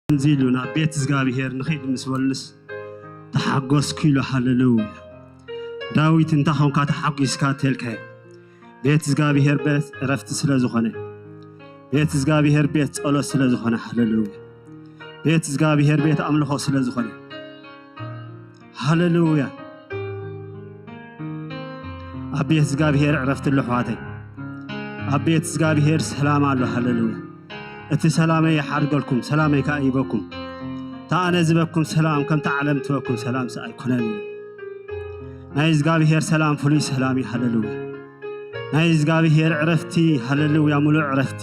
ከምዚ ኢሉ ናብ ቤት እግዚኣብሔር ንኺድ ምስ በሉስ ተሓጎስኩ ኢሉ። ሃሌሉያ። ዳዊት እንታ ኾንካ ተሓጒስካ ተልካዮ? ቤት እግዚኣብሔር ቤት ዕረፍቲ ስለ ዝኾነ፣ ቤት እግዚኣብሔር ቤት ጸሎት ስለ ዝኾነ፣ ሃሌሉያ። ቤት እግዚኣብሔር ቤት ኣምልኾ ስለ ዝኾነ፣ ሃሌሉያ። ኣብ ቤት እግዚኣብሔር ዕረፍቲ ኣሎ ኣሕዋተይ። ኣብ ቤት እግዚኣብሔር ሰላም ኣሎ። ሃሌሉያ። እቲ ሰላመይ ይሓድገልኩም፣ ሰላመይ ከኣ ይበኩም። እታ ኣነ ዝበኩም ሰላም ከምቲ ዓለም ትበኩም ሰላምስ ኣይኮነን እዩ። ናይ እግዚኣብሔር ሰላም ፍሉይ ሰላም እዩ። ሃሌሉያ። ናይ እግዚኣብሔር ዕረፍቲ፣ ሃሌሉያ፣ ምሉእ ዕረፍቲ፣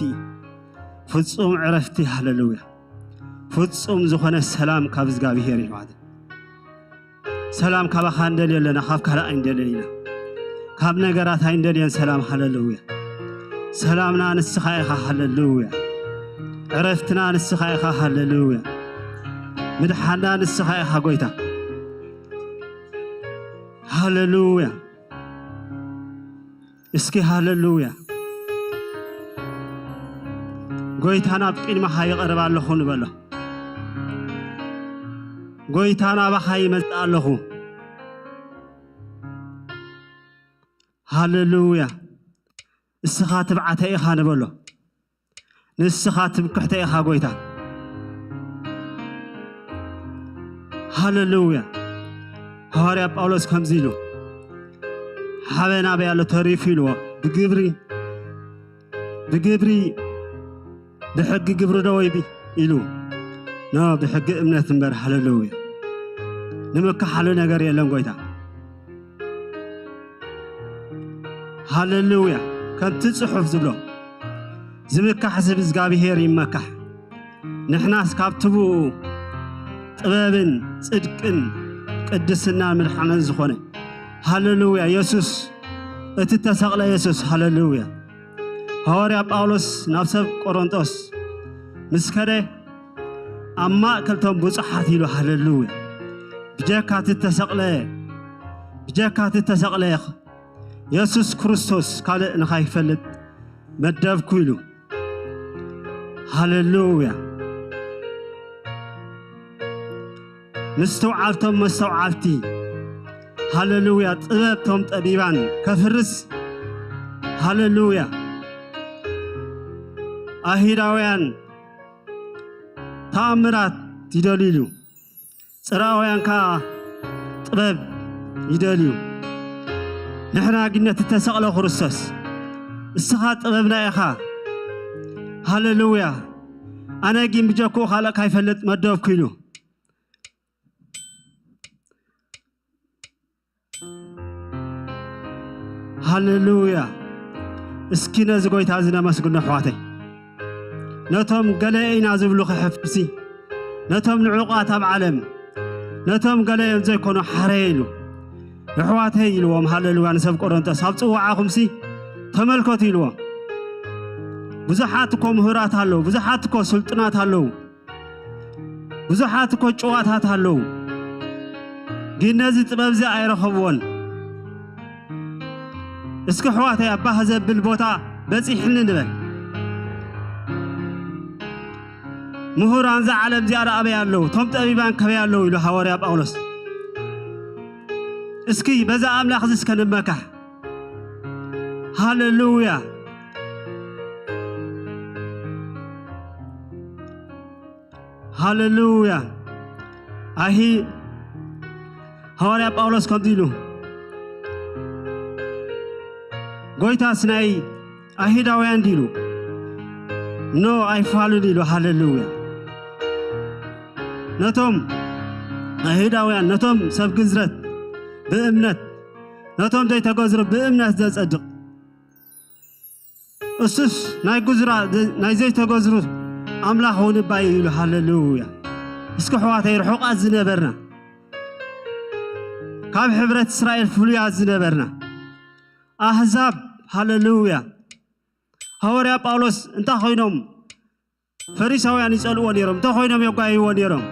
ፍጹም ዕረፍቲ። ሃሌሉያ። ፍጹም ዝኾነ ሰላም ካብ እግዚኣብሔር እዩ ማለት። ሰላም ካባኻ እንደልዮ ኣለና፣ ካብ ካልእ ኣይንደልዮን ኢና። ካብ ነገራት ኣይንደልዮን ሰላም። ሃሌሉያ። ሰላምና ንስኻ ኢኻ። ሃሌሉያ። ዕረፍትና ንስኻ ኢኻ። ሃሌሉያ። ምድሓና ንስኻ ኢኻ ጎይታ። ሃሌሉያ። እስኪ ሃሌሉያ። ጎይታ ናብ ቅድመኻ ይቐርብ ኣለኹ ንበሎ። ጎይታ ናባኻ ይመጽእ ኣለኹ። ሃሌሉያ። እስኻ ትብዓተ ኢኻ ንበሎ። ንስኻ ትምክሕተ ኢኻ ጎይታ። ሃሌሉያ። ሃዋርያ ጳውሎስ ከምዚ ኢሉ፣ "ሓበን ኣበይ ኣሎ ተሪፉ?" ኢልዎ። "ብግብሪ፣ ብግብሪ፣ ብሕጊ ግብሪ ዶ ወይቢ?" ኢሉ። ኖ፣ ብሕጊ እምነት እምበር። ሃሌሉያ። ንምክሓሉ ነገር የለን ጎይታ። ሃሌሉያ። ከምቲ ጽሑፍ ዝብሎ፣ "ዝምካሕ ሰብ እግዚኣብሄር ይመካሕ." ንሕናስ ካብቲ ብኡ ጥበብን ጽድቅን ቅድስናን ምድሓንን ዝኾነ፣ ሃሌሉያ፣ የሱስ፣ እቲ ተሰቕለ የሱስ፣ ሃሌሉያ። ሃዋርያ ጳውሎስ ናብ ሰብ ቆሮንጦስ ምስ ከደ፣ ኣብ ማእከልቶም ብጹሓት ኢሉ፣ ሃሌሉያ። ብጀካ እቲ ተሰቕለ፣ ብጀካ እቲ ተሰቕለ የሱስ ክርስቶስ ካልእ ንኻይፈልጥ መደብኩ ኢሉ። ሃሌሉያ። ምስትውዓልቶም መስተውዓልቲ፣ ሃሌሉያ። ጥበብቶም ጠቢባን ከፍርስ፣ ሃሌሉያ። ኣይሁዳውያን ተኣምራት ይደልዩ፣ ጽርኣውያን ከኣ ጥበብ ይደልዩ። ንሕና ግን ነቲ ተሰቕለ ክርስቶስ፣ "እስኻ ጥበብና ኢኻ፣ ሃሌሉያ፣ ኣነ ግን ብጀክኡ ካልእ ካይፈልጥ መደብኩ" ኢሉ። ሃሌሉያ። እስኪ ነዚ ጎይታ እዚ ነመስግኖ ኣሕዋተይ። ነቶም ገለ ኢና ዝብሉ ክሕፍርሲ፣ ነቶም ንዑቓት ኣብ ዓለም፣ ነቶም ገለ እዮም ዘይኮኑ ሓረየ ኢሉ። ኣሕዋተይ ኢልዎም፣ ሃሌሉያ፣ ንሰብ ቆሮንቶስ ኣብ ጽዋዓኹምሲ ተመልከቱ ኢልዎም። ብዙሓት እኮ ምሁራት ኣለዉ፣ ብዙሓት እኮ ስልጡናት ኣለዉ። ብዙሓት እኮ ጭዋታት ኣለዉ፣ ግን ነዚ ጥበብ እዚ ኣይረኸብዎን። እስኪ ኣሕዋተይ ኣብ ባህ ዘብል ቦታ በጺሕኒ ንበል። ምሁራን እዛ ዓለም እዚኣ ደኣ ኣበይ ኣለዉ? እቶም ጠቢባን ከበይ ኣለዉ? ኢሉ ሃዋርያ ጳውሎስ። እስኪ በዛ ኣምላኽ እዚ እስከ ንመካሕ። ሃሌሉያ። ሃሌሉያ። ኣሂ ሃዋርያ ጳውሎስ ከምዚ ኢሉ፣ "ጎይታስ ናይ ኣይሁዳውያን ድዩ?" ኢሉ፣ "ኖ ኣይፋሉን" ኢሉ። ሃሌሉያ። ነቶም ኣይሁዳውያን፣ ነቶም ሰብ ግዝረት ብእምነት፣ ነቶም ዘይተገዝሩ ብእምነት ዘጸድቕ፣ እሱስ ናይ ግዙራ-፣ ናይ ዘይተገዝሩ ኣምላኽ እውን እባ እዩ ኢሉ። ሃሌሉያ። እስኪ ኣሕዋተይ ርሑቓት ዝነበርና፣ ካብ ሕብረት እስራኤል ፍሉያት ዝነበርና ኣህዛብ፣ ሃሌሉያ። ሃዋርያ ጳውሎስ እንታይ ኮይኖም ፈሪሳውያን ይጸልእዎ ነይሮም፣ እንታይ ኮይኖም የጓይዎ ነይሮም።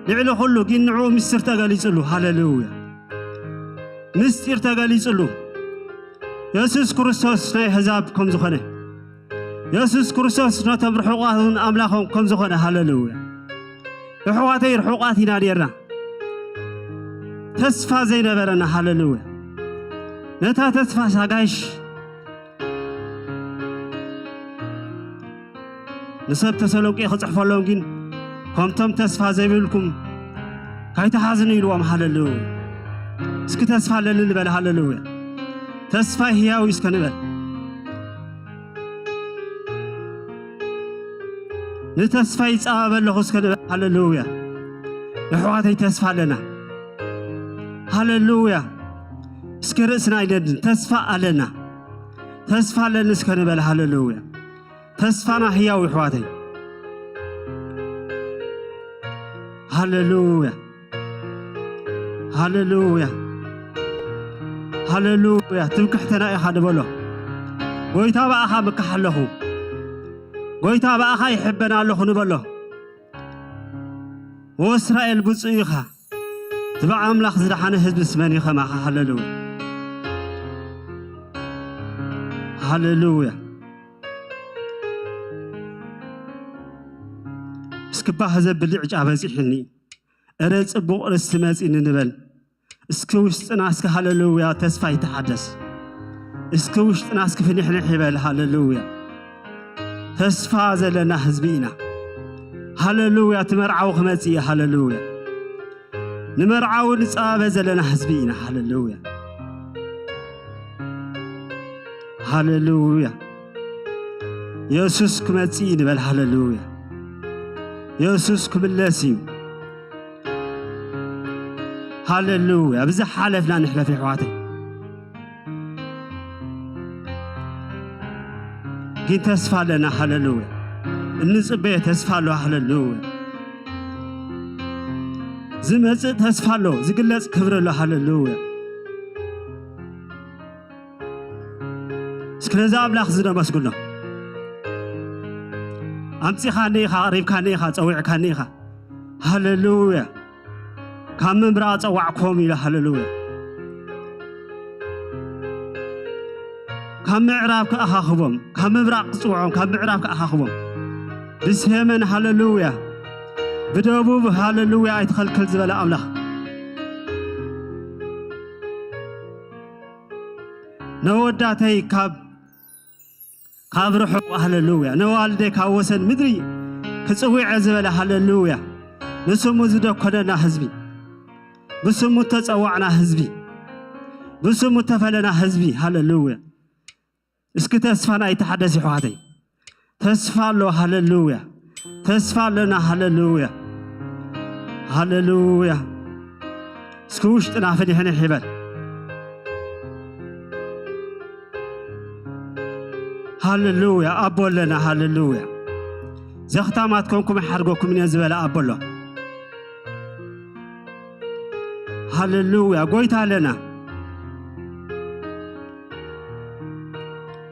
ልዕሊ ኩሉ ግን ንዕኡ ምስጢር ተገሊጽሉ። ሃሌሉያ። ምስጢር ተገሊጽሉ። የሱስ ክርስቶስ ናይ ኣህዛብ ከም ዝኾነ፣ የሱስ ክርስቶስ ነቶም ርሑቓት እውን ኣምላኾም ከም ዝኾነ። ሃሌሉያ። ኣሕዋተይ ርሑቓት ኢና ኔርና። ተስፋ ዘይነበረና፣ ሃለሉያ። ነታ ተስፋ ሳጋይሽ ንሰብ ተሰሎንቄ ክጽሕፈሎም ግን፣ ከምቶም ተስፋ ዘይብልኩም ካይትሓዝኑ ኢልዎም። ሃለሉያ። እስኪ ተስፋ ኣለኒ ንበል። ሃለሉያ። ተስፋይ ህያው እዩ እስከ ንበል። ንተስፋ ይጻበብ ኣለኹ እስከ ንበል። ሃለሉያ። ኣሕዋተይ ተስፋ ኣለና። ሃለሉያ። እስከ ርእስና ኣይነድን፣ ተስፋ ኣለና። ተስፋ ኣለኒ እስከ ንበል። ሃለሉያ። ተስፋና ህያው ኣሕዋተይ። ሃለሉያ። ሃለሉያ። ሃለሉያ። ትምክሕትና ኢኻ ንበሎ። ጎይታ ብኣኻ ምካሕ ኣለኹ። ጎይታ ብኣኻ ይሕበን ኣለኹ ንበሎ። ወእስራኤል ብፁዕ ኢኻ። እቲ ብኣምላኽ ዝደሓነ ህዝብስ መን እዩ ከማኻ? ሃለሉያ። ሃለሉያ። እስኪ ባህ ዘብል ዕጫ በጺሕኒ። እረ ጽቡቕ ርስቲ መጺኒ ንበል። እስኪ ውሽጥና እስኪ ሃለሉያ ተስፋ ይተሓደስ። እስኪ ውሽጥና እስኪ ፍንሕንሕ ይበል። ሃለሉያ። ተስፋ ዘለና ህዝቢ ኢና። ሃለሉያ። እቲ መርዓዊ ክመጽእ እዩ። ሃለሉያ። ንመርዓዊ ንጻበ ዘለና ህዝቢ ኢና። ሃለሉያ። ሃለሉያ። የሱስ ክመጽእ እዩ ንበል። ሃለሉያ። የሱስ ክምለስ እዩ። ሃለሉያ። ብዝሓለፍና ንሕለፍ የሕዋተይ። ግን ተስፋ ኣለና። ሃለሉያ። እንጽበዮ ተስፋ ኣሎ። ሃለሉያ። ዝመጽእ ተስፋ ኣሎ። ዝግለጽ ክብሪ ኣሎ። ሃለሉያ። እስኪ ነዚ ኣምላኽ እዚ ነመስግኖ። ኣምጺኻኒ ኢኻ፣ ኣቕሪብካኒ ኢኻ፣ ጸዊዕካኒ ኢኻ። ሃለሉያ። ካብ ምብራቕ ጸዋዕኮም ኢለ። ሃለሉያ። ካብ ምዕራብ ክኣኻኽቦም፣ ካብ ምብራቕ ክጽውዖም፣ ካብ ምዕራብ ክኣኻኽቦም። ብሰሜን፣ ሃለሉያ። ብደቡብ፣ ሃለሉያ፣ ኣይትኸልክል ዝበለ ኣምላኽ። ነወዳተይ ካብ፣ ካብ ርሑቕ፣ ሃለሉያ። ነዋልደይ ካብ ወሰን ምድሪ ክጽውዐ ዝበለ፣ ሃለሉያ። ንስሙ ዝደኮነና ህዝቢ፣ ብስሙ እተጸዋዕና ህዝቢ፣ ብስሙ እተፈለና ህዝቢ፣ ሃለሉያ። እስኪ ተስፋና ይተሓደስ የሕዋተይ። ተስፋ ኣሎ። ሃለሉያ። ተስፋ ኣለና። ሃለሉያ። ሃለሉያ። እስኪ ውሽጥና ፍንሕንሕ ይበል። ሃለሉያ። ኣቦ ኣለና። ሃለሉያ። ዘኽታማት ኮንኩም ይሓድገኩም እየ ዝበለ ኣቦ ኣሎ። ሃለሉያ። ጎይታ ኣለና።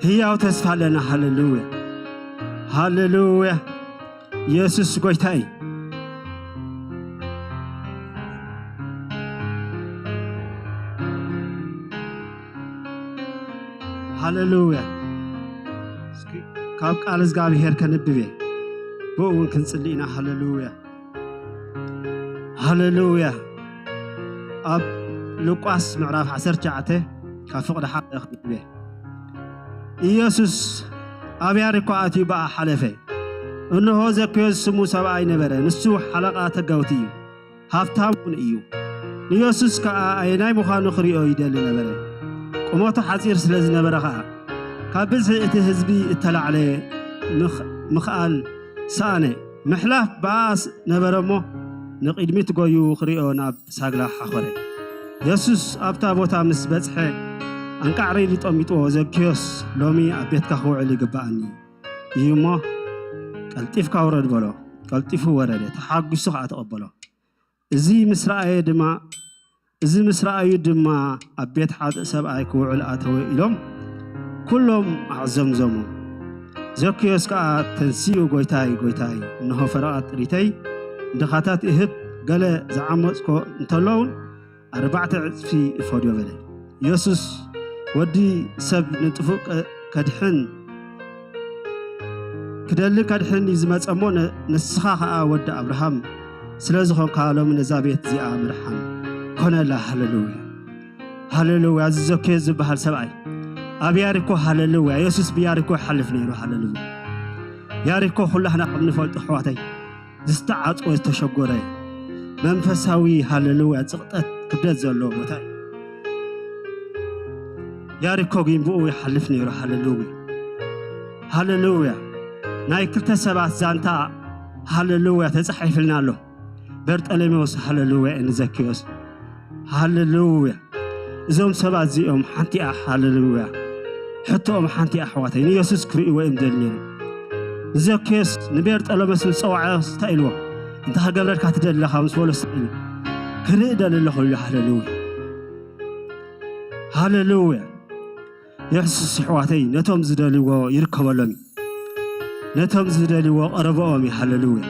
ህያው ተስፋ ኣለና። ሃለሉያ። ሃለሉያ። የሱስ ጎይታ እዩ። ሃለሉያ። እስኪ ካብ ቃል እግዚኣብሔር ከንብብ እየ። ብኡ እውን ክንጽሊ ኢና። ሃለሉያ። ሃለሉያ። ኣብ ሉቃስ ምዕራፍ ዓሰርተ ትሽዓተ ካብ ፍቕዲ ሓደ ክንብብ እየ። ኢየሱስ ኣብ ያሪኮ ኣትዩ ብኣ ሓለፈ። እንሆ ዘኬዎስ ስሙ ሰብኣይ ነበረ። ንሱ ሓለቓ ተጋውቲ እዩ። ሃብታም እውን እዩ። ንየሱስ ከኣ ኣየናይ ምዃኑ ክርእዮ ይደሊ ነበረ። ቁመቱ ሓጺር ስለ ዝነበረ ኸኣ፣ ካብ ብዝሒ እቲ ህዝቢ እተላዕለ ምኽ-፣ ምኽኣል ሰኣነ። ምሕላፍ ብኣስ ነበረ እሞ፣ ንቕድሚት ጎዩ ክርእዮ ናብ ሳግላ ሓኾረ። የሱስ ኣብታ ቦታ ምስ በጽሐ፣ ኣንቃዕሪሪ ጠሚጥዎ፣ "ዘኪዮስ፣ ሎሚ ኣብ ቤትካ ክውዕል ይግብኣኒ እዩ እሞ፣ ቀልጢፍካ ውረድ" በሎ። ቀልጢፉ ወረደ፣ ተሓጒሱ ኸኣ ተቐበሎ። እዚ ምስ ረኣየ ድማ፣ እዚ ምስ ረኣዩ ድማ፣ "ኣብ ቤት ሓጥእ ሰብኣይ ክውዕል ኣተወ" ኢሎም ኩሎም ኣዕዘምዘሙ። ዘኪዮስ ከኣ ተንሲኡ፣ "ጐይታይ፣ ጐይታይ፣ እንሆ ፈረቓት ጥሪተይ ንድኻታት እህብ፣ ገለ ዝዓመጽኮ እንተሎ እውን ኣርባዕተ ዕጽፊ እፈድዮ" በለ። የሱስ፣ "ወዲ ሰብ ንጥፉእ ከ-፣ ከድሕን፣ ክደሊ ከድሕን እዩ ዝመጸ እሞ፣ ነ-፣ ንስኻ ኸኣ ወዲ ኣብርሃም ስለ ዝኾንካ ሎሚ ነዛ ቤት እዚኣ ምርሓን ኮነላ። ሃሌሉያ፣ ሃሌሉያ። እዚ ዘኬዎስ ዝበሃል ሰብኣይ ኣብ ያሪኮ፣ ሃሌሉያ፣ የሱስ ብያሪኮ ይሓልፍ ነይሩ። ሃሌሉያ። ያሪኮ ኩላህና ከም ንፈልጦ ኣሕዋተይ ዝተዓጽወ ዝተሸጎረ መንፈሳዊ፣ ሃሌሉያ፣ ጽቕጠት ክብደት ዘለዎ ቦታ እዩ። ያሪኮ ግን ብኡ ይሓልፍ ነይሩ። ሃሌሉያ፣ ሃሌሉያ። ናይ ክልተ ሰባት ዛንታ፣ ሃሌሉያ፣ ተጻሒፍልና ኣሎ። በርጠሌሜዎስ፣ ሃሌሉያ፣ ንዘኬዎስ፣ ሃሌሉያ። እዞም ሰባት እዚኦም ሓንቲ እያ፣ ሃሌሉያ። ሕቶኦም ሓንቲ እያ ኣሕዋተይ፣ ንየሱስ ክርእይዎ እዮም ደልዮም። ንዘኬዎስ ንበርጠሌሜዎስ ምስ ጸዋዐ እንታይ ኢልዎ? "እንታይ ክገብረልካ ትደሊ ኣለኻ?" ምስ በሎ፣ እንታይ ኢሉ? "ክርኢ ደሊ ኣለኹ" ኢሉ። ሃሌሉያ፣ ሃሌሉያ። የሱስ ኣሕዋተይ ነቶም ዝደልይዎ ይርከበሎም እዩ። ነቶም ዝደልይዎ ቀረበኦም እዩ። ሃሌሉያ።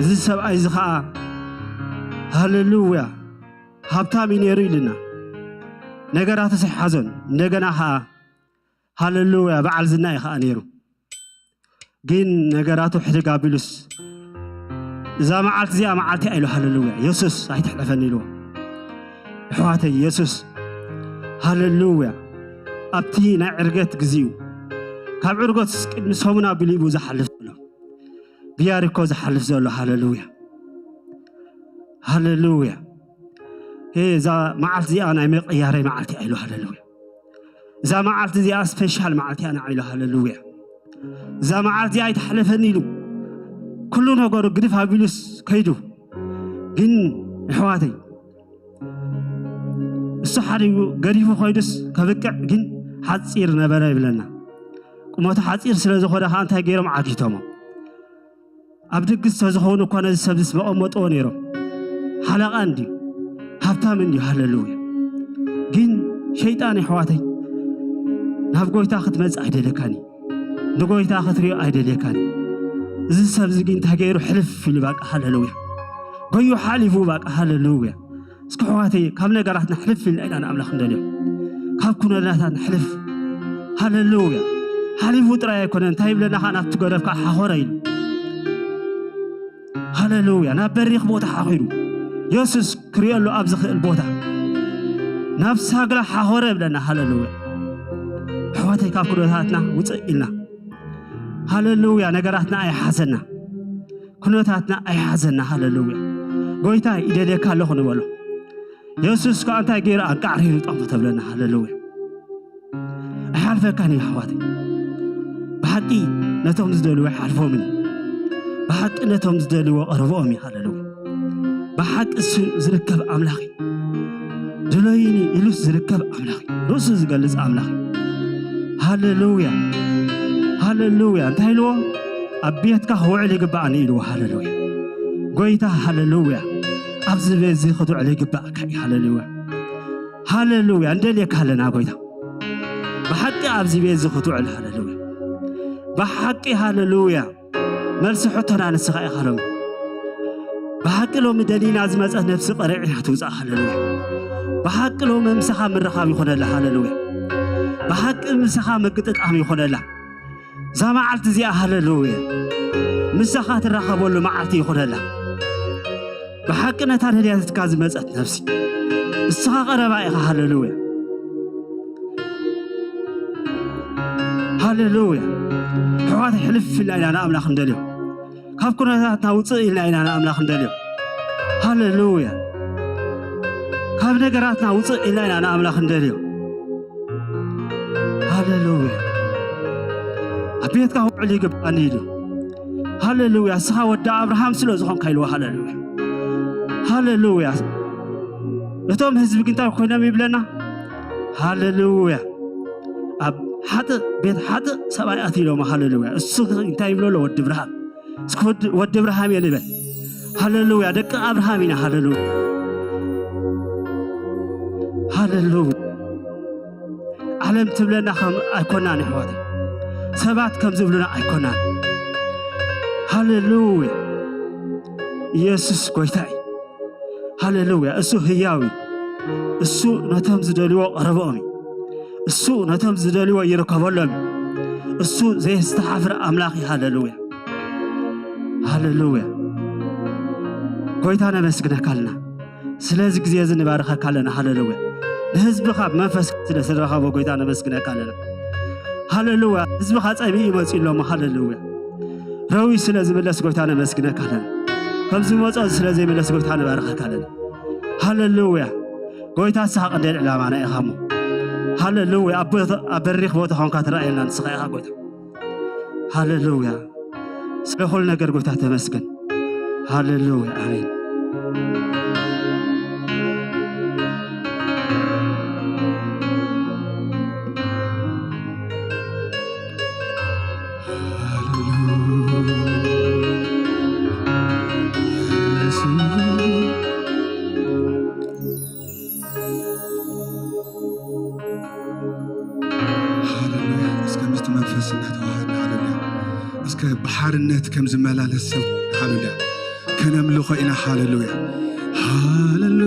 እዚ ሰብኣይ እዚ ኸዓ፣ ሃሌሉያ፣ ሃብታም እዩ ነይሩ ኢልና፣ ነገራቱ ኣይሓዞን። እንደገና ኸዓ፣ ሃሌሉያ፣ በዓል ዝና እዩ ኸዓ ነይሩ። ግን ነገራቱ ሕድግ ኣቢሉስ፣ "እዛ መዓልቲ እዚኣ መዓልቲ" ኢሉ። ሃሌሉያ። የሱስ ኣይትሕለፈኒ ኢልዎ። ኣሕዋተይ፣ የሱስ፣ ሃሌሉያ፣ ኣብቲ ናይ ዕርገት ግዜኡ፣ ካብ ዕርገቱስ ቅድሚ ሰሙን ኣቢሉ እዩ ዝሓልፍ ዘሎ፣ ብያሪኮ ዝሓልፍ ዘሎ። ሃሌሉያ፣ ሃሌሉያ። "ሄ፣ እዛ መዓልቲ እዚኣ ናይ መቀያረይ መዓልቲ" ኢሉ። ሃሌሉያ። "እዛ መዓልቲ እዚኣ ስፔሻል መዓልቲ እያ" ኢሉ። ሃሌሉያ። "እዛ መዓልቲ እዚኣ ኣይትሓለፈኒ" ኢሉ። ኩሉ ነገሩ ግድፍ ኣቢሉስ ከይዱ። ግን ኣሕዋተይ፣ እሱ ሓዲጉ ገዲፉ ኮይዱስ ከብቅዕ ግን ሓጺር ነበረ ይብለና። ቁመቱ ሓጺር ስለ ዝኾነ ኸዓ እንታይ ገይሮም? ዓጊቶሞ። ኣብ ድግስ ተዝኸውን እኳ ነዚ ሰብዝስ መቐመጥዎ ነይሮም። ሓለቓ እንድዩ፣ ሃብታም እንድዩ፣ ሃሌሉያ። ግን ሸይጣን፣ ኣሕዋተይ፣ ናብ ጎይታ ክትመጽእ ኣይደልየካን እዩ። ንጎይታ ክትሪኦ ኣይደልየካን እዩ። እዚ ሰብዚ ግን እንታይ ገይሩ? ሕልፍ ኢሉ፣ ባቃ፣ ሃሌሉያ። ጎዩ ሓሊፉ፣ ባቃ፣ ሃሌሉያ። እስኪ ኣሕዋተይ፣ ካብ ነገራትና ሕልፍ ኢልና ኢና ንኣምላኽ ንደልዮ። ካብ ኩነታትና ሕልፍ። ሃሌሉያ። ሓሊፉ ጥራይ ኣይኮነን፣ እንታይ ይብለና ኸዓ? "ናብቲ ገደብ ከዓ ሓኾረ" ኢሉ። ሃሌሉያ። ናብ በሪኽ ቦታ ሓኺሩ፣ የሱስ ክርእየሉ ኣብ ዝኽእል ቦታ፣ ናብ ሳግላ ሓኾረ ይብለና። ሃሌሉያ። ኣሕዋተይ፣ ካብ ኩነታትና ውፅእ ኢልና፣ ሃሌሉያ፣ ነገራትና ኣይሓዘና፣ ኩነታትና ኣይሓዘና። ሃሌሉያ። "ጎይታ፣ ይደልየካ ኣለኹ" ንበሎ። የሱስ ከኣ እንታይ ገይሩ? ኣንቃዕሪሩ ጠምቶ ተብለና። ሃሌሉያ። ኣይሓልፈካን እዩ ኣሕዋተይ። ብሓቂ ነቶም ዝደልዎ ኣይሓልፎምን እዩ። ብሓቂ ነቶም ዝደልዎ ቀረብኦም እዩ። ሃሌሉያ። ብሓቂ እሱ ዝርከብ ኣምላኽ እዩ። ድለዩኒ ኢሉስ ዝርከብ ኣምላኽ እዩ። ርእሱ ዝገልጽ ኣምላኽ እዩ። ሃሌሉያ። ሃሌሉያ። እንታይ ኢልዎ? "ኣብ ቤትካ ክውዕል ይግባኣኒ" ኢልዎ። ሃሌሉያ። ጎይታ፣ ሃሌሉያ። ኣብዚ ቤት እዚ ክትውዕል ይግባኣካ እዩ። ሃሌሉያ። ሃሌሉያ። እንደልየካ ኣለና ጎይታ። ብሓቂ ኣብዚ ቤት እዚ ክትውዕል። ሃሌሉያ። ብሓቂ፣ ሃሌሉያ። መልሲ ሕቶና ንስኻ ኢኻ ሎሚ። ብሓቂ ሎሚ ደሊና ዝመጸት ነፍሲ ቀሪዕና ትውጻእ። ሃሌሉያ። ብሓቂ ሎሚ ምሳኻ ምርኻብ ይኾነላ። ሃሌሉያ። ብሓቂ ምሳኻ ምግጥጣም ይኾነላ። እዛ መዓልቲ እዚኣ፣ ሃሌሉያ፣ ምሳኻ ትራኸበሉ መዓልቲ ይኾነላ። ብሓቂ ነታ ደልያትካ ዝመጸት ነፍሲ፣ እስኻ ቀረባ ኢኻ። ሃሌሉያ። ሃሌሉያ። ኣሕዋተይ፣ ሕልፍ ኢልና ኢና ንኣምላኽ ንደልዮ። ካብ ኩነታትና ውፅእ ኢልና ኢና ንኣምላኽ ንደልዮ። ሃሌሉያ። ካብ ነገራትና ውፅእ ኢልና ኢና ንኣምላኽ ንደልዮ። ሃሌሉያ። ኣብ ቤትካ ክውዕል ይግባኣኒ ኢሉ። ሃሌሉያ። እስኻ ወዲ ኣብርሃም ስለ ዝኾንካ ኢልዎ። ሃሌሉያ። ሃሌሉያ። እቶም ህዝቢ ግን እንታይ ኮይኖም ይብለና? ሃሌሉያ። ኣብ ሓጥእ ቤት ሓጥእ ሰብኣይ ኣትዩ ኢሎም። ሃሌሉያ። እሱ እንታይ ይብሎ ኣሎ? ወዲ ኣብርሃም። እስኪ ወዲ፣ ወዲ ኣብርሃም እየ ንበል። ሃሌሉያ። ደቂ ኣብርሃም ኢና። ሃሌሉያ። ሃሌሉያ። ዓለም ትብለና ከም ኣይኮናን፣ ኣሕዋተይ። ሰባት ከም ዝብሉና ኣይኮናን። ሃሌሉያ። ኢየሱስ ጎይታ እዩ። ሃሌሉያ። እሱ ህያው እዩ። እሱ ነቶም ዝደልይዎ ቀረብኦም እዩ። እሱ ነቶም ዝደልይዎ ይርከበሎም እዩ። እሱ ዘየስተሓፍር ኣምላኽ እዩ። ሃሌሉያ። ሃሌሉያ። ጎይታ ነመስግነካ ኣለና። ስለዚ ግዜ እዚ ንባርኸካ ኣለና። ሃሌሉያ። ንህዝብኻ መንፈስ ስለ ዝተረኸቦ ጎይታ ነመስግነካ ኣለና። ሃሌሉያ። ህዝብኻ ጸሚኡ ይመጽእ ኣሎ እሞ፣ ሃሌሉያ። ረዊ ስለ ዝምለስ ጎይታ ነመስግነካ ኣለና። ከም ዝመጾ ስለ ዘይምለስ ጎይታ ንባርኸካ ኣለና። ሃሌሉያ። ጎይታ ንስኻ ቀንዲ ዕላማና ኢኻ እሞ፣ ሃሌሉያ። ኣብ ቦታ፣ ኣብ በሪኽ ቦታ ኾንካ ትረኣየና ንስኻ ኢኻ ጎይታ። ሃሌሉያ። ስለ ኩሉ ነገር ጎይታ ተመስገን። ሃሌሉያ። ኣሜን። ሃሌሉያ። እስከ ምስቲ መንፈስ እናተዋሃድና፣ ሃሌሉያ። እስከ ብሓርነት ከም ዝመላለስ ሰብ፣ ሃሌሉያ፣ ከነምልኾ ኢና። ሃሌሉያ። ሃሌሉ-፣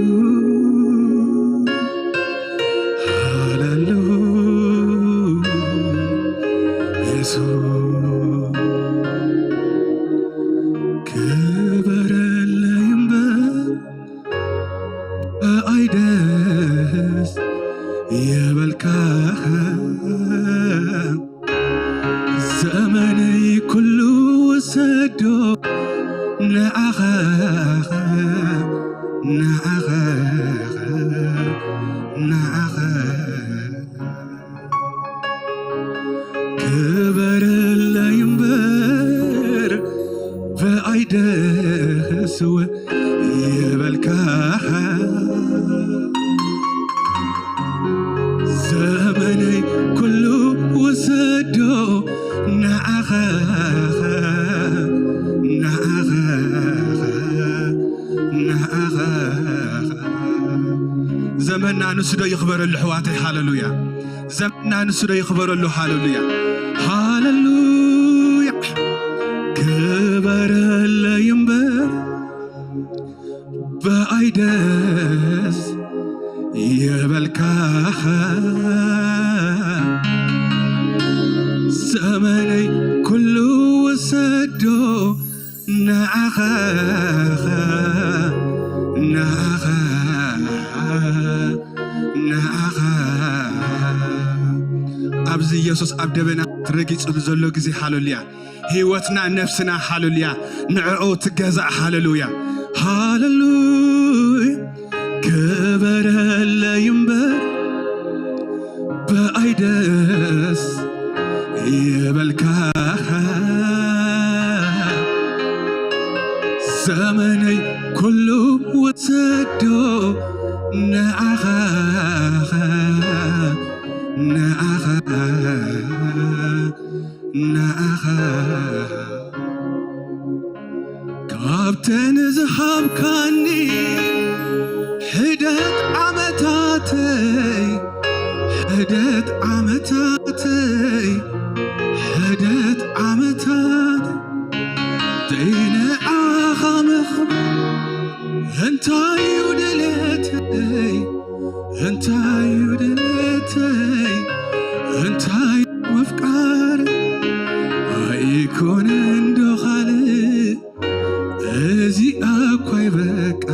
ሃሌሉ-፣ የሱስ ክበረለይ እምበር፣ ብኣይ ደስ የበልካ። ዘመነይ ኩሉ ውሰዶ ንዓኻ፣ ንዓኻ፣ ንዓኻ። ክበረለይ እምበር ብኣይ ደስ ይበልካ። ዘመነይ ኩሉ ውሰዶ ንዓኻ፣ ንዓኻ፣ ንዓኻ። ዘመንና ንሱ ዶ ይኽበረሉ ኣሕዋተይ? ሃሌሉያ። ዘመንና ንሱ ዶ ይኽበረሉ? ሃሌሉያ፣ ሃሌሉያ። ክበረለይ እምበር ብኣይ ደስ የበልካ። ዘመነይ ኩሉ ውሰዶ ንዓኻ፣ ንዓኻ፣ ንዓኻ። ኣብዚ ኢየሱስ ኣብ ደበና ረጊጹ ዘሎ ግዜ፣ ሃሌሉያ፣ ህይወትና፣ ነፍስና፣ ሃሌሉያ፣ ንዕኡ ትገዛእ። ሃሌሉያ፣ ሃሌሉያ። ክበረለይ እምበር ብኣይ ደስ ይበልካ። ዘመነይ ኩሉ ወሰዶ ንዓኻ፣ ንዓኻ፣ ንዓኻ። ካብተን ዝሃብካኒ ሕደት ዓመታተይ፣ ሕደት ዓመታተይ፣ ሕደት ዓመታተይ፣ ደይነኣኻ ምኽባር እንታዩ ድሌተይ? እንታዩ ድሌተይ? እንታዩ ምፍቃር? ኣይኮነን ዶ ካልእ እዚኣ እኳ ይበቃ፣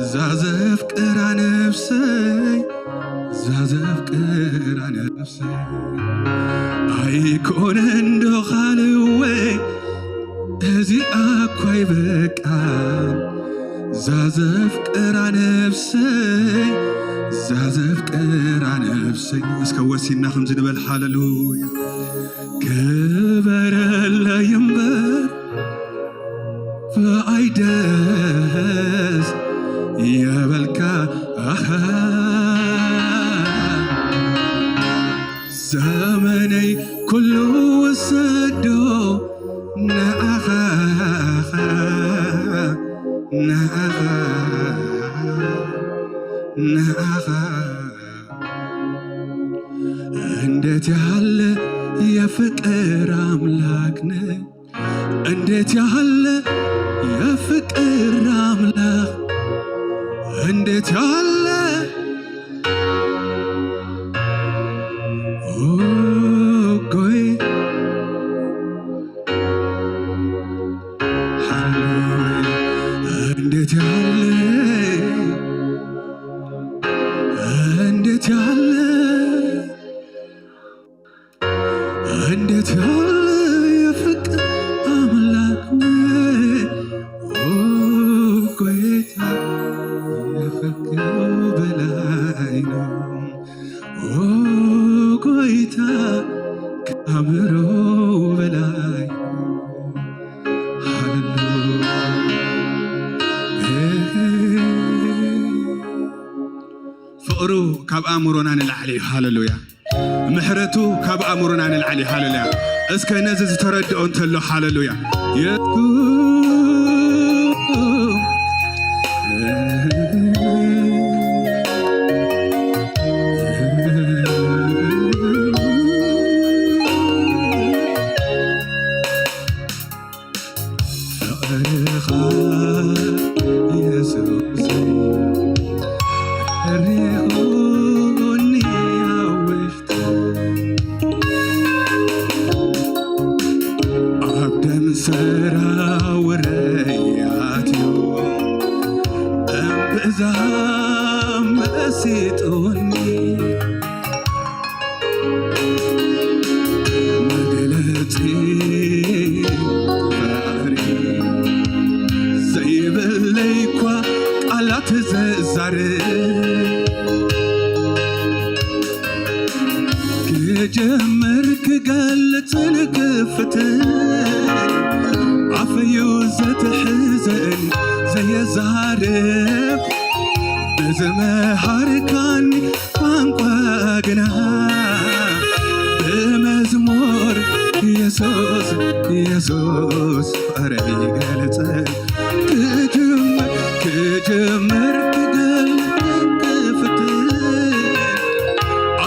እዛ ዘፍቅራ ነፍሰይ፣ እዛ ዘፍቅራ ነፍሰይ። ኣይኮነን ዶ ካልእ ወይ፣ እዚኣ እኳ ይበቃ፣ እዛ ዘፍቅራ ነፍሰይ፣ እዛ ዘፍቅራ ነፍሰይ። እስከ ወሲና ከምዚ ንበል፣ ሃሌሉያ። ክበረለይ እምበር ብኣይ ደስ የበልካ። ኣኻ፣ ዘመነይ ኩሉ ውሰዶ ንዓኻ፣ ንዓኻ፣ ንዓኻ። እንዴት ያለ የፍቅር አምላክ ነህ! እንዴት ያለ የፍቅር አምላክ! እንዴት ያለ ኦጎይ! ሃሌሉያ! እንዴት ያለ፣ እንዴት ያለ፣ እንዴት ያለ የፍቅር አምላክ ነው። ኦ ጌታ፣ የፍቅር በላይ ነው። ኦ ጌታ፣ ከአእምሮ በላይ ነው። ሃሌሉያ። ፍቕሩ ካብ ኣእምሮና ንላዕሊ እዩ። ሃሌሉያ። ምሕረቱ ካብ ኣእምሮና ንላዕሊ እዩ። ሃሌሉያ። እስከ ነዚ ዝተረድኦ እንተሎ፣ ሃሌሉያ። የሱ ፍቕርኻ የሱሰይ፣ ተሪኹኒ ኣብ ውሽጠይ። ኣብ ደም ሰራውረይ ኣትዩ፣ እምብዛ መሲጡኒ። መግለጺ ፍቕሪ ዘይብለይ እኳ ቃላት ዘዛርብ፣ ክጀምር ክገልጽን ክፍትን ኣፈዩ ዘትሕዘን ዘየዛርብ፣ ብዝመሃርካኒ ቋንቋ ግና ብመዝሙር የሱስ፣ የሱስ ፍቕረይ ይገልጽ። ክጅምር፣ ክጅምር ክገልጽ ክፍትን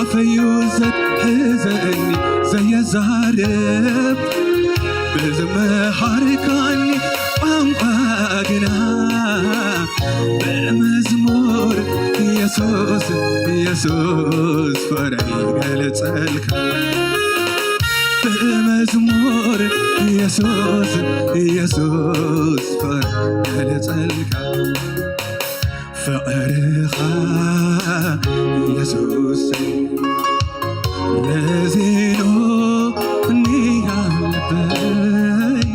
ኣፈዩ ዘትሕዘኒ ዘየዛርብ፣ ብዝመሃርካኒ ቋንቋ ግና ብመዝሙር የሱስ፣ የሱስ ፍቕረይ ይገልጸልካ። ብመዝሙር የሱስ፣ የሱስ ፍቕረይ ይገልጸልካ። ፍቕርኻ የሱስ ረዚኑኒ ኣብ ልበይ፣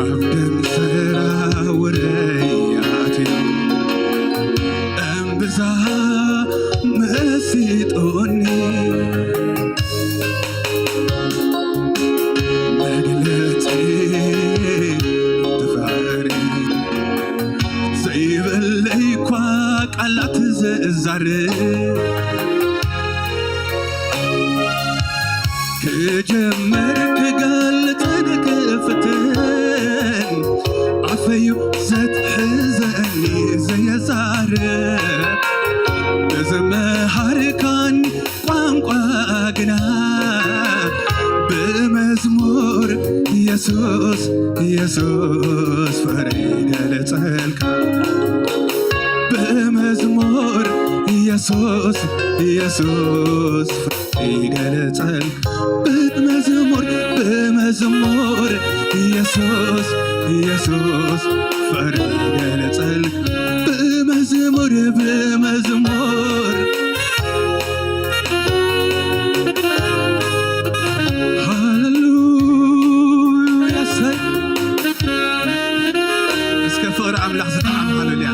ኣብ ደም ሰራውረይ ኣትዩ እምብዛ መሲጡኒ። መግለጺ ፍቕሪ ዘይብለይ እኳ ቃላት ዘዛርብ፣ ክጀምር ክገልጽን ክፍትን ኣፈዩ ዘትሕዘኒ ዘየዛርብ፣ ብዝመሃርካኒ ቋንቋ ግና ብመዝሙር የሱስ፣ የሱስ ፍቕረይ ይገልጸልካ። ብመዝሙር የሱስ፣ የሱስ ፍቕረይ ይገልጸልካ። ብመዝሙር፣ ብመዝሙር የሱስ፣ የሱስ ፍቕረይ ይገልጸልካ። ብመዝሙር፣ ብመዝሙር ሃሌሉያ። እሰይ። እስከ ፍቕሪ ኣምላኽ ዝጠዓም ሃሌሉያ።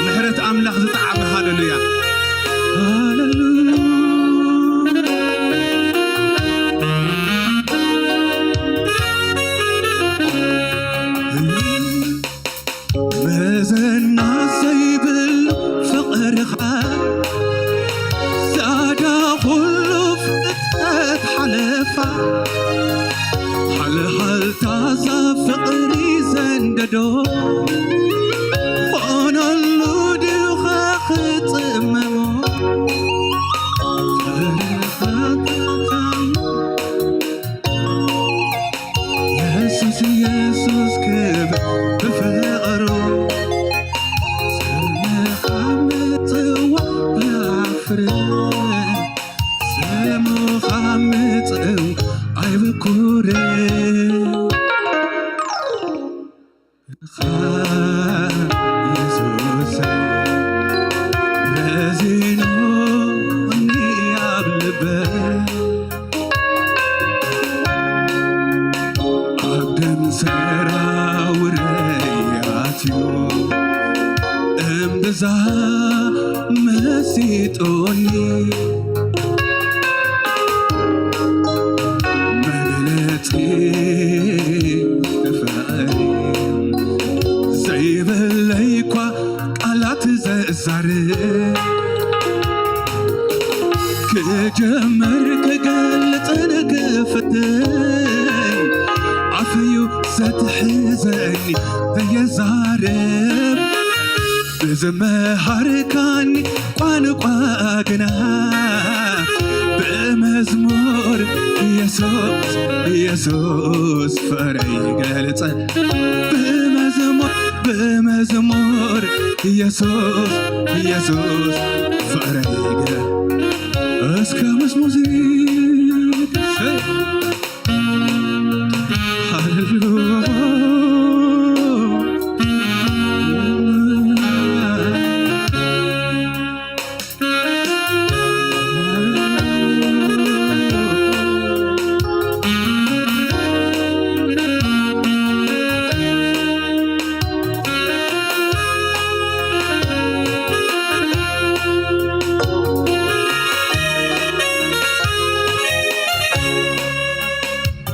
ምሕረት ኣምላኽ ዝጠዓም ሃሌሉያ። ሃሌሉያ። መዘና ዘይብሉ ፍቕርኻ፣ ዝያዳ ኩሉ ፍጥረት ሓለፋ። ሓልሃልታ እዛ ፍቕሪ ዘንደዶ፣ ኾነሉ ድኻ ክጽመሞ። ፍቕርኻ የሱስ፣ የሱስ ክብር ብፍቕሩ፣ ስምኻ ምጽዋዕ ኣፍር፣ ስምኻ ምጽዋዕ ኣይብኩር። የሱስ ረዚኑኒ ኣብ ልበይ፣ ኣብ ደም ሰራውረይ ኣትዩ፣ እምብዛ መሲጡኒ። መግለጺ ፍቕሪ ዘይብለይ እኳ ቃላት ዘዛርብ፣ ክጀምር ክገልጽን ክፍትን ኣፈዩ ዘትሕዘኒ ዘየዛርብ፣ ብዝመሃርካኒ ቋንቋ ግና ብመዝሙር የሱስ፣ የሱስ ፍቕረይ ይገልጸ። ብመዝሙር፣ ብመዝሙር የሱስ፣ የሱስ ፍቕረይ ይገ-፣ እስከ ምስ ሙዚቃ ሃሌሉያ።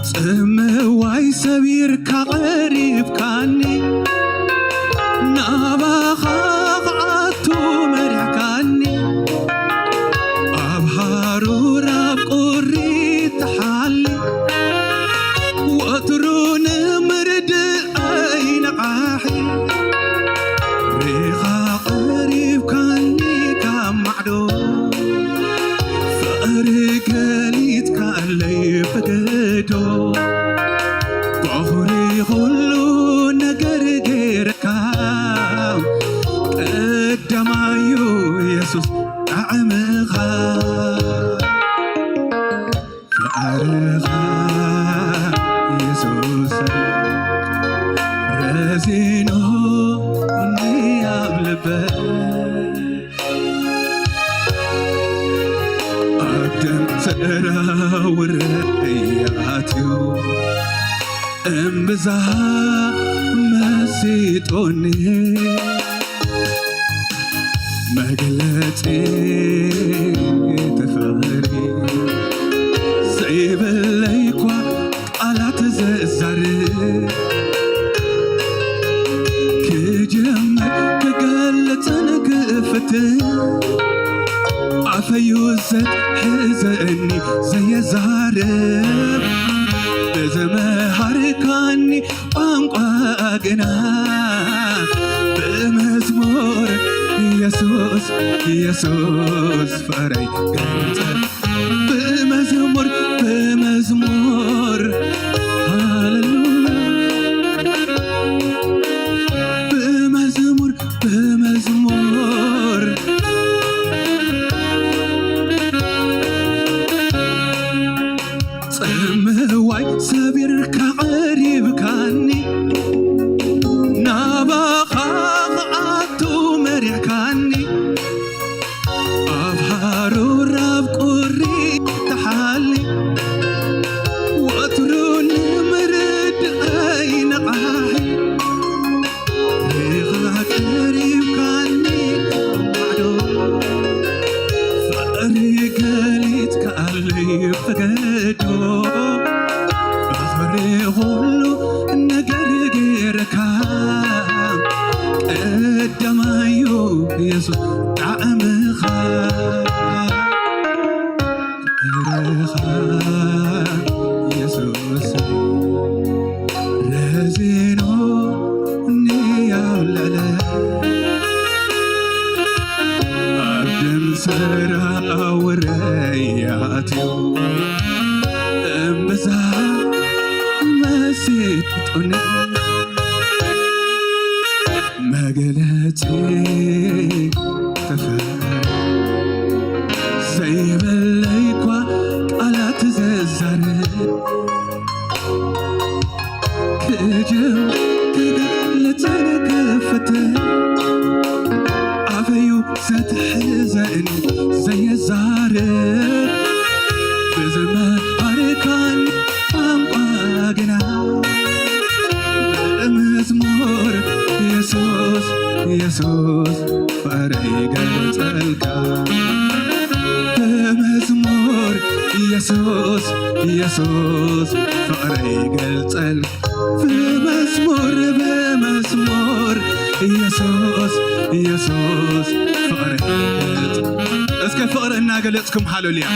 ጽምዋይ ሰቢርካ ቀሪብካኒ፣ ናባኻ ክኣቱ መሪሕካኒ፣ ኣብ ሃሩር ኣብ ቁሪ ትሓሊ፣ ወትሩ ንምርድኣይ ነቓሒ፣ ሪኻ ቀሪብካኒ ካብ ማዕዶ፣ ፍቕሪ ገሊጽካለይ ፈገዶ፣ በኹሪ ኩሉ ነገር ገይርካ፣ ቀዳማዩ የሱስ ጣዕምኻ። ፍቕርኻ የሱስ ረዚኑኒ ኣብ ልበይ፣ ኣብ ደም ሰራውረይ ኣትዩ እምብዛ መሲጡኒ። መግለጺ እቲ ፍቕሪ ዘይብለይ እኳ ቃላት ዘዛርብ፣ ክጀምር ክገልጽን ክፍትን ኣፈዩ ዘትሕዘኒ ዘየዛርብ፣ ብዝመሃርካኒ ቋንቋ ግና ብመዝሙር የሱስ፣ የሱስ ፍቕረይ ገልጸ። ብመዝሙር፣ ብመዝሙር፣ ሃሌሉያ። ብመዝሙር፣ ብመዝሙር ጽምዋይ ሰቢርካ ቀሪብካኒ፣ ናባኻ ክኣቱ መሪሕካኒ፣ ኣብ ሃሩር ኣብ ቁሪ ትሓሊ፣ ወትሩ ንምርድኣይ ነቓሒ፣ ሪኻ ቀሪብካኒ ካብ ማዕዶ፣ ፍቕሪ ገሊጽካለይ ፈገዶ፣ ፍቕሪ ኩሉ ነገር ገይርካ፣ ቀዳማዩ የሱስ ጣዕምኻ። ፍቕርኻ የሱስ ረዚኑኒ ኣብ ልዕለ፣ ኣብ ደም ሰራውረይ ኣትዩ እምብዛ መሲጡኒ። መግለጺ ተፈሪ ዘይብለይ እኳ ቃላት ዘዛርብ፣ ክጀም ክገልጽ ተትሕዘኒ ዘየዛርብ ብዝመሃርካኒ ቋንቋ ግና ብመዝሙር የሱስ የሱስ ፍቕረይ ይገልጸልካ። ብመዝሙር የሱስ የሱስ ፍቕረይ ይገልጸልካ። ብመዝሙር ብመዝሙር የሱስ የሱስ ፍቕረይ ይገልጸልካ። እስከ ፍቕሪ እናገለጽኩም ሃሌሉያ።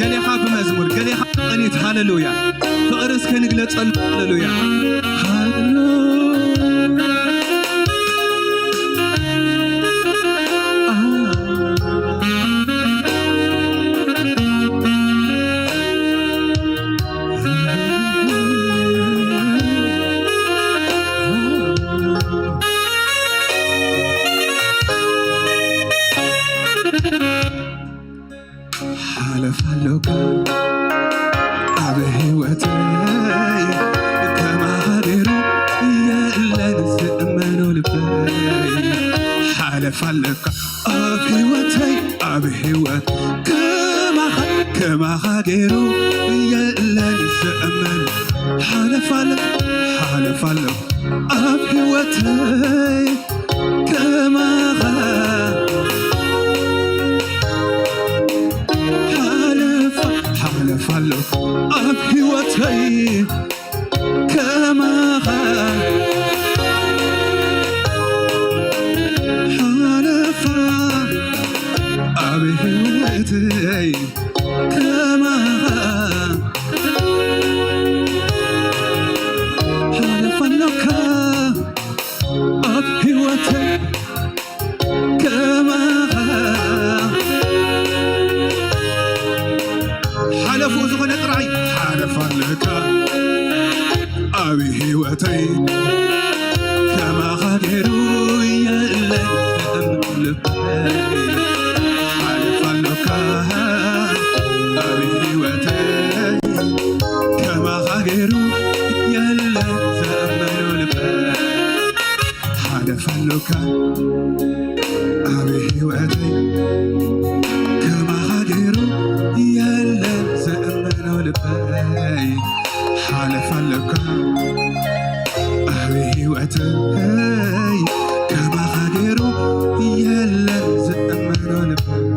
ገሌኻ ብመዝሙር ገሌኻ ብቕኒት ሃሌሉያ። ፍቕሪ እስከ ንግለጸሉ ሃሌሉያ። ሃሌሉያ። ሓለፋ ኣሎካ ኣብ ህይወተይ ከማኻ ገይሩ የለን ዝእመኖ ልበይ። ሓለፋ ኣሎካ ኣብ ህይወተይ ኣብ ህይወት ከማኻ ከማኻ ገይሩ የለን ዝእመን። ሓለፋ ኣሎካ ሓለፋ ኣሎካ ኣብ ህይወተይ ከማኻ ሓለፋ ሓለፋ ኣሎካ ኣብ ህይወተይ ከማኻ ሓለፋ ኣብ ህይወተይ ከማኻ ሓለፋ ኣሎካ ኣብ ህይወተይ ከማኻ ሓለፍኡ ዝኾነ ጥራይ ሓለፋ ኣሎካ ኣብ ህይወተይ ከማኻ ገይሩ የለን ልበይ። ሓለፋ ኣሎካ ኣብ ህይወተይ ከማኻ ገይሩ የለን ዘእመኖ ልበይ። ሓለፋ ኣሎካ ኣብ ህይወተይ ከማኻ ገይሩ የለን ዘእመኖ ልበይ። ሓለፋ ኣሎካ ኣብ ህይወተይ ከማኻ ገይሩ የለን ዘእመኖ ልበይ።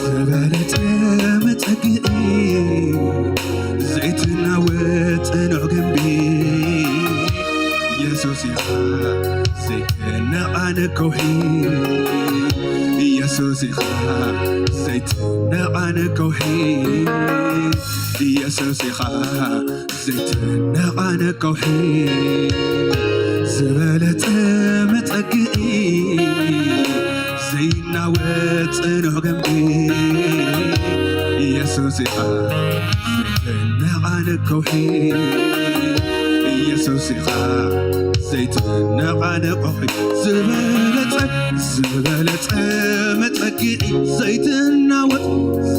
ዝበለጸ መጸግዒ ዘይትናወጽ ጽኑዕ ግንቢ ኢየሱስ ኢኻ ዘይትነቓነቕ ከውሒ ኢየሱስ ኢኻ ዘይትነቓነቕ ከውሒ ኢየሱስ ኢኻ ዘይትነቓነቕ ከውሒ ዝበለጸ መጸግዒ ዘይናወጽ ጽኑዕ ግንቢ ኢየሱስ ኢኻ ዘይትነቓነቕ ከውሒ ኢየሱስ ኢኻ ዘይትነቓነቕ ከውሒ ዝበለጸ ዝበለጸ መጸግዒ ዘይትናወጽ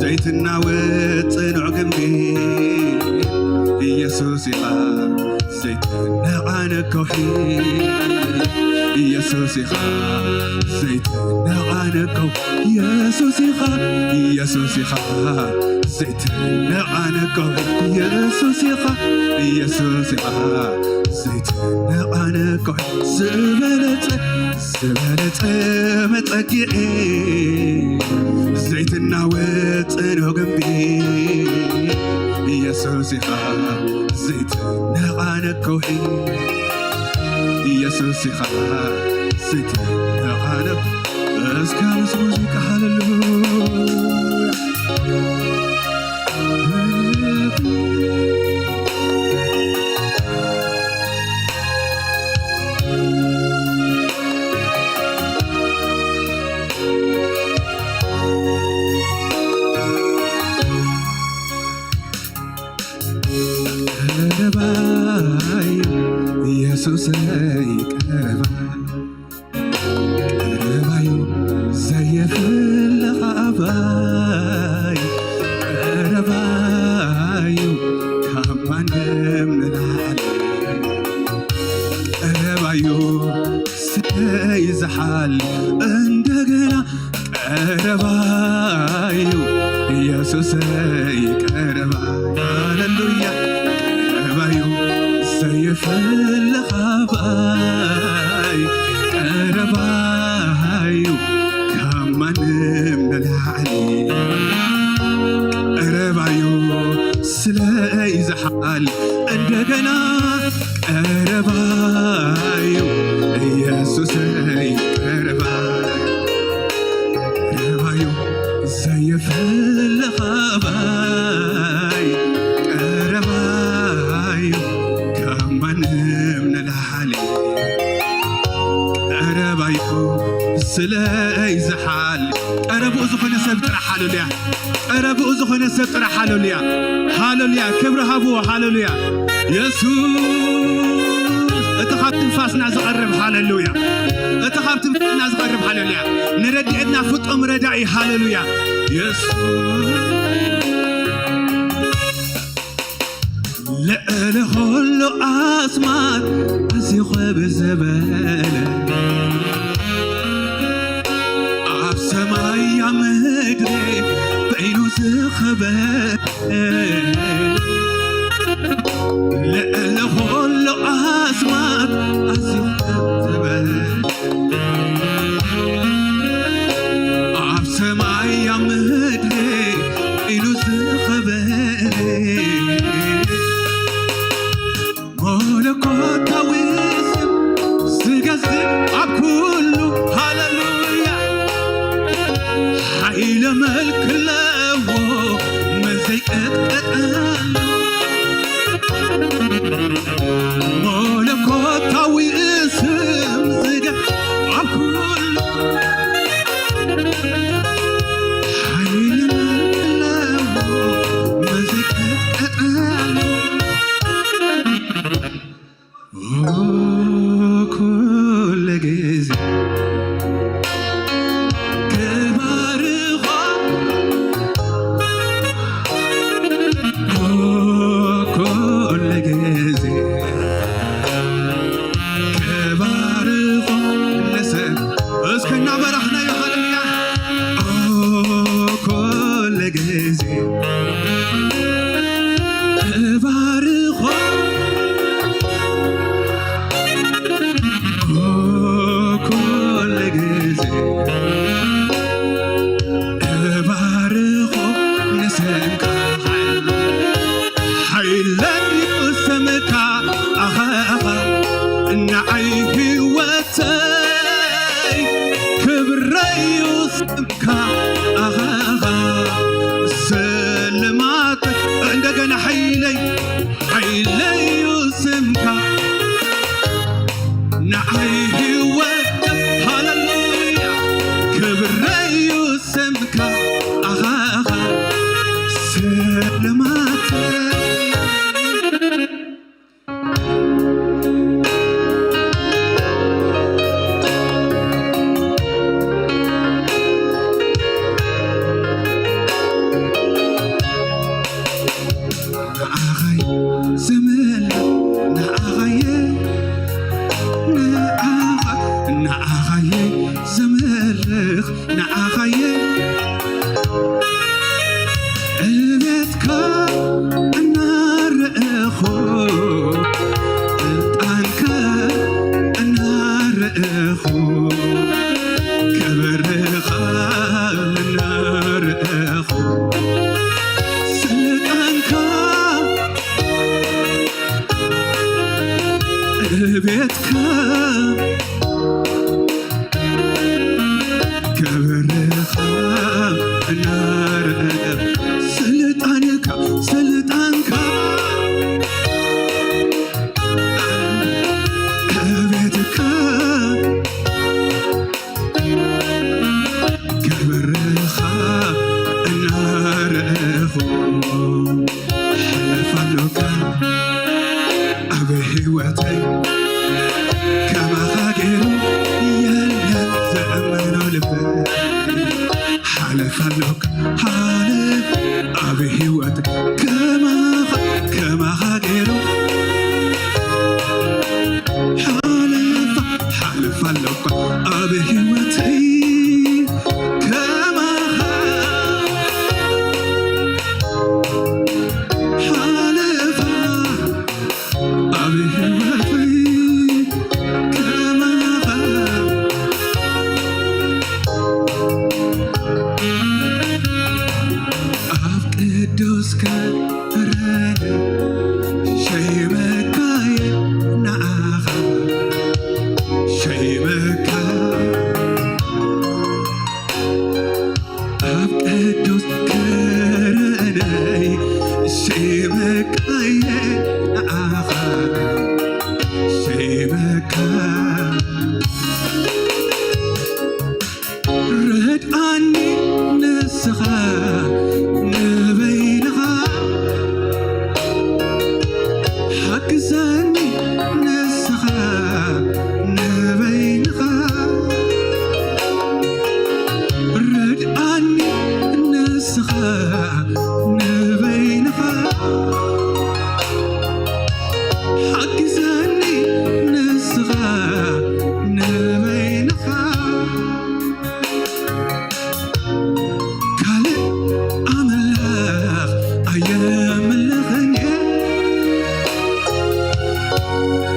ዘይትናወጽ ጽኑዕ ግንቢ ኢየሱስ ኢኻ ዘይትነቓነቕ ከውሒ ኢየሱስ ኢኻ ዘይትነቓነቕ ከውሒ ኢየሱስ ኢኻ ኢየሱስ ኢኻ ዘይትነቓነቕ ከውሒ ኢየሱስ ኢኻ ኢየሱስ ኢኻ ዘይትነቓነቕ ከውሒ ዝበለጸ ዝበለጸ መጸግዒ ዘይትናወጽ ጽኑዕ ግንቢ ኢየሱስ ኢኻ ዘይትነቓነቕ ከውሒ ኢየሱስ ኢኻ ዘይትነቓነቕ እስከ ምስ ሙዚቃ ሃሌሉያ ኢየሱሰይ ቀረባ፣ ቀረባዩ ዘየፍልኽ ኣባይ፣ ቀረባዩ ካብ ማንም ንላዕሊ፣ ቀረባዩ ስለይ ዝሓል እንደገና ቀረባዩ ኢየሱሰይ ቀረባዩ፣ ሃሌሉያ፣ ቀረባዩ ዘይፈልኽ ኣባይ፣ ቀረባዩ ካብ ማንም ንላዕሊ፣ ቀረባዩ ስለይ ዝሓል እንደገና ቀረባዩ ኢየሱሰይ ቀረባዩ፣ ቀረባዩ ዘየፍልኽ ኣባይ፣ ቀረባዩ ካብ ማንም ንላዕሊ፣ ቀረባዩ ስለይ ዝሓል። ቀረብኡ ዝኾነ ሰብ ጥራሕ ሃሌሉያ። ቀረብኡ ዝኾነ ሰብ ጥራሕ ሃሌሉያ፣ ሃሌሉያ፣ ክብሪ ሃብዎ፣ ሃሌሉያ። የሱስ እቲ ካብ ትንፋስና ዝቐርብ ሃሌሉያ፣ እቲ ካብ ትንፋስና ዝቐርብ ሃሌሉያ፣ ንረድኤትና ፍጡም ረዳኢ ሃሌሉያ። የሱስ ልዕሊ ኹሉ ኣስማት ኣዝዩ ኽብ ዝበለ ኣብ ሰማይ ኣብ ምድሪ በይኑ ዝኸበረ ልዕሊ ኹሉ ኣስማት ኣዝዩ ኽብ ዝበለ ኣብ ሰማይ ኣብ ምድሪ ኢሉ ዝኸበረ መለኮታዊ ስም ዝገዝእ ኣብ ኩሉ ሃሌሉያ ሓይለ መልክ ኣለዎ መዘይቀጥቀጠሉ መለኮታዊ ስም ዝገ ኣብ ኩሉ ሓይሊ ኣለዎ መዘይቀጥቀጠሉ ኩሉ ግዜ ክባርኾ ኩሉ ግዜ ክባርኾ ንስም እስከ እናበረኽናዮ ሃሌሉያ ኩሉ ግዜ ክባርኾ ኩሉ ግዜ እባርኾ ንስምካ ሓይለዩ ስምካ ኣኸኻ ንዓይ ህይወተይ ክብረዩ ስምካ ኣኸኻ ስልማተይ እንደገና ሓይለይ ሓይለዩ ስምካ ንዓይ ህይወት ሃሌሉያ ክብረዩ ስምካ ኣኻኻ ስልማት ንዓኻይ ዘምልኽ ንዓኻየ ንዓኻ ንዓኻየ ዘምልኽ ንዓኻየ ዕቤትካ እናረእኹ ስልጣንካ እናረእኹ ክብርኻ እናረእኹ ስልጣንካ ቤትካ ክብርኻ እናረእ ስልጣንካ ስልጣንካ ቤትካ ክብርኻ እናረእኹ ሕለፍ ኣሎካ ኣብ ህይወተይ ሓልፍ ኣብ ህይወት ከማኻ ከማኻ ገይሩ ሓልፍ ሓልፍ ኣለኳ ኣብ ህይወተይ ከማኻ ሓልፍ ኣብ ህይወተይ ከማኻ ኣብ ቅዱስ ከረን ሸይመካየ ንዓኻ ሸይመካ ኣብ ቅዱስ ከረነይ ሸይመካየ ንዓኻ ሸይመካ ርድኣኒ ንስኻ ንበይንኻ ሓግዘኒ ንስኻ ንበይንኻ ርድኣኒ ንስኻ ንበይንኻ ሓግዘኒ ንስኻ ንበይንኻ ካልእ ኣምላኽ ኣየምልኽን እየ።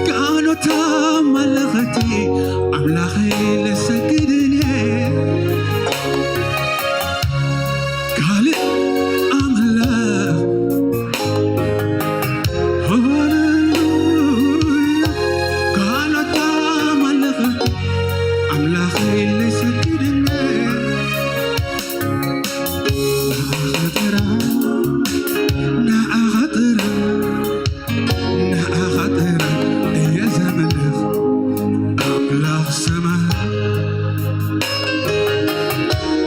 ጋኖት ኣማልኽቲ ኣምላኸይ ልሰግድን እየ። ካልእ ኣምላኽ ሃሌሉያ ካልኦት ኣማልኽቲ ኣምላኸይ ለይሰግድኒ ንዓኻ ጥራይ ንዓኻ ጥራይ ንዓኻ ጥራይ እየ ዘምልኽ ኣምላኽ ሰማይ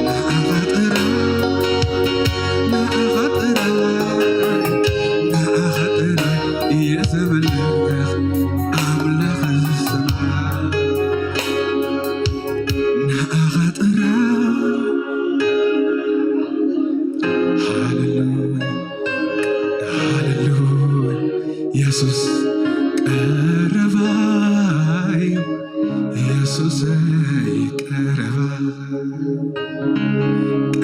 ንዓኻ ጥራይ ንዓኻ ጥራይ ንዓኻ ጥራይ እየ ዘምልኽ ኣምላኽ ሰማይ ንዓኻ ጥራይ ሃሌሉያ ሃሌሉያ የሱስ ቀረባይ የሱሰይ ቀረባ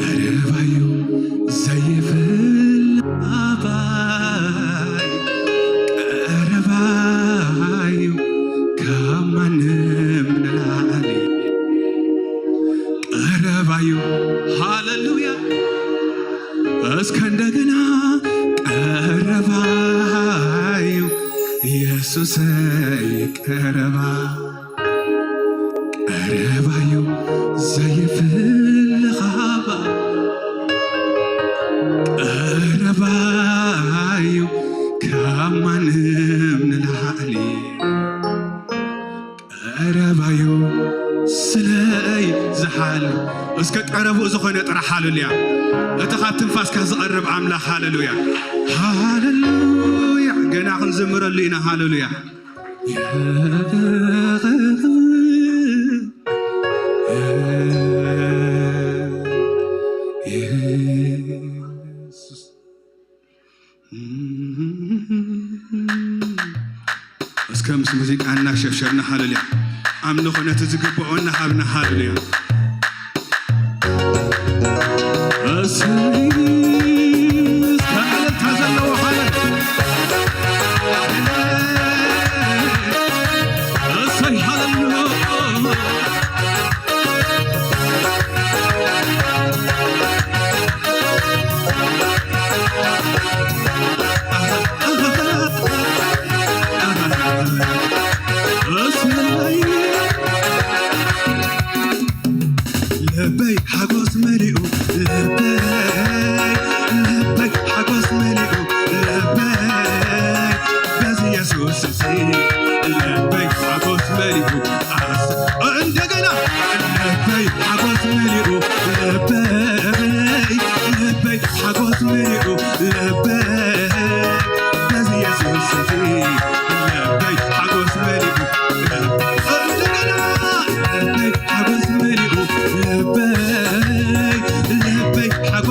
ቀረባዩ ዘይፍለ ኣባይ ቀረባዩ ካብ ማንም ንላዕሊ ቀረባዩ ሃሌሉያ እስከ እንደገና ቀረባዩ የሱሰይ ቀረባ ቀረባዩ ዘይፍለኻባ ቀረባዩ ካብ ማንም ንላዕሊ ቀረባዩ ስለይ ዝሓል እስከ ቀረብኡ ዝኾነ ጥራሕ ሃሌሉያ እቲ ካብ ትንፋስካ ዝቐርብ ኣምላኽ ሃሌሉያ ሃሌሉያ ገና ክንዝምረሉ ኢና ሃሌሉያ እስከ ምስ ሙዚቃ እናሸብሸብና ሃሌሉያ ኣምልኾ ነቲ ዝግብኦ እናሃብና ሃሌሉያ እሰይ እስከ እልልታ ዘለዎ ሃሌ እሰይ ሃሌሉያ ልበይ ሓጎስ መሊኡ ልበይ ልበይ ሓጎስ መሊኡ ልበይ በዚ የሱስ እዚ ልበይ ሓጎስ መሊኡ ኣስ እንደገና ልበይ ሓጎስ መሊኡ ልበይ ልበይ ሓጎስ መሊኡ ልበይ በዚ የሱስ እዚ ልበይ ሓጎስ መሊኡ እንደገና ልበይ ሓጎስ መሊኡ ልበይ ልበይ ሓጎስ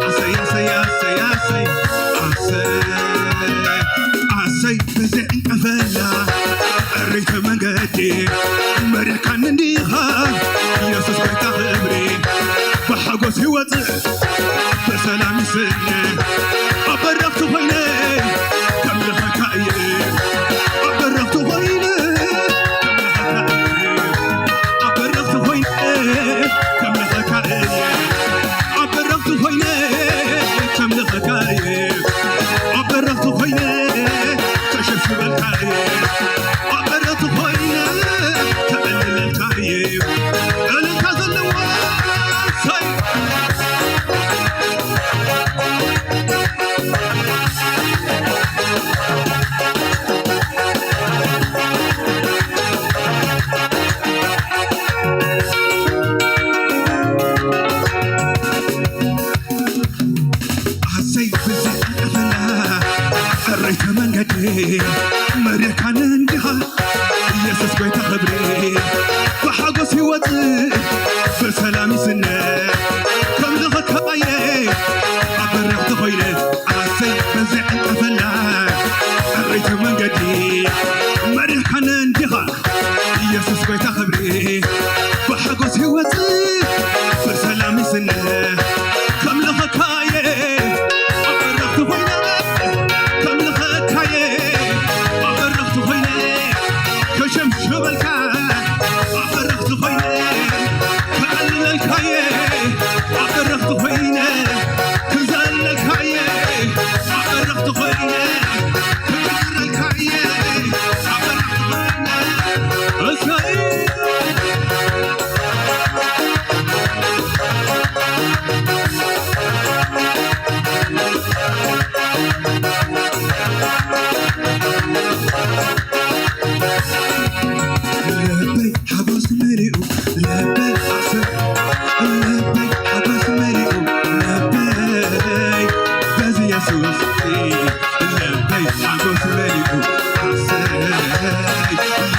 ኣሰይ ኣሰይ ኣሰይ ኣሰይ ኣሰይ ኣሰይ በዚ ዕንቀፈላ ዕርይቲ መንገዲ መሪሕካኒ እንዲኻ ኢየሱስ ጎይታ ክብሪ ብሓጎስ ይወፅእ ብሰላም ይስነ ኣብ በረኽቲ ኮይነ ከምልኸካ እየ ኣብ በረኽቲ ኮይነ ከምልኸካ እየ ኣብ በረኽቲ ኮይነ ከምልኸካ እየ ኣብ በረኽቲ ኮይነ ከምልኸካ እየ ኣብ በረኽቲ ኮይነ ከሸሽበልካ እየ ኣብ በረኽቲ ኮይነ ከዕልለልካ እየ እልልታ ዘለዎ ሰይ ኣሰይ ብዘይ ዕንቀፈላ ዕረይቲ መንገዲ መሪሕካኒ እንዲኻ ኢየሱስ ጎይታ ክብሪ ብሓጎስ ይወፅእ ብሰላም ይስነ ከምልኸካየ ኣብ በረኽቲ ኮይነ ኣሰይ በዚ ዕንቀፈላ ዕረይቲ መንገዲ መሪሕካኒ እንዲኻ ኢየሱስ ጎይታ ክብሪ ብሓጎስ ይወፅእ ብሰላም ይስነ ከምልኸካየ ኣብ በረኽቲ ኮይነ ከምልኸካየ ኣብ በረኽቲ ኮይነ ከሸምሸበልካ ኣብ በረኽቲ ኮይነ ከዕልለልካየ ኣብ በረኽቲ ኮይነ ክዘለልካየ ኣብ በረኽቲ ኮይነ ክጭርረልካየ ኣብ በረኽቲ ኮይነ እሰይ ልበይ ሓጎስ መሊኡ ልበይ ኣሰብ ልበይ ሓጎስ መሊኡ ልበይ በዚ የሱስ ልበይ ሓጎስ መሊኡ ኣሰይ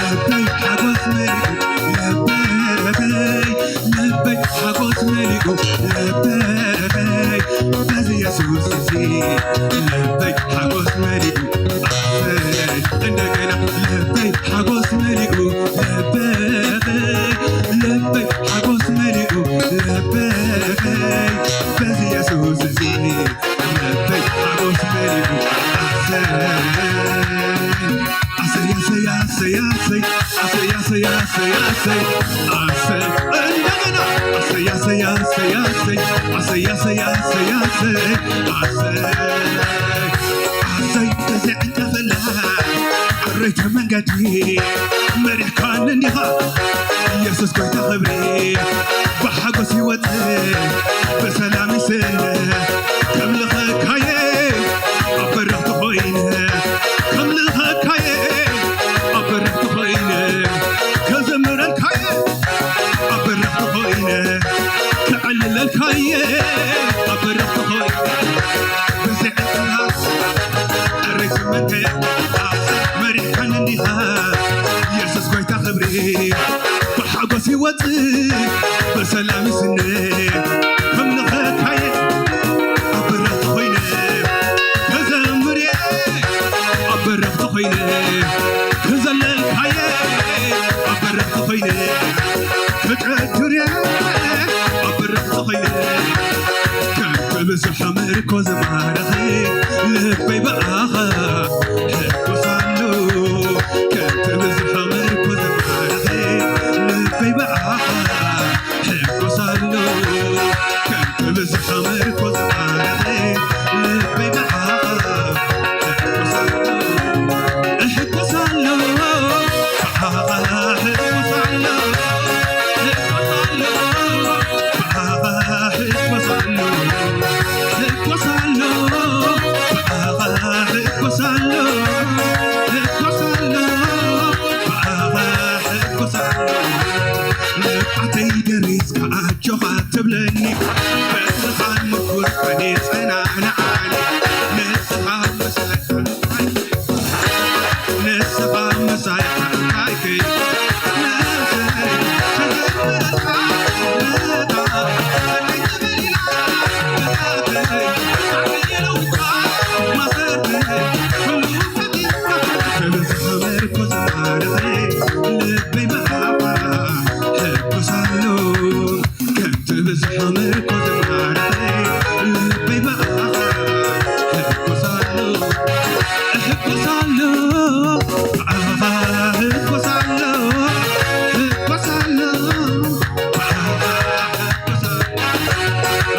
ልበይ ሓጎስ መሊኡ ልበይ ልበይ ሓጎስ መሊኡ ልበይ በዚ የሱስ እዚ ልበይ ሓጎስ መሊኡ ኣሰይ እንደገና ልበይ ሓጎስ መሊኡ ልበይ ልበይ ሓጎስ መሊኡ ልበይ በዚ የሱስ እዚ ልበይ ሓጎስ መሊኡ ኣሰይ ኣሰይ ኣሰይ ኣሰይ ኣሰይ ኣሰይ ኣሰይ ኣሰይ ኣሰይ ኣሰይ እንደገና ኣሰይ ኣሰይ ኣሰይ ኣሰይ ኣሰይ ኣሰይ ኣሰይ ኣሰይ ኣሰይ ኣሰይ እዚ ዕንቀፈላ ኣረይተ መንገዲ መሪሕካኒ እንዲኻ ኢየሱስ ጎይታ ክብሪ ብሓጎስ ይወፅእ ብሰላም ይስነ ከምልኸካየ ኣብ በረኽቲ ኮይነ ከምልኸካየ ኣብ በረኽቲ ኮይነ ከዘምረልካየ ኣብ በረኽቲ ኮይነ ከዕልለልካየ ኣብ በረኽቲ ኮይነ ብዘይ ዕጥላት ዕርይቲ መንገዲ መሪሕካኒ እንዲኻ ኢየሱስ ጎይታ ክብሪ ብሓጎስ ይወፅእ ብሰላም ይስነ ከምልኸካየ ኣብ በረኽቲ ኮይነ ከዘምርየ ኣብ በረኽቲ ኮይነ ክዘለልካየ ኣብ በረኽቲ ኮይነ ክጨድርየ ኣብ በረኽቲ ኮይነ ከም ትብዝሖ ምርኮ ዝማረኸ ልበይ ብኣኻ ሕጉስ ኣሎ ከም ትብዝሖ ምርኮ ዝማረኸ ልበይ ብኣኻ ሕጉስ ኣሎ ከም ትብዝሖ ምርኮ ዝማረኸ ልበይ ብኣኻ ሕጉስ ኣሎ እሕጎስ ኣሎ ብኣኻ ሕጎስ ኣሎ ሕጎስ ኣሎ ብኣኻ ሕጎስ ኣሎ ንዓይ ንስኻ ምሳይ ሓካይ፣ ንስኻ ምሳይ ሓካይ፣ ነብሰይ ተዘምረልካ፣ ነታ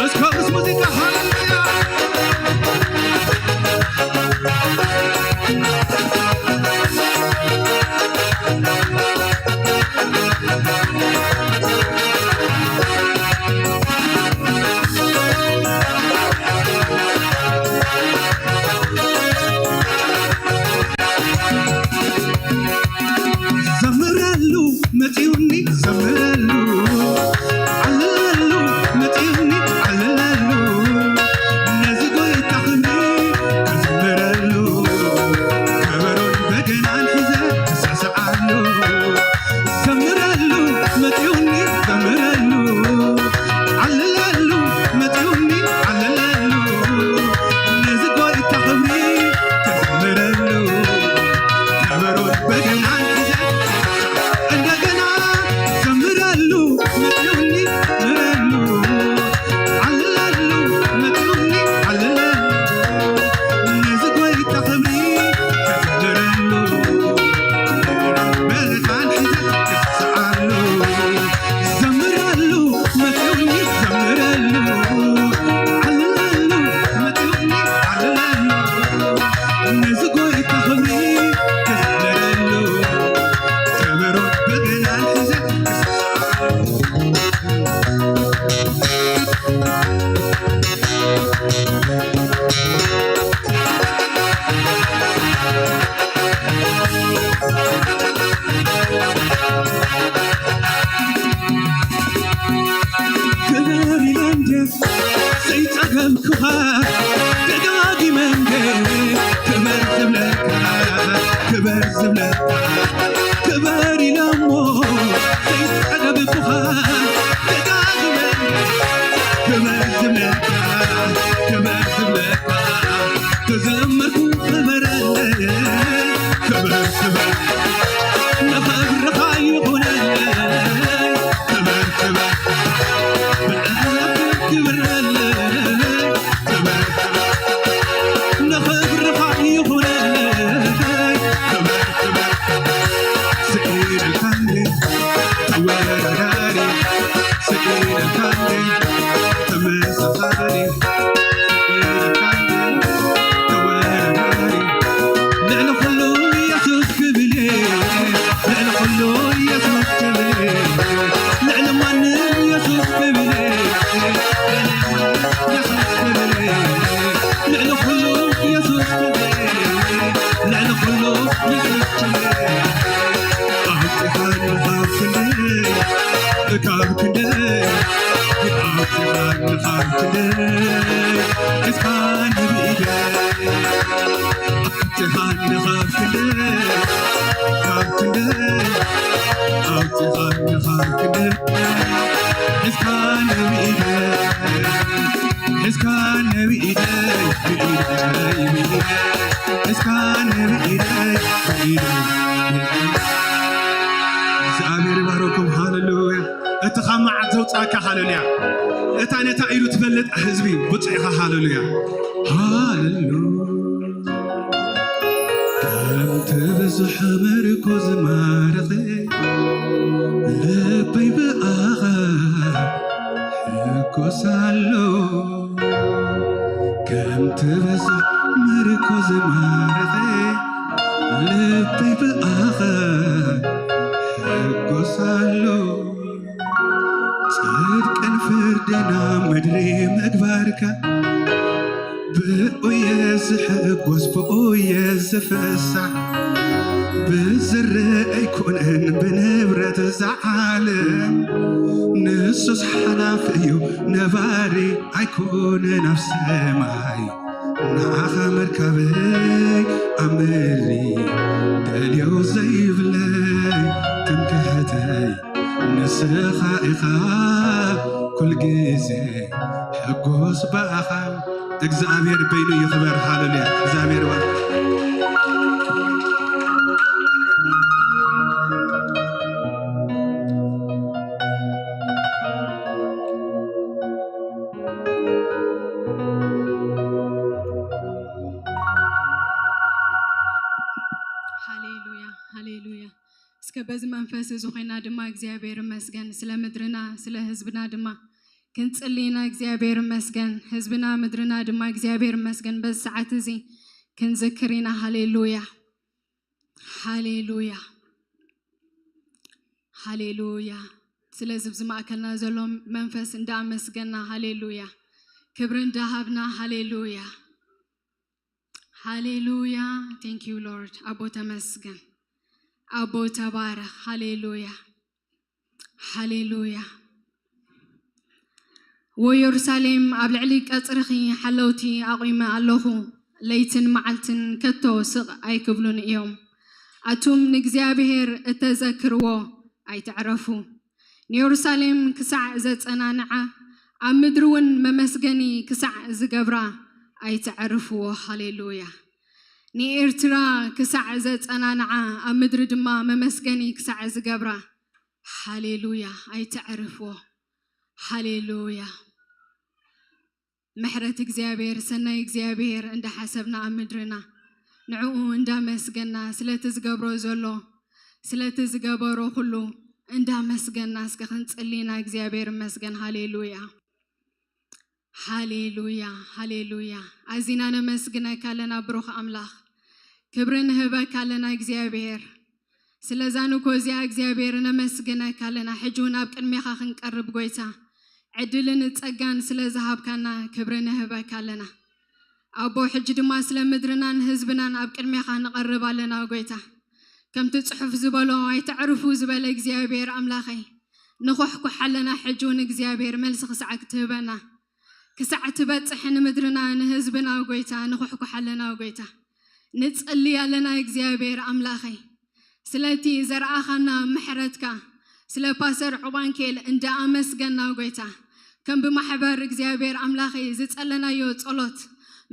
እስከ ምስ ሙዚቃ ሃሌሉያ። ዘምረሉ መጺኡኒ ዘምረሉ፣ ዓልለሉ መጺኡኒ ዓልለሉ፣ ነዚ ጎይታ ክብሪ ክዝምረሉ፣ ከበሮን በገናን ሒዘ ክስዕስዓሉ። ዘምረሉ መጺኡኒ ዘምረሉ፣ ዓልለሉ መጺኡኒ ዓልለሉ፣ ነዚ ጎይታ ክብሪ ክዝምረሉ፣ ከበሮን በገናን ሒዘ እንደገና ዘምረሉ መጺኡኒ ዘምረሉ፣ ዓልለሉ መጺኡኒ ዓልለሉ፣ ነዚ ጎይታ ክብሪ ክዝምረሉ፣ በገናን ሒዘ ክስዕስዓሉ፣ ዘምረሉ መጺኡኒ ዘምረሉ፣ ዓልለሉ መጺኡኒ ዓልለሉ፣ ነዚ ጎይታ ክብሪ ክዝምረሉ፣ ከበሮ በገናን ሒዘ ክስዕስዓሉ። ክብር ኢለ እንደ ዘይጸገምኩኻ ደጋጊመ እንደ ክብር ዝብለካ፣ ክብር ዝብለካ፣ ክብር ኢለ እሞ ዘይጸገብኩኻ ደጋጊመ ክብር ዝብለካ፣ ክብር ዝብለካ፣ ክዘምርኩ ክብረለይ፣ ክብር ክብር ንኽብርኻ ይኹነለይ፣ ክብር ክብር ብዕረፍቲ ክብረለይ፣ ክብር ክብር ንኽብርኻ ይኹነለይ፣ ክብር ክብር ስኢልካኒ ተወዳዳሪ፣ ስኢልካኒ ተመሳሳሊ፣ ስኢልካኒ ተወዳዳሪ፣ ልዕሊ ኩሉ ኢየሱስ ክብል እየ፣ ልዕሊ ኩሉ ኢየሱስ ክብል እየ፣ ልዕሊ ማንም ኢየሱስ ክብል እየ፣ ልዕሊ ማንም ኢየሱስ ክብል እየ፣ ልዕሊ ኩሉ ኢየሱስ ክብል እየ፣ ልዕሊ ኩሉ ኢየሱስ ክብል እየ። ኣውጺኻኒ ካብ ክንደይ፣ ካብ ክንደይ፣ ኣውጺኻኒ ካብ ክንደይ፣ እስካኒ ብኢደይ። ኣውጺኻኒ ካብ ክንደይ፣ ካብ ክንደይ፣ ኣውጺኻኒ ካብ ክንደይ፣ እስካኒ ብኢደይ፣ እስካኒ ብኢደይ፣ ብኢደይ፣ ብኢደይ፣ እስካኒ ብኢደይ፣ ብኢደይ። እግዚኣብሔር ይባርኩም። ሃሌሉያ። እቲ ካብ መዓት ዘውጻእካ ሃሌሉያ። እታ ነታ ኢሉ ትፈልጥ ህዝቢ ብፁዕ ኢኻ። ሃሌሉያ። ሃሌሉያ። ከምቲ ብዙሕ ምርኮ ዝማረኸ ልበይ ብኣኻ ሕጎስ ኣሎ። ከምቲ ብዙሕ ምርኮ ዝማረኸ ልበይ ብኣኻ ሕጎስ ኣሎ። ጽድቅን ፍርድን ኣብ ምድሪ ምግባርካ፣ ብኡየ ዝሕጎስ ብኡየ ዝፍሳሕ። ብዝርእ ኣይኮነን ብንብረት ዝዓለም፣ ንሱስ ሓላፍ እዩ ነባሪ ኣይኮነን ኣብ ሰማይ። ንዓኻ መርካበይ ኣብ ምድሪ ደልዮ ዘይብለይ ትምክሕተይ ንስኻ ኢኻ ኩል ግዜ ሕጎስ ብኣኻ። እግዚኣብሔር በይኑ ይኽበር። ሃሌሉያ። እግዚኣብሔር ይባርክ። ሃሌሉያ፣ ሃሌሉያ። እስከ በዚ መንፈስ እዚ ኮይና ድማ እግዚኣብሔር ይመስገን ስለ ምድርና፣ ስለ ህዝብና ድማ ክንጽሊ ኢና። እግዚኣብሔር ይመስገን ህዝብና፣ ምድርና ድማ እግዚኣብሔር ይመስገን በዚ ሰዓት እዚ ክንዝክር ኢና። ሃሌሉያ፣ ሃሌሉያ፣ ሃሌሉያ። ስለዚ ኣብዚ ማእከልና ዘሎ መንፈስ እንዳኣመስገና፣ ሃሌሉያ፣ ክብሪ እንዳሃብና፣ ሃሌሉያ፣ ሃሌሉያ። Thank you Lord። ኣቦ ተመስገን፣ ኣቦ ተባረኽ። ሃሌሉያ፣ ሃሌሉያ። ወየሩሳሌም፣ ኣብ ልዕሊ ቀጽርኺ ሓለውቲ ኣቑመ ኣለኹ፣ ለይትን መዓልትን ከቶ ስቕ ኣይክብሉን እዮም። ኣቱም ንእግዚኣብሔር እተዘክርዎ ኣይትዕረፉ። ንየሩሳሌም ክሳዕ ዘጸናንዓ፣ ኣብ ምድሪ እውን መመስገኒ ክሳዕ ዝገብራ ኣይትዕርፍዎ። ሃሌሉያ። ንኤርትራ ክሳዕ ዘጸናንዓ፣ ኣብ ምድሪ ድማ መመስገኒ ክሳዕ ዝገብራ፣ ሃሌሉያ፣ ኣይትዕርፍዎ። ሃሌሉያ። ምሕረት እግዚኣብሔር፣ ሰናይ እግዚኣብሔር እንዳሓሰብና ኣብ ምድርና ንዕኡ እንዳመስገና ስለቲ ዝገብሮ ዘሎ፣ ስለቲ ዝገበሮ ኩሉ እንዳመስገና እስከ ክንጽሊ ኢና። እግዚኣብሔር ይመስገን። ሃሌሉያ፣ ሃሌሉያ፣ ሃሌሉያ። ኣዚና ነመስግነካ ኣለና ብሩኽ ኣምላኽ። ክብሪ ንህበካ ኣለና እግዚኣብሔር። ስለዛ ንግሆ እዚኣ እግዚኣብሔር ነመስግነካ ኣለና። ሕጂ እውን ኣብ ቅድሜኻ ክንቀርብ ጎይታ፣ ዕድልን ጸጋን ስለ ዝሃብካና ክብሪ ንህበካ ኣለና። ኣቦ፣ ሕጂ ድማ ስለ ምድርናን ህዝብናን ኣብ ቅድሜኻ ንቐርብ ኣለና ጎይታ። ከምቲ ጽሑፍ ዝበሎ፣ ኣይተዕርፉ ዝበለ እግዚኣብሔር ኣምላኸይ፣ ንኹሕኩሕ ኣለና። ሕጂ እውን እግዚኣብሔር መልሲ ክሳዕ ክትህበና፣ ክሳዕ ትበጽሕ ንምድርና ንህዝብና ጎይታ ንኹሕኩሕ ኣለና ጎይታ። ንጽሊ ኣለና እግዚኣብሔር ኣምላኸይ፣ ስለቲ ዘርኣኻና ምሕረትካ፣ ስለ ፓስተር ዑባንኬል እንዳ ኣመስገና ጎይታ፣ ከም ብማሕበር እግዚኣብሔር ኣምላኸይ ዝጸለናዮ ጸሎት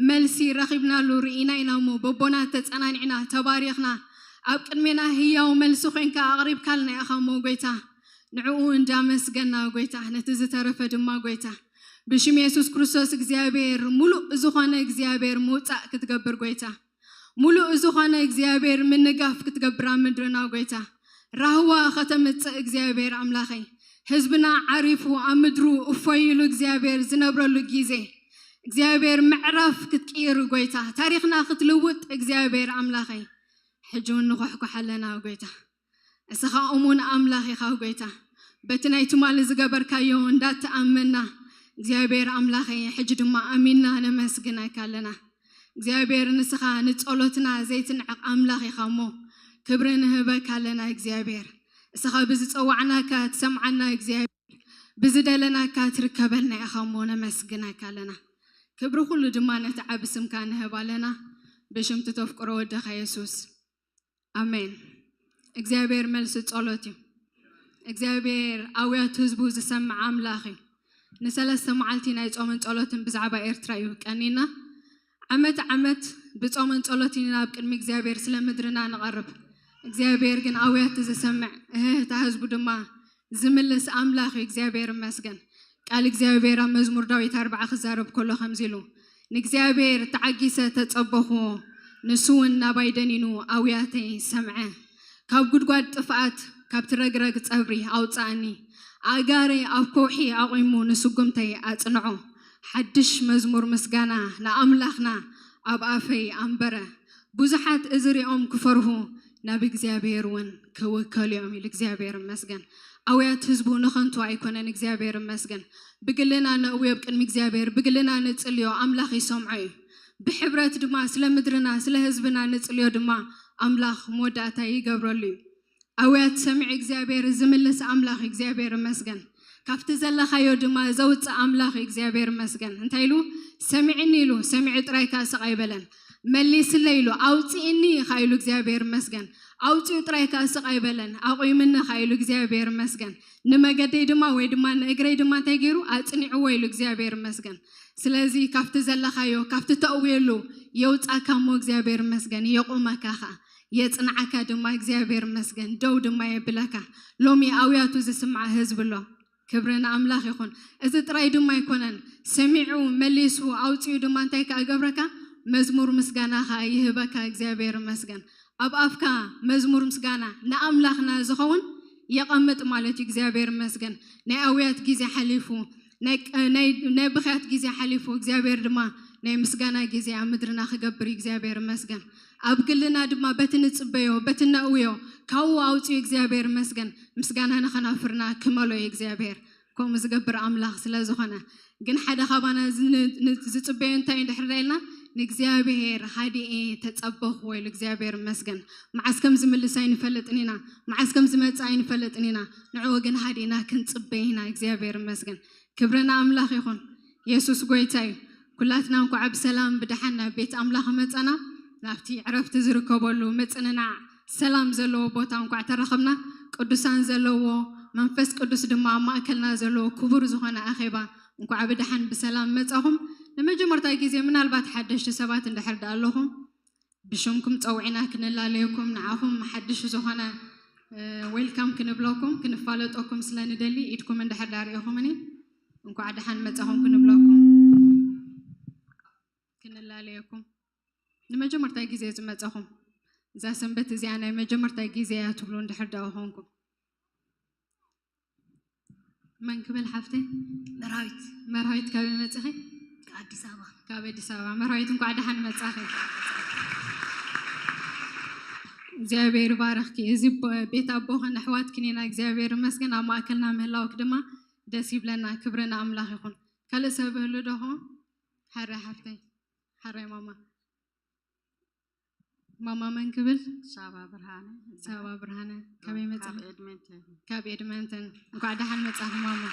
መልሲ ረኺብናሉ ርኢና ኢና እሞ፣ በቦና ተጸናኒዕና ተባሪኽና ኣብ ቅድሜና ህያው መልሲ ኮይንካ ኣቕሪብካልና ኢኻ እሞ ጎይታ፣ ንዕኡ እንዳመስገና ጎይታ፣ ነቲ ዝተረፈ ድማ ጎይታ፣ ብሽም የሱስ ክርስቶስ እግዚኣብሔር፣ ሙሉእ ዝኾነ እግዚኣብሔር ምውጻእ ክትገብር ጎይታ፣ ሙሉእ ዝኾነ እግዚኣብሔር ምንጋፍ ክትገብር ኣብ ምድርና ጎይታ፣ ራህዋ ከተምጽእ እግዚኣብሔር ኣምላኸይ፣ ህዝብና ዓሪፉ ኣብ ምድሩ እፎይ ኢሉ እግዚኣብሔር ዝነብረሉ ግዜ፣ እግዚኣብሔር ምዕራፍ ክትቅይር ጎይታ፣ ታሪኽና ክትልውጥ እግዚኣብሔር ኣምላኸይ፣ ሕጂ እውን ንኹሕኩሕ ኣለና ጎይታ። እስኻ እሙን ኣምላኽ ኢኻ ጎይታ። በቲ ናይ ትማሊ ዝገበርካዮ እንዳተኣመና እግዚኣብሔር ኣምላኸይ፣ ሕጂ ድማ ኣሚንና ነመስግነካ ኣለና። እግዚኣብሔር ንስኻ ንጸሎትና ዘይትንዕቕ ኣምላኽ ኢኻ እሞ ክብሪ ንህበካ ኣለና እግዚኣብሔር። እስኻ ብዝጸዋዕናካ ትሰምዓና እግዚኣብሔር፣ ብዝደለናካ ትርከበልና ኢኻ እሞ ነመስግነካ ኣለና። ክብሪ ኩሉ ድማ ነቲ ዓቢ ስምካ ንህብ ኣለና ብሽም ትተፍቅሮ ወደኻ የሱስ። ኣሜን። እግዚኣብሔር መልሲ ጸሎት እዩ። እግዚኣብሔር ኣውያት ህዝቡ ዝሰምዕ ኣምላኽ እዩ። ንሰለስተ መዓልቲ ናይ ጾምን ጸሎትን ብዛዕባ ኤርትራ እዩ ቀኒና። ዓመት ዓመት ብጾምን ጸሎትን ኢና ኣብ ቅድሚ እግዚኣብሔር ስለ ምድርና ንቐርብ። እግዚኣብሔር ግን ኣውያት ዝሰምዕ፣ እህህታ ህዝቡ ድማ ዝምልስ ኣምላኽ እዩ። እግዚኣብሔር ይመስገን። ቃል እግዚኣብሔር ኣብ መዝሙር ዳዊት ኣርብዓ ክዛረብ ከሎ ከምዚ ኢሉ፣ ንእግዚኣብሔር ተዓጊሰ ተጸበኹዎ፣ ንሱ እውን ናባይ ደኒኑ ኣውያተይ ሰምዐ። ካብ ጉድጓድ ጥፍኣት፣ ካብቲ ረግረግ ጸብሪ ኣውጽኣኒ። ኣእጋረይ ኣብ ከውሒ ኣቑሙ፣ ንስጉምተይ ኣጽንዖ። ሓድሽ መዝሙር ምስጋና ንኣምላኽና ኣብ ኣፈይ ኣንበረ። ብዙሓት እዚ ሪኦም ክፈርሁ፣ ናብ እግዚኣብሔር እውን ክውከሉ እዮም ኢሉ። እግዚኣብሔር ይመስገን። ኣውያት ህዝቡ ንኸንቱ ኣይኮነን። እግዚኣብሔር ይመስገን። ብግልና ነእውዮ ኣብ ቅድሚ እግዚኣብሔር፣ ብግልና ንጽልዮ፣ ኣምላኽ ይሰምዖ እዩ። ብሕብረት ድማ ስለ ምድርና ስለ ህዝብና ንጽልዮ ድማ ኣምላኽ መወዳእታ ይገብረሉ እዩ። ኣውያት ሰሚዕ እግዚኣብሔር ዝምልስ ኣምላኽ እግዚኣብሔር ይመስገን። ካብቲ ዘለኻዮ ድማ ዘውፅእ ኣምላኽ እግዚኣብሔር ይመስገን። እንታይ ኢሉ? ሰሚዕኒ ኢሉ። ሰሚዑ ጥራይ ከኣ ስቕ ኣይበለን። መሊስለይ ኢሉ። ኣውፅእኒ ከኣ ኢሉ እግዚኣብሔር ይመስገን። ኣውፅኡ ጥራይ ከኣ ስቕ ኣይበለን። ኣቑምኒ ከኣ ኢሉ እግዚኣብሔር ይመስገን። ንመገደይ ድማ ወይ ድማ ንእግረይ ድማ እንታይ ገይሩ? ኣፅኒዕዎ ኢሉ እግዚኣብሔር ይመስገን። ስለዚ ካብቲ ዘለኻዮ ካብቲ ተእውየሉ የውፃካ እሞ እግዚኣብሔር ይመስገን። የቑመካ ከኣ የፅንዓካ ድማ እግዚኣብሔር ይመስገን። ደው ድማ የብለካ። ሎሚ ኣውያቱ ዝስምዓ ህዝቢ ኣሎ። ክብሪ ንኣምላኽ ይኹን። እዚ ጥራይ ድማ ኣይኮነን፣ ሰሚዑ መሊሱ ኣውፂኡ ድማ እንታይ ከኣ ገብረካ? መዝሙር ምስጋና ከኣ ይህበካ። እግዚኣብሔር ይመስገን። ኣብ ኣፍካ መዝሙር ምስጋና ንኣምላኽና ዝኸውን የቐምጥ ማለት እዩ። እግዚኣብሔር ይመስገን። ናይ ኣውያት ግዜ ሓሊፉ፣ ናይ ቅ- ናይ ናይ ብኽያት ግዜ ሓሊፉ እግዚኣብሔር ድማ ናይ ምስጋና ግዜ ኣብ ምድርና ክገብር እዩ። እግዚኣብሔር ይመስገን። ኣብ ግልና ድማ በቲ ንጽበዮ በቲ ነእውዮ ካብኡ ኣውፅኡ እግዚኣብሔር ይመስገን። ምስጋና ንኸናፍርና ክመሎ እዩ እግዚኣብሔር። ከምኡ ዝገብር ኣምላኽ ስለ ዝኾነ ግን ሓደ ካባና ዝን- ን- ዝጽበዮ እንታይ እዩ እንድሕር ኢልና ንእግዚኣብሔር ሃዲኤ ተጸበኽዎ ኢሉ እግዚኣብሔር ይመስገን። መዓስ ከም ዝምልስ ኣይንፈልጥን ኢና። መዓስ ከም ዝመጽእ ኣይንፈልጥን ኢና። ንዕኡ ግን ሃዲእና ክንጽበ ኢና። እግዚኣብሔር ይመስገን። ክብሪ ንኣምላኽ ይኹን። የሱስ ጎይታ እዩ። ኩላትና እንኳዕ ብሰላም ብደሓን ናብ ቤት ኣምላኽ መጻና። ናብቲ ዕረፍቲ ዝርከበሉ ምጽንናዕ ሰላም ዘለዎ ቦታ እንኳዕ ተረኸብና። ቅዱሳን ዘለዎ መንፈስ ቅዱስ ድማ ኣብ ማእከልና ዘለዎ ክቡር ዝኾነ ኣኼባ እንኳዕ ብደሓን ብሰላም መጻኹም። ንመጀመርታ ግዜ ምናልባት ሓደሽቲ ሰባት እንድሕር ደኣ ኣለኹም ብሽምኩም ጸዊዕና ክንላለየኩም ንዓኹም ሓድሽ ዝኾነ ዌልካም ክንብለኩም ክንፋለጠኩም ስለ ንደሊ ኢድኩም እንድሕር ደኣ ርኢኹምኒ እንኳዕ ደሓን መጻኹም ክንብለኩም ክንላለየኩም። ንመጀመርታ ግዜ ዝመጻኹም እዛ ሰንበት እዚኣ ናይ መጀመርታ ግዜ እያ ትብሉ እንድሕር ደኣ ኾንኩም መን ክብል ሓፍተይ? መርሃዊት። መርሃዊት ካበይ መጺኺ? ኣዲስ ኣበባ። ካብ ኣዲስ ኣበባ። መርሃዊት እንኳዕ ደሓን መጻኺ። እግዚኣብሔር ይባርኽኪ። እዚ ቦ- ቤት ኣቦኽን ኣሕዋትክን ኢና። እግዚኣብሔር ይመስገን ኣብ ማእከልና ምህላውክ ድማ ደስ ይብለና። ክብሪ ንኣምላኽ ይኹን። ካልእ ሰብ ህሉ ዶ ኾን? ሓራይ ሓፍተይ። ሓራይ ማማ። ማማ መን ክብል? ሳባ ብርሃነ። ሳባ ብርሃነ። ካበይ መጻ? ካብ ኤድመንተን። ካብ ኤድመንተን። እንኳዕ ደሓን መጻኺ ማማ።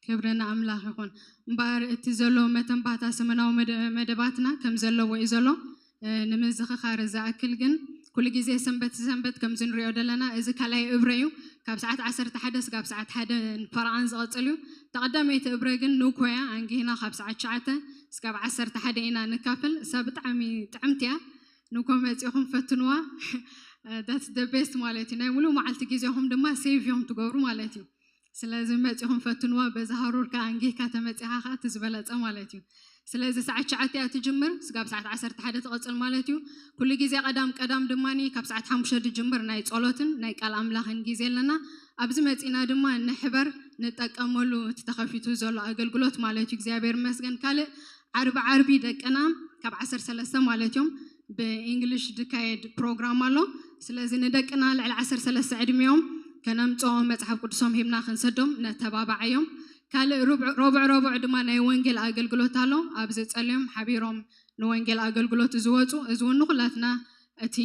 ክብሪ ንኣምላኽ ይኹን። እምበኣር እቲ ዘሎ መተንባታ ሰመናዊ መደ- መደባትና ከም ዘለዎ እዩ ዘሎ። እ፣ ንምዝኽኻር ዝኣክል ግን ኩሉ ግዜ ሰንበት ሰንበት ከምዚ ንሪኦ ዘለና እዚ ካልኣይ እብረ እዩ። ካብ ሰዓት ዓሰርተ ሓደ ስጋብ ሰዓት ሓደ ፈረቓን ዝቐጽል እዩ። ተቐዳመይቲ እብረ ግን ንኮያ ኣንጊህና ካብ ሰዓት ትሽዓተ ስጋብ ዓሰርተ ሓደ ኢና ንካፈል። እሳ ብጣዕሚ ጥዕምቲ እያ። ንኮ መጺኹም ፈትንዋ። That's the best ማለት እዩ። ናይ ሙሉእ መዓልቲ ግዜኹም ድማ ሴቭ እዮም ትገብሩ ማለት እዩ። ስለዚ መጺኹም ፈትንዋ። በዚ ሃሩር ከኣ ኣንጊህካ ተመጺኻ ከኣ እቲ ዝበለጸ ማለት እዩ። ስለዚ ሰዓት ትሽዓተ እያ ትጅምር፣ ስጋብ ሰዓት ዓሰርተ ሓደ ትቐጽል ማለት እዩ። ኩሉ ግዜ ቀዳም ቀዳም ድማ ካብ ሰዓት ሓሙሽተ ዝጅምር ናይ ጸሎትን ናይ ቃል ኣምላኽን ግዜ ኣለና። ኣብዚ መጺና ድማ ንሕበር ንጠቀመሉ እቲ ተኸፊቱ ዘሎ ኣገልግሎት ማለት እዩ። እግዚኣብሔር ይመስገን። ካልእ ዓርቢ ዓርቢ ደቅና ካብ ዓሰርተ ሰለስተ ማለት እዮም ብእንግሊሽ ዝካየድ ፕሮግራም ኣሎ። ስለዚ ንደቅና ልዕሊ ዓሰርተ ሰለስተ ዕድሚኦም ከነምፅኦም መፅሓፍ ቅዱሶም ሂብና ክንሰዶም ነተባባዓዮም። ካልእ ርቡዕ- ረቡዕ ረቡዕ ድማ ናይ ወንጌል ኣገልግሎት ኣሎ። ኣብዚ ፀልዮም ሓቢሮም ንወንጌል ኣገልግሎት ዝወፁ እዚ እውን ንኩላትና እቲ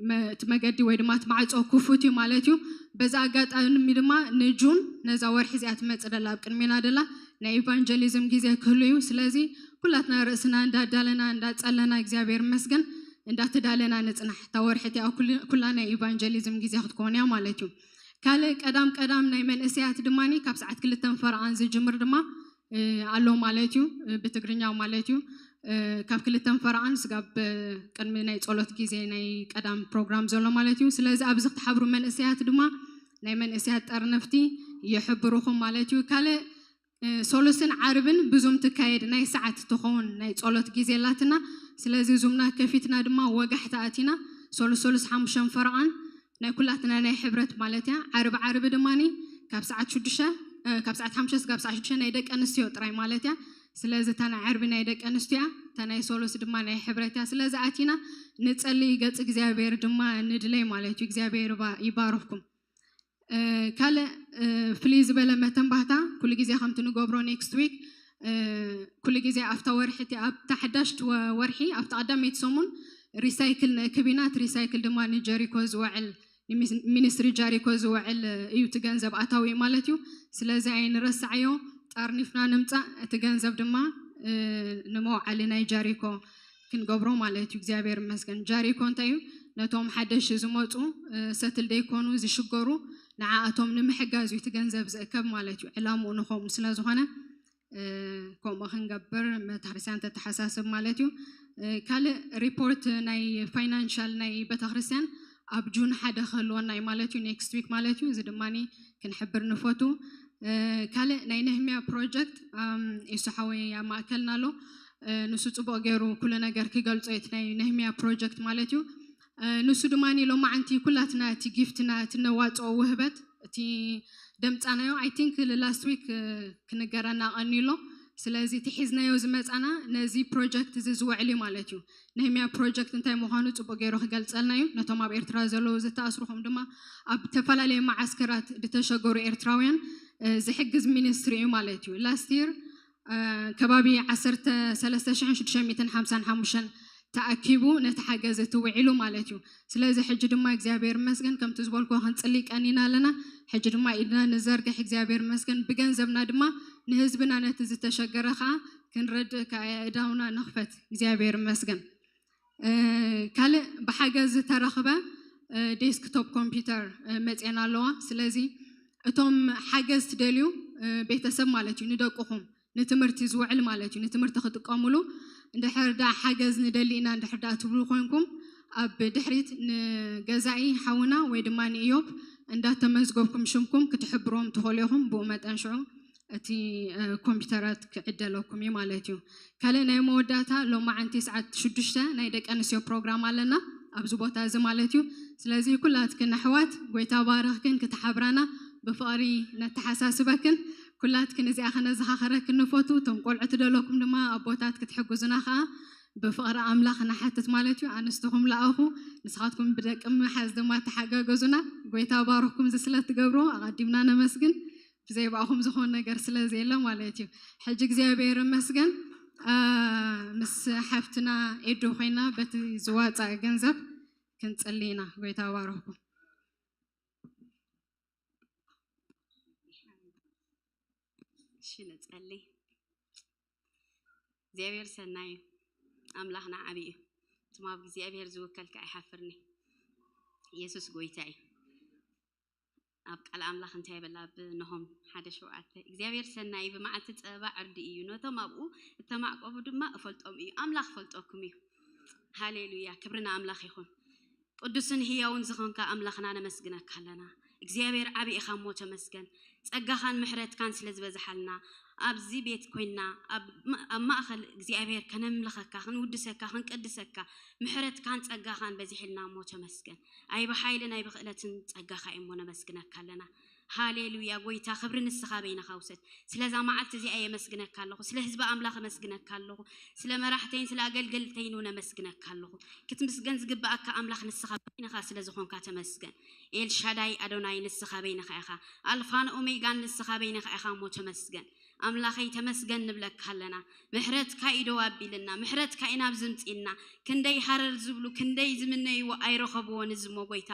መ- እቲ መገዲ ወይ ድማ እቲ ማዕፆ ክፉት እዩ ማለት እዩ። በዚ ኣጋጣሚ ድማ ንጁን ነዛ ወርሒ እዚኣ ትመፅእ ደላ ኣብ ቅድሜና ደላ ናይ ኢቫንጀሊዝም ግዜ ክህሉ እዩ። ስለዚ ኩላትና ርእስና እንዳዳለና እንዳፀለና እግዚኣብሔር ይመስገን እንዳተዳለና ንፅናሕ። እታ ወርሒ እቲኣ ኩል- ኩላ ናይ ኢቫንጀሊዝም ግዜ ክትከውን እያ ማለት እዩ። ካልእ ቀዳም ቀዳም ናይ መንእሰያት ድማ ካብ ሰዓት ክልተን ፈረቓን ዝጅምር ድማ እ፣ ኣሎ ማለት እዩ። እ፣ ብትግርኛ ማለት እዩ። እ፣ ካብ ክልተን ፈረቓን ስጋብ ቅድሚ ናይ ጸሎት ግዜ ናይ ቀዳም ፕሮግራም ዘሎ ማለት እዩ። ስለዚ ኣብዚ ክትሓብሩ መንእሰያት ድማ ናይ መንእሰያት ጠርነፍቲ ይሕብሩኹም ማለት እዩ። ካልእ እ፣ ሰሉስን ዓርብን ብዙም ትካየድ ናይ ሰዓት ትኸውን ናይ ጸሎት ግዜ ኣላትና። ስለዚ ዙምና ከፊትና ድማ ወጋሕታ ኣቲና ሰሉስ ሰሉስ ሓሙሽተን ፈረቓን ናይ ኩላትና ናይ ሕብረት ማለት እያ። ዓርቢ ዓርቢ ድማ ካብ ሰዓት ሽዱሽተ እ፣ ካብ ሰዓት ሓሙሽተ ስጋብ ሰዓት ሽዱሽተ ናይ ደቂ ኣንስትዮ ጥራይ ማለት እያ። ስለዚ እታ ናይ ዓርቢ ናይ ደቂ ኣንስትዮ እያ፣ እታ ናይ ሰሉስ ድማ ናይ ሕብረት እያ። ስለዚ ኣቲና ንጸሊ ገጽ እግዚኣብሔር ድማ ንድለይ ማለት እዩ። እግዚኣብሔር ይባ- ይባርኽኩም። እ፣ ካልእ እ፣ ፍልይ ዝበለ መተንባህታ ኩሉ ግዜ ከምቲ ንገብሮ ኔክስት ዊክ ኩሉ ግዜ ኣብታ ወርሒ እቲ ኣብታ ሓዳሽ ወርሒ ኣብታ ቀዳመይቲ ሰሙን ሪሳይክል ንእክብ ኢና። እቲ ሪሳይክል ድማ ንጀሪኮ ዝውዕል፣ ንሚኒስትሪ ጃሪኮ ዝውዕል እዩ እቲ ገንዘብ ኣታዊ ማለት እዩ። ስለዚ ኣይንረስዓዮ፣ ጠርኒፍና ንምፃእ፣ እቲ ገንዘብ ድማ ንመውዓሊ ናይ ጃሪኮ ክንገብሮ ማለት እዩ። እግዚኣብሔር ይመስገን። ጃሪኮ እንታይ እዩ? ነቶም ሓደሽ ዝመፁ ሰትል ደይኮኑ ዝሽገሩ ንዓኣቶም ንምሕጋዝ እዩ እቲ ገንዘብ ዝእከብ ማለት እዩ። ዕላምኡ ንኸምኡ ስለዝኾነ ከምኡ ክንገብር ቤተክርስትያን ተተሓሳስብ ማለት እዩ። ካልእ ሪፖርት ናይ ፋይናንሻል ናይ ቤተክርስትያን ኣብ ጁን ሓደ ክህልወና እዩ ማለት እዩ። ኔክስት ዊክ ማለት እዩ። እዚ ድማ ክንሕብር ንፈቱ። ካልእ ናይ ነህሚያ ፕሮጀክት ኢሱ ሓወይ ኣብ ማእከልና ኣሎ። ንሱ ፅቡቅ ገይሩ ኩሉ ነገር ክገልፆ እዩ። ናይ ነህሚያ ፕሮጀክት ማለት እዩ። ንሱ ድማ ሎማዓንቲ ኩላትና እቲ ጊፍትና እቲ ነዋፅኦ ውህበት እቲ ደምፃናዮ፣ I think last week ክንገረና ቀንዩ ኣሎ። ስለዚ እቲ ሒዝናዮ ዝመፃና ነዚ ፕሮጀክት እዚ ዝውዕል እዩ ማለት እዩ። ነህሚያ ፕሮጀክት እንታይ ምዃኑ ፅቡቅ ገይሩ ክገልፀልና እዩ። ነቶም ኣብ ኤርትራ ዘለዉ ዝተኣስሩ፣ ከም ድማ ኣብ ዝተፈላለዩ መዓስከራት ዝተሸገሩ ኤርትራውያን ዝሕግዝ ሚኒስትሪ እዩ ማለት እዩ። ላስት ይር ከባቢ ዓሰርተ ሰለስተ ሽሕን ሽዱሽተ ሚእትን ሓምሳን ሓሙሽተን ተኣኪቡ ነቲ ሓገዝ እቲ ውዒሉ ማለት እዩ። ስለዚ ሕጂ ድማ እግዚኣብሔር ይመስገን፣ ከምቲ ዝበልኩ ክንጽሊ ቀኒና ኣለና። ሕጂ ድማ ኢድና ንዘርግሕ፣ እግዚኣብሔር ይመስገን። ብገንዘብና ድማ ንህዝብና ነቲ ዝተሸገረ ከዓ ክንረድእ ከዓ እዳውና ንኽፈት። እግዚኣብሔር ይመስገን። ካልእ ብሓገዝ ዝተረኽበ ዴስክቶፕ ኮምፒውተር መፅየና ኣለዋ። ስለዚ እቶም ሓገዝ ትደልዩ ቤተሰብ ማለት እዩ፣ ንደቅኹም ንትምህርቲ ዝውዕል ማለት እዩ። ንትምህርቲ ክጥቀሙሉ እንድሕር ዳ ሓገዝ ንደሊ ኢና እንድሕር ዳ ትብሉ ኮይንኩም፣ ኣብ ድሕሪት ንገዛኢ ሓውና ወይ ድማ ንኢዮብ እንዳተመዝገብኩም ሽምኩም ክትሕብሮም ትኽእሉ ኢኹም። ብኡ መጠን ሽዑ እቲ ኮምፒውተራት ክዕደለኩም እዩ ማለት እዩ። ካልእ ናይ መወዳእታ፣ ሎማዓንቲ ሰዓት ሽዱሽተ ናይ ደቂ ኣንስትዮ ፕሮግራም ኣለና ኣብዚ ቦታ እዚ ማለት እዩ። ስለዚ ኩላትክን ኣሕዋት፣ ጎይታ ባርኽክን፣ ክትሓብራና ብፍቕሪ ነተሓሳስበክን። ኩላትክን እዚኣ ከነዘኻኸረክን ንፈቱ። እቶም ቆልዑ ትደለኩም ድማ ኣቦታት ክትሕግዙና ከዓ ብፍቕሪ ኣምላኽ ንሓትት ማለት እዩ። ኣንስትኹም ለኣኹ፣ ንስኻትኩም ብደቂ ምሓዝ ድማ ተሓጋገዙና። ጎይታ ባርኽኩም። እዚ ስለ ትገብርዎ ኣቐዲምና ነመስግን። ብዘይ ብኣኹም ዝኾን ነገር ስለ ዘየለ ማለት እዩ። ሕጂ እግዚኣብሔር ይመስገን፣ ምስ ሓፍትና ኤዱ ኮይና በቲ ዝዋፃእ ገንዘብ ክንጽሊ ኢና። ጎይታ ባርኽኩም። እሺ፣ ንጸሊ። እግዚኣብሔር ሰናይ እዩ፣ ኣምላኽና ዓቢ እዩ። እቶም ኣብ እግዚኣብሔር ዝውከል ከኣ ኣይሓፍርኒ። ኢየሱስ ጎይታ እዩ። ኣብ ቃል ኣምላኽ እንታይ ይብል? ኣብ ነሆም ሓደ ሸውዓተ፣ እግዚኣብሔር ሰናይ እዩ፣ ብመዓልቲ ጸበባ ዕርዲ እዩ፣ ነቶም ኣብኡ እተማዕቆቡ ድማ እፈልጦም እዩ። ኣምላኽ እፈልጠኩም እዩ። ሃሌሉያ፣ ክብሪ ንኣምላኽ ይኹን። ቅዱስን ህያውን ዝኾንካ ኣምላኽና ነመስግነካ ኣለና። እግዚኣብሔር ዓቢ ኢኻ እሞ ተመስገን። ጸጋኻን ምሕረትካን ስለ ዝበዝሓልና ኣብዚ ቤት ኮይንና ኣብ ማ-፣ ኣብ ማእኸል እግዚኣብሔር ከነምልኸካ፣ ክንውድሰካ፣ ክንቀድሰካ ምሕረትካን ጸጋኻን በዚሕልና እሞ ተመስገን። ኣይ ብሓይልን ኣይ ብኽእለትን ጸጋኻ እዩ እሞ ነመስግነካ ኣለና። ሃሌሉያ ጎይታ፣ ክብሪ ንስኻ በይንኻ ውሰድ። ስለዛ መዓልቲ እዚኣ የመስግነካ ኣለኹ። ስለ ህዝቢ ኣምላኽ የመስግነካ ኣለኹ። ስለ መራሕተይን ስለ ኣገልገልተይን እውን የመስግነካ ኣለኹ። ክትምስገን ዝግብኣካ ኣምላኽ ንስኻ በይንኻ ስለ ዝኾንካ ተመስገን። ኤልሻዳይ ኣዶናይ ንስኻ በይንኻ ኢኻ። ኣልፋን ኦሜጋን ንስኻ በይንኻ ኢኻ እሞ ተመስገን። ኣምላኸይ ተመስገን ንብለካ ኣለና። ምሕረትካ እዩ ደው ኣቢልና፣ ምሕረትካ እዩ ናብዚ ምጺእና። ክንደይ ሃረር ዝብሉ፣ ክንደይ ዝምነይዎ ኣይረኸብዎን እዚ እሞ ጎይታ።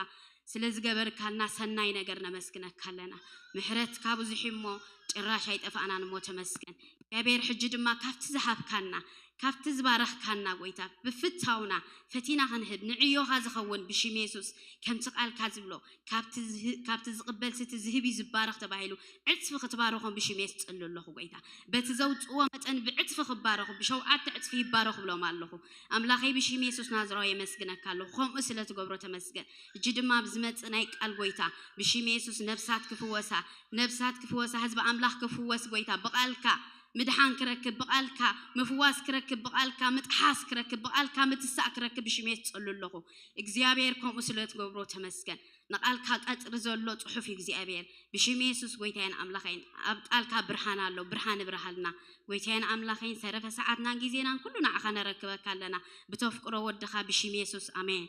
ስለ ዝገበርካልና ሰናይ ነገር ነመስግነካ ኣለና። ምሕረትካ ብዙሕ እዩ እሞ ጭራሽ ኣይጠፋእናን እሞ ተመስገን። እግዚኣብሔር ሕጂ ድማ ካብቲ ዝሃብካና፣ ካብቲ ዝባረኽካና ጎይታ ብፍታውና ፈቲና ክንህብ ንዕዮኻ ዝኸውን ብሽም የሱስ ከምቲ ቃልካ ዝብሎ ካብቲ ዝህ-፣ ካብቲ ዝቕበል ስቲ ዝህብ እዩ ዝባረኽ ተባሂሉ ዕጽፊ ክትባረኾም ብሽም የሱስ ጸሉ ኣለኹ ጎይታ። በቲ ዘውጽእዎ መጠን ብዕጽፊ ክባረኹ ብሸውዓተ ዕጽፊ ይባረኹ ብሎም ኣለኹ። ኣምላኸይ ብሽም የሱስ ናዝራዊ የመስግነካ ኣለኹ። ከምኡ ስለ ትገብሮ ተመስገን። እጂ ድማ ኣብ ዝመጽእ ናይ ቃል ጎይታ ብሽም የሱስ ነብሳት ክፍወሳ፣ ነብሳት ክፍወሳ፣ ህዝቢ ኣምላኽ ክፍወስ ጎይታ ብቓልካ ምድሓን ክረክብ፣ ብቓልካ ምፍዋስ ክረክብ፣ ብቓልካ ምጥሓስ ክረክብ፣ ብቓልካ ምትሳእ ክረክብ ብሽም የሱስ ጸሉ ኣለኹ። እግዚኣብሔር ከምኡ ስለ ትገብሮ ተመስገን። ንቓልካ ቀጽሪ ዘሎ ጽሑፍ እዩ እግዚኣብሔር። ብሽም የሱስ ጎይታዬን ኣምላኸይን ኣብ ቃልካ ብርሃን ኣሎ፣ ብርሃን እብርሃልና። ጎይታዬን ኣምላኸይን ዝተረፈ ሰዓትናን ግዜናን ኩሉ ንዓኻ ነረክበካ ኣለና። ብተፍቅሮ ወድኻ ብሽም የሱስ ኣሜን።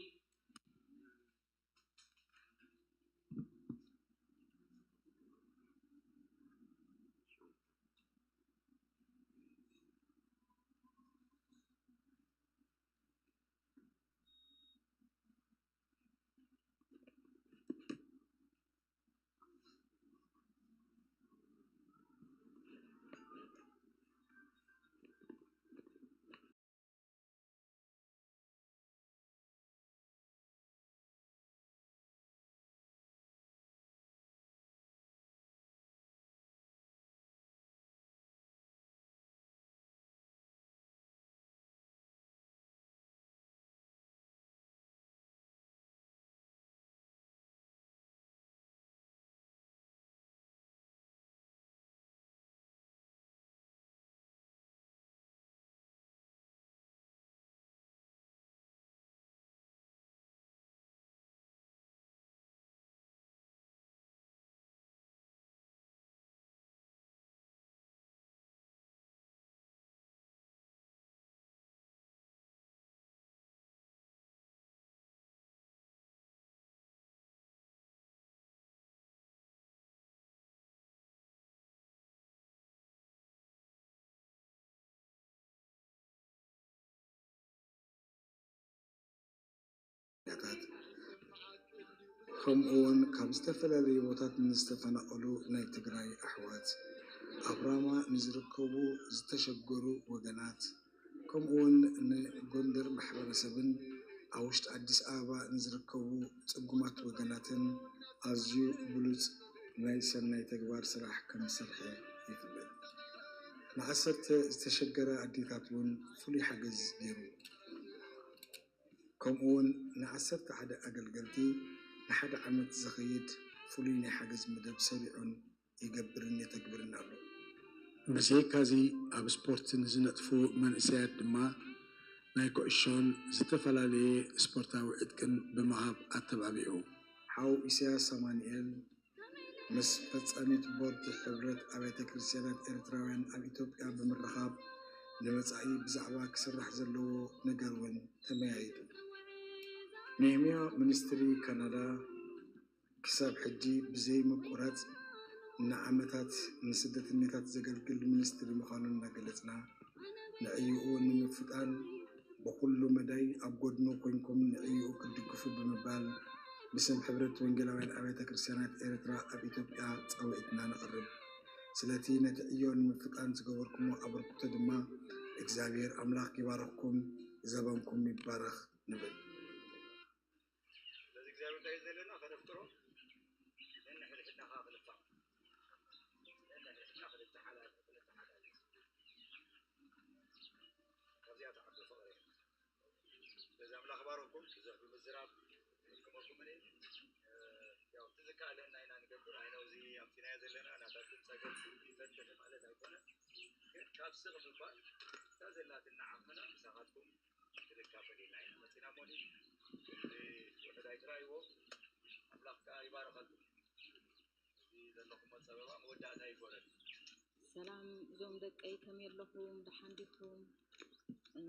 ከምኡ እውን ካብ ዝተፈላለዩ ቦታት ንዝተፈናቐሉ ናይ ትግራይ ኣሕዋት፣ ኣብ ራማ ንዝርከቡ ዝተሸገሩ ወገናት፣ ከምኡ እውን ንጎንደር ማሕበረሰብን ኣብ ውሽጢ ኣዲስ ኣበባ ንዝርከቡ ፅጉማት ወገናትን ኣዝዩ ብሉፅ ናይ ሰናይ ተግባር ስራሕ ከም ዝሰርሐ ይፍለጥ። ንዓሰርተ ዝተሸገራ ኣዴታት እውን ፍሉይ ሓገዝ ገይሩ። ከምኡ እውን ንዓሰርተ ሓደ ኣገልገልቲ ንሓደ ዓመት ዝኸይድ ፍሉይ ናይ ሓገዝ መደብ ሰሪዑን ይገብርን የተግብርን ኣሎ። ብዘይካዚ ኣብ ስፖርት ንዝነጥፉ መንእሰያት ድማ ናይ ኩዕሾን ዝተፈላለየ ስፖርታዊ ዕጥቅን ብምሃብ ኣተባቢዑ። ሓው ኢሳያስ ኣማኑኤል ምስ ፈጻሚት ቦርድ ሕብረት ኣብያተ ክርስቲያናት ኤርትራውያን ኣብ ኢትዮጵያ ብምርኻብ ንመጻኢ ብዛዕባ ክስራሕ ዘለዎ ነገር እውን ተመያይጡ። ኔህምያ ሚኒስትሪ ካናዳ ክሳብ ሕጂ ብዘይ ምቁራጽ ንዓመታት ንስደተኛታት ዘገልግል ሚኒስትሪ ምዃኑ እናገለጽና፣ ንዕይኡ ንምፍጣን ብኹሉ መዳይ ኣብ ጎድኑ ኮንኩም ንዕይኡ ክትድግፉ ብምባል ብስም ሕብረት ወንጌላውያን ኣብያተ ክርስቲያናት ኤርትራ ኣብ ኢትዮጵያ ጻውዒትና ነቕርብ። ስለቲ ነቲ ዕዮ ንምፍጣን ዝገበርኩሞ ኣበርክቶ ድማ እግዚኣብሔር ኣምላኽ ይባርኽኩም፣ ዘበንኩም ይባረኽ ንብል። ስለዚ እግዚኣብሔር እንታይ እዩ ዘለና ከነፍጥሮ፣ ነንሕድሕድና ከዓ ክንፋቕ፣ ነንሕድሕድና ክንተሓላ-፣ ክንተሓላለ። ካብዚኣ ትዓቢ ፍቕሪ እያ። ስለዚ ኣምላኽ ባረኩም። ብዙሕ ብምዝራብ ክመኩምን እየ። እ፣ ያው፣ እቲ ዝከኣለና ኢና ንገብር። ኣይነው እዚ ኣምጺናዮ ዘለና ናታኩም ጸገም ይፈትሕ ማለት ኣይኮነን። ግን ካብ ስቕ ምባል እታ ዘላትና ዓቕምና ምሳኻትኩም ክንካፈል ኢልና ኢና መጺና እሞ፣ እዚ ውሑድ ኣይትረኣይዎ። ኣምላኽ ከኣ ይባርኸልኩም። እዚ ዘለኹሞ ጸበባ መወዳእታ ይግበረልኩም። ሰላም እዞም ደቀይ፣ ከመይ ኣለኹም? ደሓን ዲኹም? እ፣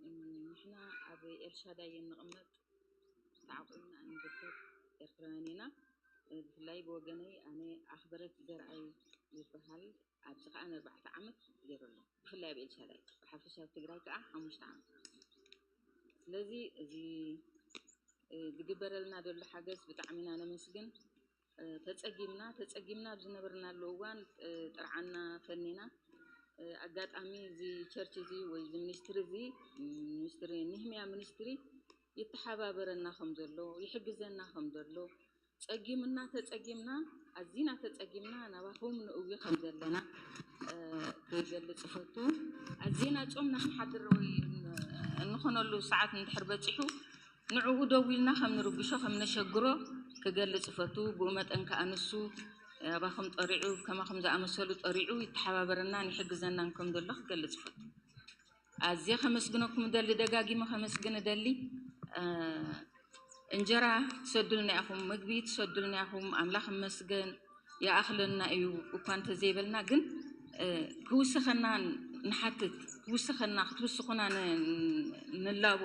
እ፣ ንሕና ኣብ ኤልሻዳይ እንቕመጥ ተዓቂብና እንርከብ ኤርትራውያን ኢና። እ፣ ብፍላይ ብወገነይ ኣነ ኣኽበረት ዘርኣይ ይበሃል። ኣብዚ ከኣ ንኣርባዕተ ዓመት ገይሩ ኣሎ። ብፍላይ ኣብ ኤልሻዳይ፣ ብሓፈሻ ኣብ ትግራይ ከኣ ሓሙሽተ ዓመት። ስለዚ እዚ፣ እ፣ ዝግበረልና ዘሎ ሓገዝ ብጣዕሚ ኢና ነመስግን። እ፣ ተጸጊምና፣ ተጸጊምና ኣብ ዝነበርናሉ እዋን፣ እ፣ ጥርዓንና ፈኒና። እ፣ ኣጋጣሚ እዚ ቸርች እዚ ወይ እዚ ሚኒስትሪ እዚ፣ ሚኒስትሪ፣ ኒህምያ ሚኒስትሪ ይተሓባበረና ከም ዘሎ፣ ይሕግዘና ከም ዘሎ፣ ጸጊምና ተጸጊምና፣ ኣዚና ተጸጊምና ናባኹም ንእዊ ከም ዘለና፣ እ፣ ክገልጽ እፈቱ። ኣዚና ጾምና ክንሓድር ወይ እንኾነሉ ሰዓት እንድሕር በጺሑ፣ ንዕኡ ደዊልና ከም ንርብሾ፣ ከም ነሸግሮ ክገልጽ እፈቱ። ብኡ መጠን ከኣ ንሱ ኣባኹም ጠሪዑ፣ ከማኹም ዝኣመሰሉ ጠሪዑ ይተሓባበረናን ይሕግዘናን ከም ዘሎ ክገልጽ እፈቱ። ኣዝየ ከመስግነኩም እደሊ፣ ደጋጊመ ከመስግን እደሊ። እ፣ እንጀራ ትሰዱልና ኢኹም፣ ምግቢ ትሰዱልና ኢኹም፣ ኣምላኽ ይመስገን፣ ይኣኽለና እዩ እኳ እንተዘይበልና፣ ግን፣ እ፣ ክውስኸና ንሓትት፣ ክውስኸና፣ ክትውስኹና ን-፣ ንላቦ።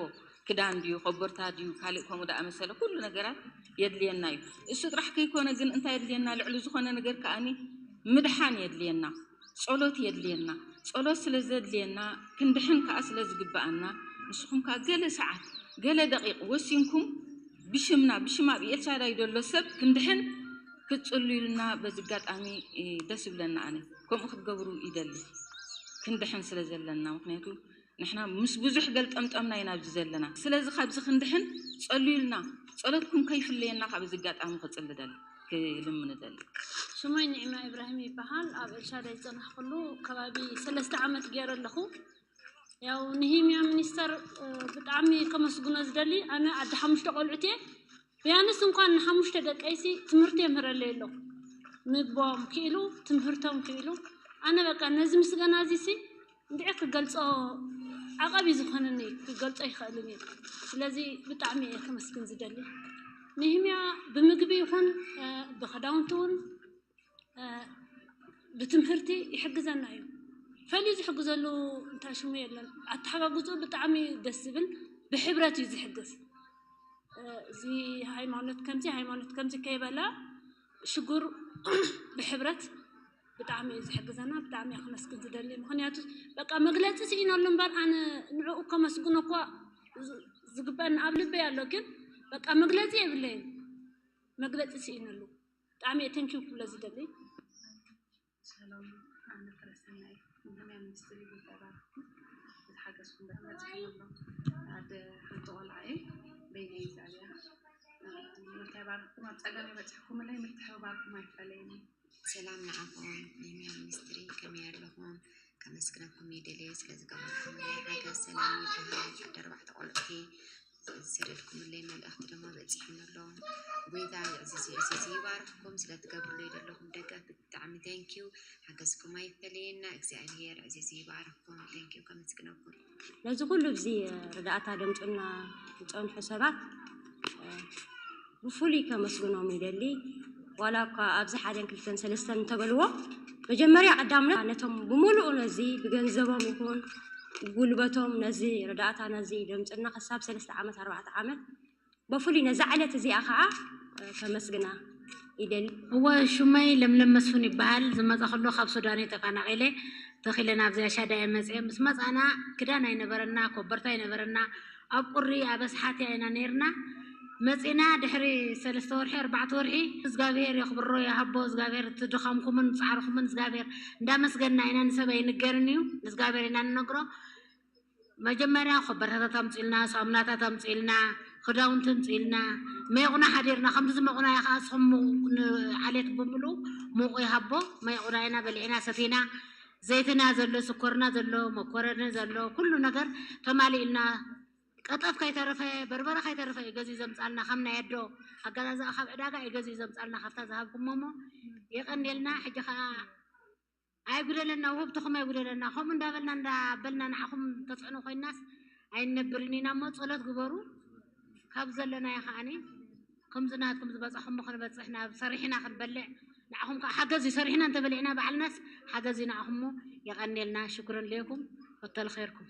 ክዳን ድዩ፣ ኮቦርታ ድዩ፣ ካልእ ከምኡ ዝኣመሰለ ኩሉ ነገራት የድልየና እዩ። እሱ ጥራሕ ከይኮነ ግን እንታይ የድልየና? ልዕሊ ዝኾነ ነገር ከኣኒ ምድሓን የድልየና፣ ጸሎት የድልየና። ጸሎት ስለ ዘድልየና፣ ክንድሕን ከኣ ስለ ዝግብኣና፣ ንስኹም ከኣ ገለ ሰዓት፣ ገለ ደቂቕ ወሲንኩም ብሽምና፣ ብሽም ኣብ ኤልሻዳይ ዘሎ ሰብ ክንድሕን ክትጽልዩልና በዚ ኣጋጣሚ፣ እ፣ ደስ ይብለና። ኣነ ከምኡ ክትገብሩ ይደሊ፣ ክንድሕን ስለ ዘለና። ምኽንያቱ ንሕና ምስ ብዙሕ ገልጠምጠምና ኢና ኣብዚ ዘለና። ስለዚ ካብዚ ክንድሕን ጸልዩልና፣ ጸሎትኩም ከይፍለየና ካብ እዚ ኣጋጣሚ ክጽሊ ደሊ፣ ክልምን ደሊ። ሽመይ ኒዕማ ኢብራሂም ይበሃል። ኣብ ኤልሻዳይ ዝጸናሕኩሉ ከባቢ ሰለስተ ዓመት ገይረ ኣለኹ። ያው ንሂምያ ሚኒስተር፣ እ፣ ብጣዕሚ ከመስግኖ ዝደሊ፣ ኣነ ኣደ ሓሙሽተ ቆልዑት እየ። ቢያንስ እንኳን ንሓሙሽተ ደቀይሲ ትምህርቲ የምህረለይ ኣለኹ። ምግቦም ክኢሉ፣ ትምህርቶም ክኢሉ። ኣነ በቃ ነዚ ምስጋና እዚሲ እንድዒ ክገልጾ ዓቐብ እዩ ዝኾነኒ፣ ክገልጾ ይኽእልን እዩ። ስለዚ ብጣዕሚ እየ ከመስግን ዝደሊ። ንሂምያ ብምግቢ ይኹን፣ እ፣ ብኽዳውንቲ እውን፣ እ፣ ብትምህርቲ ይሕግዘና እዩ። ፈልዩ ዝሕግዘሉ እንታይ ሽሙ የለን። ኣተሓጋግዝኡ ብጣዕሚ ደስ ዝብል፣ ብሕብረት እዩ ዝሕግዝ። እ፣ እዚ ሃይማኖት ከምዚ፣ ሃይማኖት ከምዚ ከይበለ ሽጉር ብሕብረት ብጣዕሚ እዩ ዝሕግዘና። ብጣዕሚ እየ ከመስግን ዝደሊ። ምኽንያቱ በቃ መግለጺ ስኢነሉ እምበር ኣነ ንዕኡ ከመስግኖ እኳ ዝ-፣ ዝግበአኒ ኣብ ልበይ ኣሎ፣ ግን በቃ መግለጺ የብለይን። መግለፂ ስኢነሉ። ብጣዕሚ እየ ተንኪው ክብሎ ዝደሊ። ሰላም ኣነ ፍረሰናይ ንህምያ ሚኒስትሪ ይባባልኩም። ዝሓገዝኩም በመፅኩም ኣሎ ኣደ ሓንቲ ቆልዓ እየ። በይነይ እግዚኣብሔር ምርታ ይባርኩም። ኣብ ፀገም የበፅሕኩምለይ ምርታ ይባርኩም ኣይፈለይኒ። ሰላም ንዓኹም ንህምያ ሚኒስትሪ ከመይ ኣለኹም? ከመስግነኩም ይደልየ ስለ ዝገበርኩምለይ ሓገዝ። ሰላም ይበሃል ኣደ ኣርባዕተ ቆልዑቲ ዝሰደድኩምለይ መልእኽቲ ድማ በፂሑኒ ኣሎ። ጎይታ ይዕዝዝ ይዕዝዝ ይባርኽኩም። ስለ ትገብርለይ ዘለኹም ደገፍ ብጣዕሚ thank you። ሓገዝኩም ኣይፈለየና እግዚኣብሔር። ዕዝዝ ይባርኽኩም። Thank you። ከመስግነኩም። ነዚ ኩሉ እዚ ርዳእታ ደምፅና ዝፀንሑ ሰባት ብፍሉይ ከመስግኖም ይደሊ። ዋላ እኳ ኣብዚ ሓደን ክልተን ሰለስተን እንተበልዎ መጀመርያ ቀዳምነት ነቶም ብምሉኡ ነዚ ብገንዘቦም ይኹን ጉልበቶም ነዚ ርዳእታ ነዚ ደምፅና ክሳብ ሰለስተ ዓመት ኣርባዕተ ዓመት በፍሉይ ነዛ ዕለት እዚኣ ከዓ ከመስግና ይደሊ። እወ፣ ሽመይ ለምለም መስፍን ይበሃል። ዝመፃ ከሎ ካብ ሱዳን እየ ተፈናቒለ ተኺለ ናብዚኣ ሻዳ እየ መፅየ። ምስ መፃና ክዳን ኣይነበረና፣ ኮበርታ ኣይነበረና። ኣብ ቁሪ ኣብ ኣስሓት ኢና ነይርና። መፂና ድሕሪ ሰለስተ ወርሒ ኣርባዕተ ወርሒ እግዚኣብሔር የኽብሮ ይሃቦ። እግዚኣብሔር እቲ ድኻምኩምን ፃዕርኹምን እግዚኣብሔር እንዳመስገንና ኢና። ንሰብ ኣይንገርን እዩ፣ ንእግዚኣብሔር ኢና ንነግሮ። መጀመርያ ኮበርታታት ኣምፅእልና፣ ሳሙናታት ኣምፅእልና፣ ክዳውንቲ ኣምፅእልና፣ መይቑና ሓዲርና። ከምዚ ዝመቑናዮ ከዓ ንስኹም ዓሌት ብምሉኡ ሙቑ ይሃቦ። መይቑናይና በሊዕና ሰቲና፣ ዘይትና ዘሎ፣ ስኮርና ዘሎ፣ መኮረኒ ዘሎ፣ ኩሉ ነገር ተማሊእልና። ቀጠፍ ከይተረፈ፣ በርበረ ከይተረፈ እዩ ገዚኡ ዘምፃልና። ከም ናይ ኣዶ ኣገዛዝኣ ካብ ዕዳጋ እዩ ገዚኡ ዘምፃልና፣ ካብታ ዝሃብኩሞ እሞ የቐንየልና። ሕጂ ከዓ ኣይጉደለና፣ ውህብትኹም ኣይጉደለና። ከምኡ እንዳበልና እንዳበልና ንዓኹም ተፅዕኖ ኮይናስ ኣይንነብርን ኢና እሞ ጸሎት ግበሩ። ካብ ዘለናዮ ከዓኒ ከምዚ ናትኩም ዝበፃኹሞ ክንበፅሕ ናብ ሰሪሕና ክንበልዕ ንዓኹም ከዓ ሓገዝ እዩ። ሰሪሕና እንተበሊዕና ባዕልናስ ሓገዝ እዩ ንዓኹሞ። የቐንየልና። ሽኩረን ለይኩም ወተል ኸይርኩም።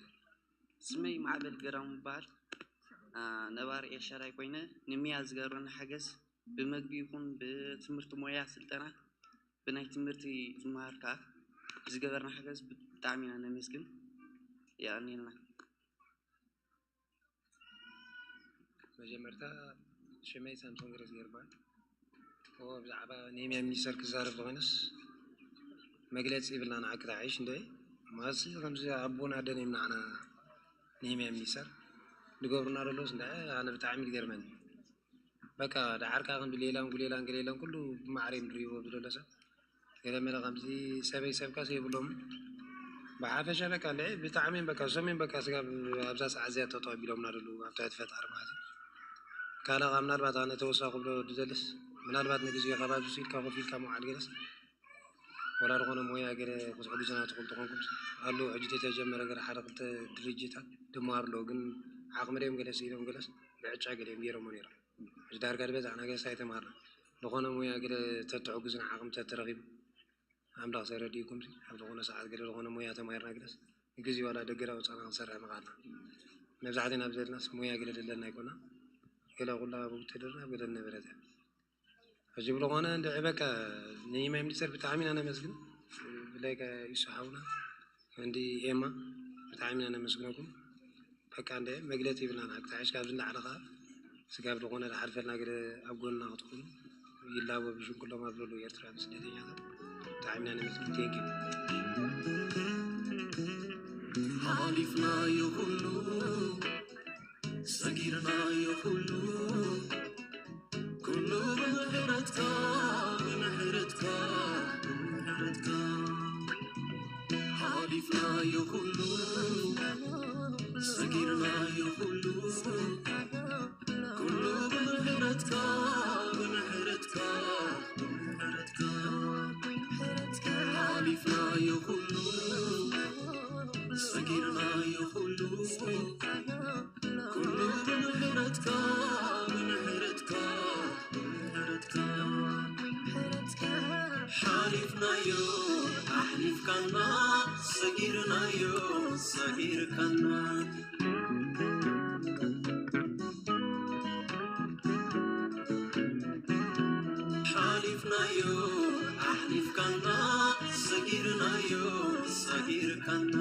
ስመይ ማዕበል ገዳሙ ይበሃል። ነባሪ ኤልሻዳይ ኮይነ ንሚያ ዝገበረና ሓገዝ ብመግቢ ይኹን ብትምህርቲ ሞያ ስልጠና ብናይ ትምህርቲ ዝመሃር ከዓ ብዝገበርና ሓገዝ ብጣዕሚ ኢና ነመስግን። የቐንየልና። መጀመርታ ሽመይ ሳምሶን ገረዝጊሄር ይበሃል። እዎ ብዛዕባ ነህምያ ሚኒስተር ክዛረብ ተኾይነስ መግለፂ ይብልናን ዓክታ ዓይሽ እንደ ማሲ ከምዚ ኣቦን ኣደን እዮም ንዓና ነህምያ ሚኒስተር ዝገብሩና ዘለውስ እንደ ኣነ ብጣዕሚ ዝገርመኒ በቃ ደሓር ከዓ ክንዲ ሌላን ጉሌላን ገሌላን ኩሉ ብማዕረ እዮም ዝርእይዎ ብዘሎ ሰብ ገለ መለ ከምዚ ሰበይ ሰብካ ዘይብሎም ብሓፈሻ በቃ እንደ ብጣዕሚ እዮም በቃ እሶም እዮም በቃ ስጋብ ኣብዛ ሰዓት እዚኣ ጠጠው ኣቢሎምና ዘለዉ ኣብ ትሕቲ ፈጣሪ ማለት እዩ። ካልእ ከዓ ምናልባት ኣነ ተወሳኺ ክብሎ ዝደልስ ምናልባት ንግዜኡ ካብ ኣብዚ ኢልካ ኮፍ ኢልካ ምውዓል ገለስ ዋላ ዝኾነ ሞያ ገለ ክትሕግዙና ትኽእሉ ተኾንኩም ኣሎ ሕጂ ተጀመረ ገለ ሓደ ክልተ ድርጅታት ድመሃር ኣለዉ ግን ዓቕሚ ድዮም ገለ ስኢሎም ገለስ ብዕጫ ገለ እዮም ገይሮሞ ነይሮም። ሕጂ ዳርጋ ዝበዝሓ ነገር ኣይተማሃርና ዝኾነ ሞያ ገለ ተትሕግዙና ዓቕሚ ተተረኺቡ ኣምላኽ ሰይረዲእኩም ኣብ ዝኾነ ሰዓት ገለ ዝኾነ ሞያ ተማሂርና ገለስ ንግዜ ዋላ ደገ ዳውፃና ክንሰርሕ ምኽኣልና መብዛሕትና ኣብ ዘለናስ ሞያ ገለ ደለና ኣይኮና ገለ ኩላ ብውትድርና ኣብ ገለ ነበረት እያ ሕጂ ብዝኾነ እንድዒ በቃ ንማይ ሚኒስተር ብጣዕሚ ኢና ነመስግን ብፍላይ ከ ኢሱ ሓውና እንዲ ኤማ ብጣዕሚ ኢና ነመስግነኩም በቃ እንደ መግለፂ ይብልና ንዓክታ ሕሽ ካብዚ እንዳዕለ ከዓ ስጋብ ዝኾነ ዝሓልፈልና ገለ ኣብ ጎንና ክትኾኑ ይላቦ ብሽም ኩሎም ኣብ ዘለዉ ኤርትራውያን ስደተኛታት ብጣዕሚ ኢና ነመስግን ቴንኪ ሓሊፍናዮ ኩሉ ሰጊርናዮ ኩሉ ኩሉ ብምሕረትካ ብምሕረትካ ብምሕረትካ ሓሊፍናዮ ኩሉ ሰጊርናዮ ኩሉ ኩሉ ብምሕረትካ ብምሕረትካ ብምሕረትካ ሓሊፍናዮ ኩሉ ሰጊርናዮ ኩሉ ኩሉ ብምሕረትካ ብምሕረትካ ብምሕረትካ ሓሊፍናዮ ኣሕሊፍካና ሰጊርናዮ ሰጊርካና ሓሊፍናዮ ኣሕሊፍካና ሰጊርናዮ ሰጊርካና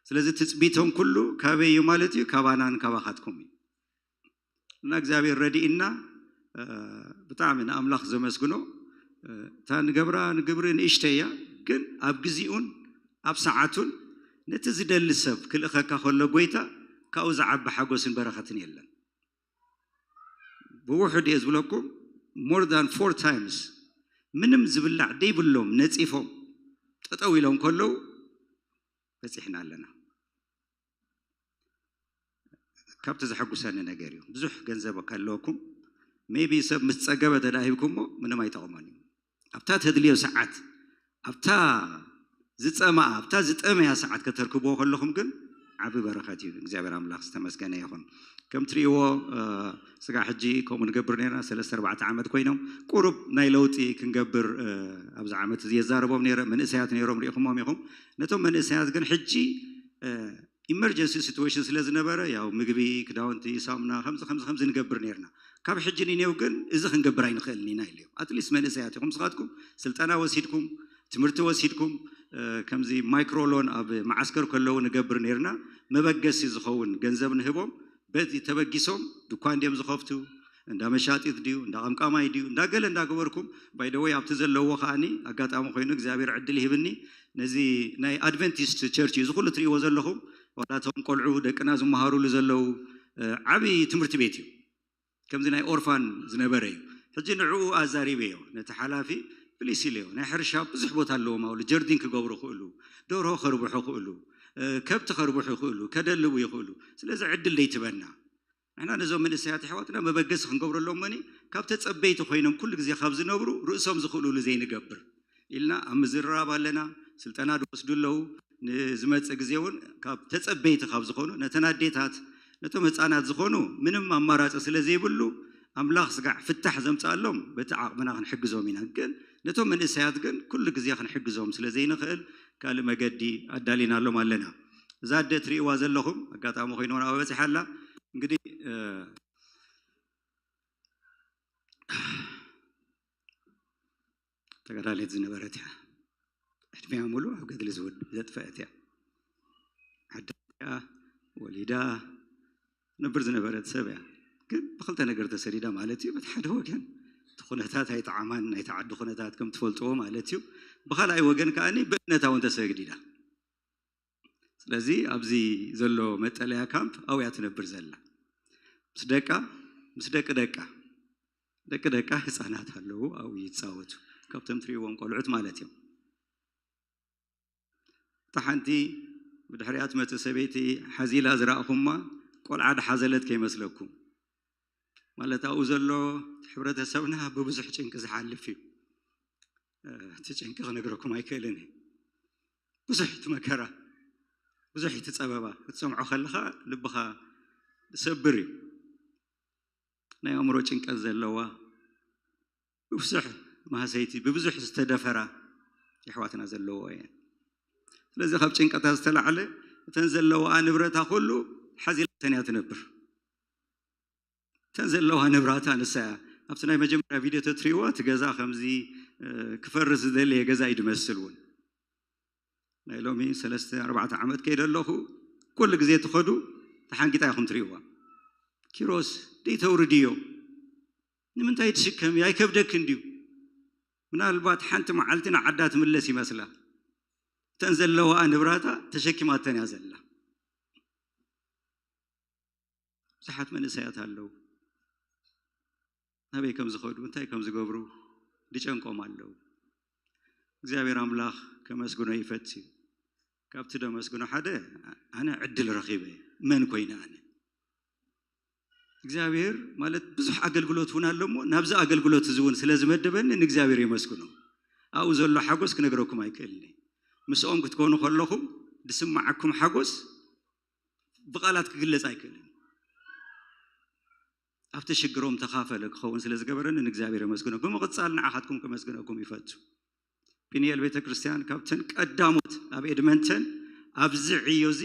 ስለዚ ትፅቢቶም ኩሉ ካበይ እዩ ማለት እዩ? ካባናን ካባኻትኩም እዩ። እና እግዚኣብሔር ረድእና ብጣዕሚ ንኣምላኽ ዘመስግኖ። እታ ንገብራ ንግብሪ ንእሽተይ እያ፣ ግን ኣብ ግዚኡን ኣብ ሰዓቱን ነቲ ዝደሊ ሰብ ክልእኸካ ከሎ ጎይታ ካብኡ ዝዓቢ ሓጎስን በረኸትን የለን። ብውሑድ እየ ዝብለኩም፣ more than four times ምንም ዝብላዕ ደይብሎም ነፂፎም ጠጠው ኢሎም ከለዉ በፂሕና ኣለና። ካብቲ ዘሐጉሰኒ ነገር እዩ። ብዙሕ ገንዘብ ከለወኩም maybe ሰብ ምስ ፀገበ ተዳሂብኩሞ ምንም ኣይጠቕሞን እዩ። ኣብታ ተድልዮ ሰዓት፣ ኣብታ ዝፀማኣ ኣብታ ዝጠመያ ሰዓት ከተርክብዎ ከለኹም ግን ዓቢ በረኸት እዩ። እግዚኣብሔር ኣምላኽ ዝተመስገነ ይኹን። ከም ትርእይዎ ስጋ ሕጂ ከምኡ ንገብር ነርና ሰለስተ ኣርባዕተ ዓመት ኮይኖም ቁሩብ ናይ ለውጢ ክንገብር ኣብዚ ዓመት እዚ የዛረቦም ነረ። መንእሰያት ነይሮም ሪኢኹሞም ኢኹም። ነቶም መንእሰያት ግን ሕጂ emergency situation ስለ ዝነበረ ያው ምግቢ፣ ክዳውንቲ፣ ሳሙና ከምዚ ከምዚ ከምዚ ንገብር ነርና። ካብ ሕጂ ንኔው ግን እዚ ክንገብር ኣይንኽእልን ኢና ኢለዮም። ኣትሊስት መንእሰያት ኢኹም ስኻትኩም ስልጠና ወሲድኩም ትምህርቲ ወሲድኩም ከምዚ ማይክሮ ሎን ኣብ መዓስከር ከለዉ ንገብር ነርና። መበገሲ ዝኸውን ገንዘብ ንህቦም በዚ ተበጊሶም ድኳን ድዮም ዝኸፍቱ፣ እንዳ መሻጢት ድዩ እንዳ ቀምቃማይ ድዩ እንዳ ገለ እንዳገበርኩም ባይደወይ ኣብቲ ዘለዎ ከዓኒ ኣጋጣሚ ኮይኑ እግዚኣብሔር ዕድል ይህብኒ። ነዚ ናይ ኣድቨንቲስት ቸርች እዩ ዝኩሉ ትርእይዎ ዘለኹም። ዋላቶም ቆልዑ ደቅና ዝመሃሩሉ ዘለዉ ዓብዪ ትምህርቲ ቤት እዩ። ከምዚ ናይ ኦርፋን ዝነበረ እዩ። ሕጂ ንዕኡ ኣዛሪበዮ ነቲ ሓላፊ ፕሊስ ኢለዮ። ናይ ሕርሻ ብዙሕ ቦታ ኣለዎም ኣብሉ ጀርዲን ክገብሩ ይኽእሉ፣ ደርሆ ከርብሑ ይኽእሉ፣ ከብቲ ከርብሑ ይኽእሉ፣ ከደልቡ ይኽእሉ። ስለዚ ዕድል ደይትበና። ንሕና ነዞም መንእሰያት ኣሕዋትና መበገሲ ክንገብረሎም እሞኒ ካብ ተጸበይቲ ኮይኖም ኩሉ ግዜ ካብ ዝነብሩ ርእሶም ዝኽእሉሉ ዘይንገብር ኢልና ኣብ ምዝርራብ ኣለና። ስልጠና ድወስዱ ኣለዉ። ንዝመጽእ ግዜ እውን ካብ ተጸበይቲ ካብ ዝኾኑ ነተን ኣዴታት ነቶም ህፃናት ዝኾኑ ምንም ኣማራፂ ስለ ዘይብሉ ኣምላኽ ስጋዕ ፍታሕ ዘምፅኣሎም በቲ ዓቕምና ክንሕግዞም ኢና። ግን ነቶም መንእሰያት ግን ኩሉ ግዜ ክንሕግዞም ስለ ዘይንኽእል ካልእ መገዲ ኣዳሊናሎም ኣለና። እዛ ኣደ ትርእይዋ ዘለኹም ኣጋጣሚ ኮይኖ ናብኣ በፂሓ ኣላ። እንግዲህ ተጋዳሊት ዝነበረት እያ። ዕድሚያ ሙሉ ኣብ ገድሊ ዝውድ ዘጥፈአት እያ። ዓዳ ወሊዳ ትነብር ዝነበረት ሰብ እያ። ግን ብክልተ ነገር ተሰዲዳ ማለት እዩ። በቲ ሓደ ወገን እቲ ኩነታት ኣይጠዓማን፣ ናይቲ ዓዲ ኩነታት ከም ትፈልጥዎ ማለት እዩ። ብካልኣይ ወገን ከዓ ብእምነታ እውን ተሰግዲዳ። ስለዚ ኣብዚ ዘሎ መጠለያ ካምፕ ኣብያ ትነብር ዘላ ምስ ደቃ ምስ ደቂ ደቃ ደቂ ደቃ ህፃናት ኣለዉ ኣብኡ ይፃወቱ። ካብቶም ትርእይዎም ቆልዑት ማለት እዮም። እታ ሓንቲ ብድሕሪኣ ትመፅእ ሰበይቲ ሓዚላ ዝረእኹማ ቆልዓ ድሓዘለት ከይመስለኩም። ማለት ኣብኡ ዘሎ ሕብረተሰብና ብብዙሕ ጭንቂ ዝሓልፍ እዩ። እቲ ጭንቂ ክነግረኩም ኣይክእልን እዩ። ብዙሕ እቲ መከራ፣ ብዙሕ እቲ ፀበባ ክትሰምዖ ከለኻ ልብኻ ዝሰብር እዩ። ናይ ኣእምሮ ጭንቀት ዘለዋ፣ ብብዙሕ ማህሰይቲ ብብዙሕ ዝተደፈራ የሕዋትና ዘለዎ እየን። ስለዚ ካብ ጭንቀታ ዝተላዕለ እተን ዘለዋ ንብረታ ኩሉ ሓዚላተን እያ ትነብር። እተን ዘለዋ ንብራታ ንሳ እያ። ኣብቲ ናይ መጀመርያ ቪድዮ ተትሪእዎ እቲ ገዛ ከምዚ ክፈርስ ዝደለየ ገዛ እዩ ድመስል እውን። ናይ ሎሚ ሰለስተ ኣርባዕተ ዓመት ከይደ ኣለኹ ኩሉ ግዜ ትኸዱ ተሓንጊጣ ኢኹም ትሪእዋ። ኪሮስ ደይተውርድዮ ንምንታይ ትሽከም ኣይከብደክ እንድዩ። ምናልባት ሓንቲ መዓልቲ ንዓዳ ትምለስ ይመስላ። እተን ዘለዋ ንብራታ ተሸኪማተን እያ ዘላ። ብዙሓት መንእሰያት ኣለዉ ናበይ ከም ዝኸዱ እንታይ ከም ዝገብሩ ድጨንቆም ኣለዉ። እግዚኣብሔር ኣምላኽ ከመስግኖ ይፈት እዩ። ካብቲ ደመስግኖ ሓደ ኣነ ዕድል ረኺበ መን ኮይነ ኣነ እግዚኣብሔር ማለት ብዙሕ ኣገልግሎት እውን ኣሎ እሞ ናብዚ ኣገልግሎት እዚ እውን ስለ ዝመደበኒ ንእግዚኣብሔር የመስግኖ። ኣብኡ ዘሎ ሓጎስ ክነግረኩም ኣይክእልን። ምስኦም ክትኮኑ ከለኹም ዝስማዓኩም ሓጎስ ብቓላት ክግለጽ ኣይክእልን። ኣብቲ ሽግሮም ተኻፈለ ክኸውን ስለ ዝገበረኒ ንእግዚኣብሔር የመስግኖ። ብምቕጻል ንዓኻትኩም ከመስግነኩም ይፈቱ። ፒኒኤል ቤተ ክርስቲያን ካብተን ቀዳሞት ኣብ ኤድመንተን ኣብዚ ዕዮ እዚ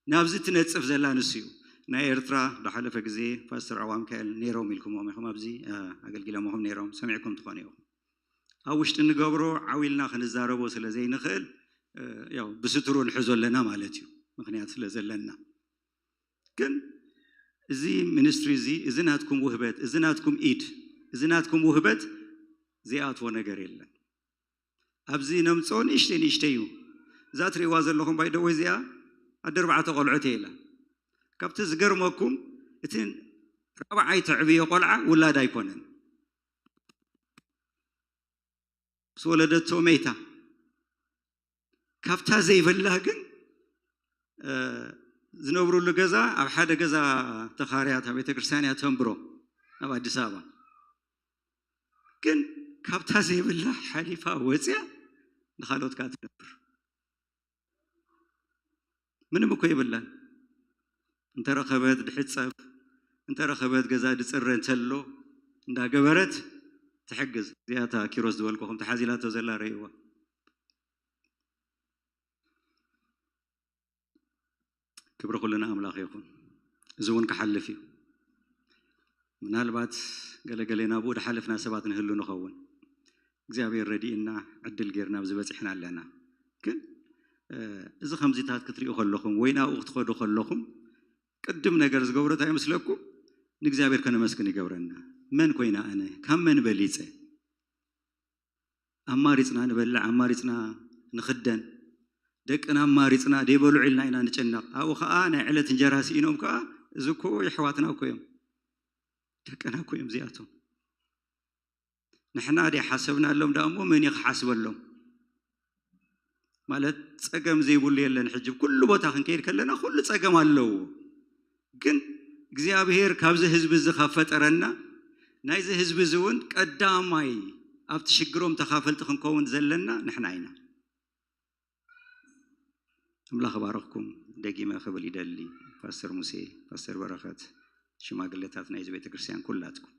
ናብዚ ትነጽፍ ዘላ ንሱ እዩ። ናይ ኤርትራ ዝሓለፈ ግዜ ፓስተር ዕዋም ሚካኤል ነይሮም ኢልኩሞም ኢኹም ኣብዚ ኣገልጊሎምኹም ነይሮም ሰሚዕኩም ትኾኑ ኢኹም። ኣብ ውሽጢ እንገብሮ ዓው ኢልና ክንዛረቦ ስለ ዘይንኽእል ያው ብስቱሩ ንሕዞ ኣለና ማለት እዩ። ምኽንያት ስለ ዘለና። ግን እዚ ሚኒስትሪ እዚ፣ እዚ ናትኩም ውህበት፣ እዚ ናትኩም ኢድ፣ እዚ ናትኩም ውህበት ዘይኣትዎ ነገር የለን። ኣብዚ ነምፅኦ ንእሽተይ ንእሽተይ እዩ። እዛ ትርእይዋ ዘለኹም ባይደወይ እዚኣ ኣደ ኣርባዕተ ቆልዑት እየ ኢላ። ካብቲ ዝገርመኩም እቲ ራብዓይ ተዕብዮ ቆልዓ ውላድ ኣይኮነን። ምስ ወለደቶ መይታ። ካብታ ዘይብላ ግን ዝነብሩሉ ገዛ ኣብ ሓደ ገዛ ተኻርያ እታ ቤተክርስትያን እያ ተንብሮ ኣብ ኣዲስ ኣበባ። ግን ካብታ ዘይብላ ሓሊፋ ወፅያ ንኻልኦት ከዓ ትነብር። ምንም እኮ የብላን። እንተረኸበት ድሕፀብ፣ እንተረኸበት ገዛ ድፅረ እንተሎ እንዳገበረት ትሕግዝ። እዚኣታ ኪሮስ ዝበልኩኹም ተሓዚላቶ ዘላ ረእይዋ። ክብሪ ኩሉ ንኣምላኽ ይኹን። እዚ እውን ክሓልፍ እዩ። ምናልባት ገለገሌና ብኡ ድሓለፍና ሰባት ንህሉ ንኸውን። እግዚኣብሔር ረድእና ዕድል ጌርና ኣብዚ በፂሕና ኣለና። ግን እዚ ከምዚታት ክትሪኡ ከለኹም ወይ ናብኡ ክትኸዱ ከለኹም ቅድም ነገር ዝገብሮ እንታይ ይመስለኩም? ንእግዚኣብሔር ከነመስግን ይገብረና። መን ኮይና ኣነ? ካብ መን በሊፀ? ኣማሪፅና ንበልዕ፣ ኣማሪፅና ንኽደን፣ ደቅና ኣማሪፅና ደይበልዑ ኢልና ኢና ንጭነቕ። ኣብኡ ከዓ ናይ ዕለት እንጀራ ስኢኖም ከዓ እዚ እኮ የሕዋትና እኮ እዮም፣ ደቅና እኮ እዮም እዚኣቶም። ንሕና ደይ ሓሰብናሎም ደኣ እሞ መን እዩ ክሓስበሎም? ማለት ፀገም ዘይብሉ የለን። ሕጂ ኩሉ ቦታ ክንከይድ ከለና ኩሉ ፀገም ኣለዎ። ግን እግዚኣብሔር ካብዚ ህዝቢ እዚ ካብ ፈጠረና ናይዚ ህዝቢ እዚ እውን ቀዳማይ ኣብቲ ሽግሮም ተኻፈልቲ ክንከውን ዘለና ንሕና ኢና። ኣምላኽ ባረኽኩም። ደጊመ ክብል ይደሊ ፓስተር ሙሴ፣ ፓስተር በረኸት፣ ሽማግሌታት ናይዚ ቤተክርስትያን ኩላትኩም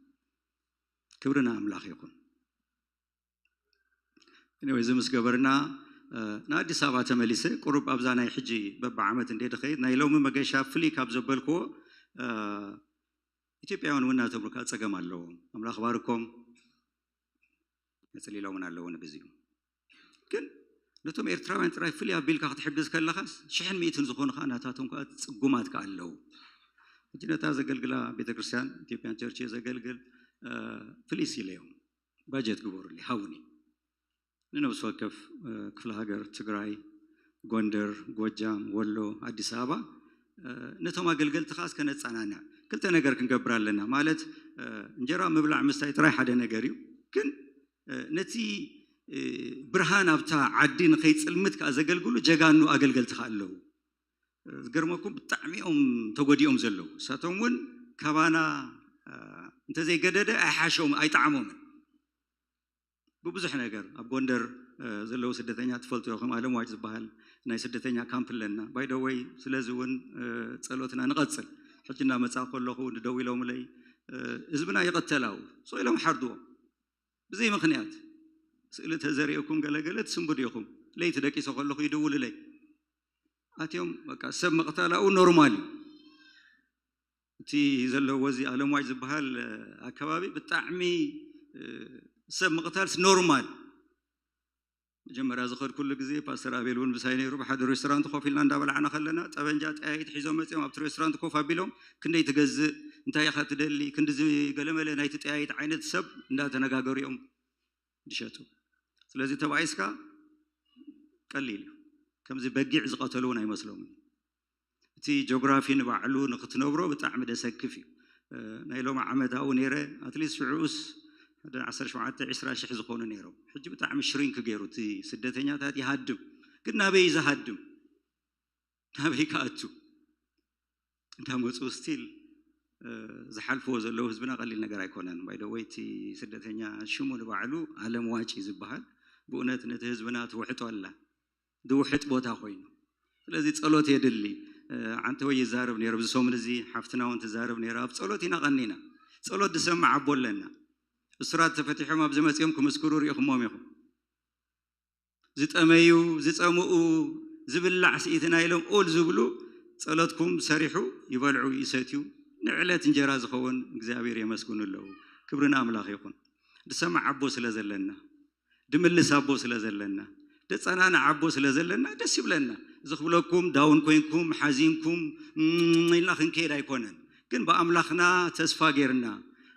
ክብሪ ንኣምላኽ ይኹን። Anyway፣ እዚ ምስ ገበርና ንኣዲስ ኣበባ ተመሊሰ ቁሩብ ኣብዛ ናይ ሕጂ በብዓመት እንደ ድኸይድ ናይ ሎሚ መገሻ ፍልይ ካብ ዘበልክዎ ኢትዮጵያውያን እውን እናተብሉ ከዓ ፀገም ኣለዎም። ኣምላኽ ባርኮም። መፅሊሎም እውን ኣለዎ ንግዚኡ። ግን ነቶም ኤርትራውያን ጥራይ ፍልይ ኣቢልካ ክትሕግዝ ከለኻስ ሽሕን ሚእትን ዝኾኑ ከዓ ናታቶም ከዓ ፅጉማት ከዓ ኣለዉ። ሕጂ ነታ ዘገልግላ ቤተክርስትያን ኢትዮጵያን ቸርች እየ ዘገልግል። ፕሊስ ኢለዮም ባጀት ግበሩለይ ሃውኒ ንነብሲ ወከፍ ክፍለ ሃገር ትግራይ፣ ጎንደር፣ ጎጃም፣ ወሎ፣ ኣዲስ ኣበባ ነቶም ኣገልገልቲ ከዓ እስከ ነፀናንዕ። ክልተ ነገር ክንገብር ኣለና ማለት እንጀራ ምብላዕ ምስታይ ጥራይ ሓደ ነገር እዩ። ግን ነቲ ብርሃን ኣብታ ዓዲ ንኸይፅልምት ከዓ ዘገልግሉ ጀጋኑ ኣገልገልቲ ከዓ ኣለዉ። ዝገርመኩም ብጣዕሚ እዮም ተጎዲኦም ዘለዉ። እሳቶም እውን ካባና እንተዘይገደደ ኣይሓሾም ኣይጠዓሞምን። ብብዙሕ ነገር ኣብ ጎንደር ዘለዉ ስደተኛ ትፈልጡ ኢኹም። ኣለምዋጭ ዝበሃል ናይ ስደተኛ ካምፕ ኣለና። ባይደወይ ስለዚ እውን ፀሎትና ንቐፅል። ሕጂ እናመፃ ከለኹ ንደው ኢሎምለይ ህዝብና ይቐተላው ሶ ኢሎም ሓርድዎም ብዘይ ምኽንያት። ስእሊ ተዘሪእኩም ገለገለ ትስንብዱ ኢኹም። ለይቲ ደቂሶ ከለኹ ይድውልለይ ኣትዮም በቃ ሰብ ምቕታል ኣብኡ ኖርማል እዩ። እቲ ዘለዎ እዚ ኣለምዋጭ ዝበሃል ኣከባቢ ብጣዕሚ ሰብ ምቕታልስ ኖርማል። መጀመርያ ዝኸድኩሉ ግዜ ፓስተር ኣቤል እውን ምሳይ ነይሩ። ብሓደ ሬስቶራንት ኮፍ ኢልና እንዳበላዕና ከለና ጠበንጃ ጠያይት ሒዞም መፂኦም ኣብቲ ሬስቶራንት ኮፍ ኣቢሎም ክንደይ ትገዝእ፣ እንታይ ኢኻ ትደሊ፣ ክንዲ ገለመለ ናይቲ ጠያይት ዓይነት ሰብ እንዳተነጋገሩ እዮም ዝሸጡ። ስለዚ ተባኢስካ ቀሊል እዩ። ከምዚ በጊዕ ዝቐተሉ እውን ኣይመስሎምን። እቲ ጆግራፊ ንባዕሉ ንክትነብሮ ብጣዕሚ ደሰክፍ እዩ። ናይ ሎሚ ዓመት ኣብኡ ነይረ ኣትሊስት ሽዑኡስ ሓደ ዓሰርተ ሸውዓተ ዒስራ ሽሕ ዝኾኑ ነይሮም። ሕጂ ብጣዕሚ ሽሪንክ ገይሩ እቲ ስደተኛታት ይሃድም። ግን ናበይ እዩ ዝሃድም? ናበይ ክኣቱ? እንዳመፁ ስቲል ዝሓልፍዎ ዘለዉ ህዝብና ቀሊል ነገር ኣይኮነን። ባይደወይ እቲ ስደተኛ ሽሙ ንባዕሉ ኣለም ዋጭ ዝበሃል ብእውነት ነቲ ህዝብና ትውሕጦ ኣላ። ዝውሕጥ ቦታ ኮይኑ ስለዚ ጸሎት የድሊ። ዓንተ ወይ ይዛረብ ነይሩ ኣብዚ ሰሙን እዚ ሓፍትና እውን ትዛረብ ነይራ ኣብ ጸሎት ኢና ቀኒና። ጸሎት ዝሰምዕ ኣቦ ኣለና። እሱራት ተፈቲሖም ኣብዚ መጺኦም ክምስክሩ ርኢኹሞም ኢኹም። ዝጠመዩ ዝጸምኡ ዝብላዕ ስኢትና ኢሎም ኦል ዝብሉ ጸሎትኩም ሰሪሑ ይበልዑ ይሰትዩ ንዕለት እንጀራ ዝኸውን እግዚኣብሔር የመስግኑ ኣለዉ። ክብሪ ንኣምላኽ ይኹን። ዝሰምዕ ኣቦ ስለ ዘለና ድምልስ ኣቦ ስለ ዘለና እፀናን ዓቦ ስለ ዘለና ደስ ይብለና። እዚ ክብለኩም ዳውን ኮይንኩም ሓዚንኩም እም ኢልና ክንከይድ ኣይኮነን፣ ግን ብኣምላኽና ተስፋ ጌርና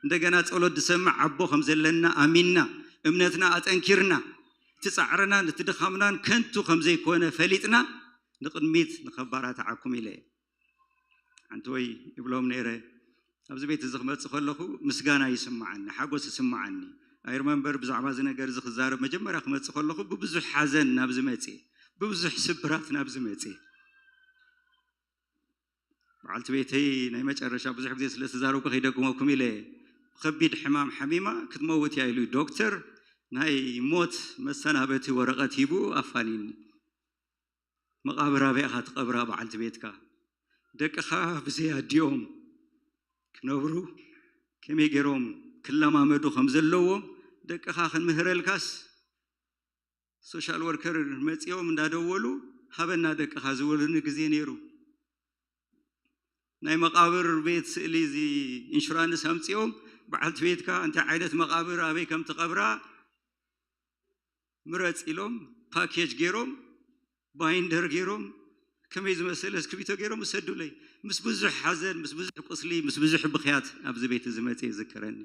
እንደገና ጸሎት ዝሰምዕ ዓቦ ከም ዘለና ኣሚንና እምነትና ኣጠንኪርና እቲ ጻዕርናን እቲ ድኻምናን ከንቱ ከም ዘይኮነ ፈሊጥና ንቕድሚት ንኸባራትዓኩም ኢለ እየ። ሓንቲ ወይ ይብሎም ነይረ፣ ኣብዚ ቤት እዚ ክመጽእ ከለኹ ምስጋና ይስምዓኒ፣ ሓጎስ ይስምዓኒ። I remember ብዛዕባ እዚ ነገር እዚ ክዛረብ መጀመርያ ክመጽእ ከለኹ ብብዙሕ ሓዘን ናብዚ መጽእ፣ ብብዙሕ ስብራት ናብዚ መጽእ። በዓልቲ ቤተይ ናይ መጨረሻ ብዙሕ ግዜ ስለ ዝተዛረብኩ ከይደግመኩም ኢለ ብከቢድ ሕማም ሓሚማ ክትመውት እያ ኢሉ ዶክተር ናይ ሞት መሰናበቲ ወረቐት ሂቡ ኣፋኒኒ። መቓብር ኣበይ ኢኻ ትቐብራ በዓልቲ ቤትካ? ደቅኻ ብዘይ ኣዲኦም ክነብሩ ከመይ ገይሮም ክለማመዱ ከም ዘለዎም ደቅኻ ክንምህረልካስ ሶሻል ወርከር መጺኦም እንዳደወሉ ሃበና ደቅኻ ዝበሉኒ ግዜ ነይሩ። ናይ መቓብር ቤት ስእሊ እዚ ኢንሹራንስ ኣምጺኦም በዓልቲ ቤትካ እንታይ ዓይነት መቓብር ኣበይ ከም ትቐብራ ምረጽ ኢሎም ፓኬጅ ገይሮም ባይንደር ገይሮም ከመይ ዝመሰለ እስክሪብቶ ገይሮም ዝሰዱለይ። ምስ ብዙሕ ሓዘን፣ ምስ ብዙሕ ቁስሊ፣ ምስ ብዙሕ ብኽያት ኣብዚ ቤት እዚ መጽእ ይዝከረኒ።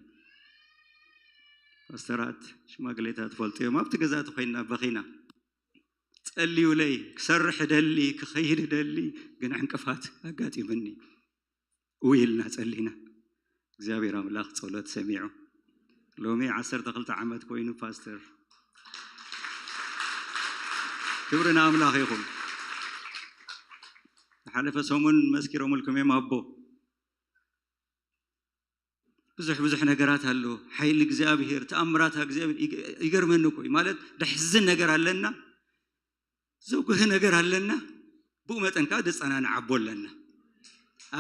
ፓስተራት ሽማግሌታት ትፈልጡ እዮም። ኣብቲ ገዛ እቲ ኮይንና በኺና ጸልዩለይ ክሰርሕ ደሊ ክኸይድ ደሊ ግን ዕንቅፋት ኣጋጢሙኒ። ውይ ኢልና ጸሊና እግዚኣብሔር ኣምላኽ ጸሎት ሰሚዑ ሎሚ ዓሰርተ ክልተ ዓመት ኮይኑ ፓስተር ክብሪ ንኣምላኽ ይኹን። ዝሓለፈ ሰሙን መስኪሮምልኩም እዮም ኣቦ ብዙሕ ብዙሕ ነገራት ኣሎ። ሓይሊ እግዚኣብሔር ተኣምራት እግዚኣብሔር ይገርመኒ እኮ እዩ። ማለት ደሕዝን ነገር ኣለና፣ ዘጉህ ነገር ኣለና፣ ብኡ መጠን ከዓ ደፀናንዓቦ ኣለና።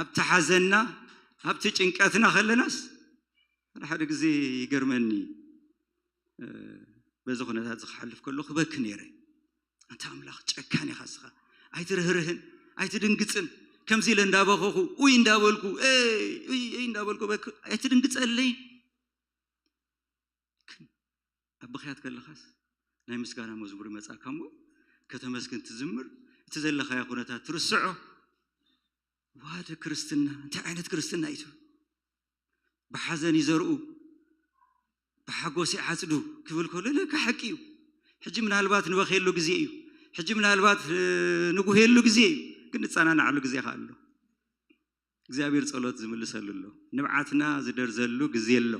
ኣብቲ ሓዘንና ኣብቲ ጭንቀትና ከለናስ ሓደ ሓደ ግዜ ይገርመኒ። በዚ ኩነታት እዚ ክሓልፍ ከሎ ክበኪ ነይረ። ኣንታ ኣምላኽ ጨካን ኢኻ እስኻ፣ ኣይትርህርህን ኣይትድንግፅን። ከምዚ ኢለ እንዳበኸኹ ኡይ እንዳበልኩ እይ እይ እይ እንዳበልኩ በክ ኣይትድንግፀለይ። ግን ኣብ ብኽያት ከለኻስ ናይ ምስጋና መዝሙር ይመፃካ እሞ ከተመስግን ትዝምር፣ እቲ ዘለኻዮ ኩነታት ትርስዖ። ዋደ ክርስትና እንታይ ዓይነት ክርስትና እዩ? ብሓዘን ይዘርኡ ብሓጎስ ይዓፅዱ ክብል ከሎ ለካ ሓቂ እዩ። ሕጂ ምናልባት ንበኽየሉ ግዜ እዩ። ሕጂ ምናልባት ንጉህየሉ ግዜ እዩ። ግን ንፀናናዓሉ ግዜ ከ ኣሎ። እግዚኣብሔር ፀሎት ዝምልሰሉ ኣሎ። ንብዓትና ዝደርዘሉ ግዜ ኣሎ።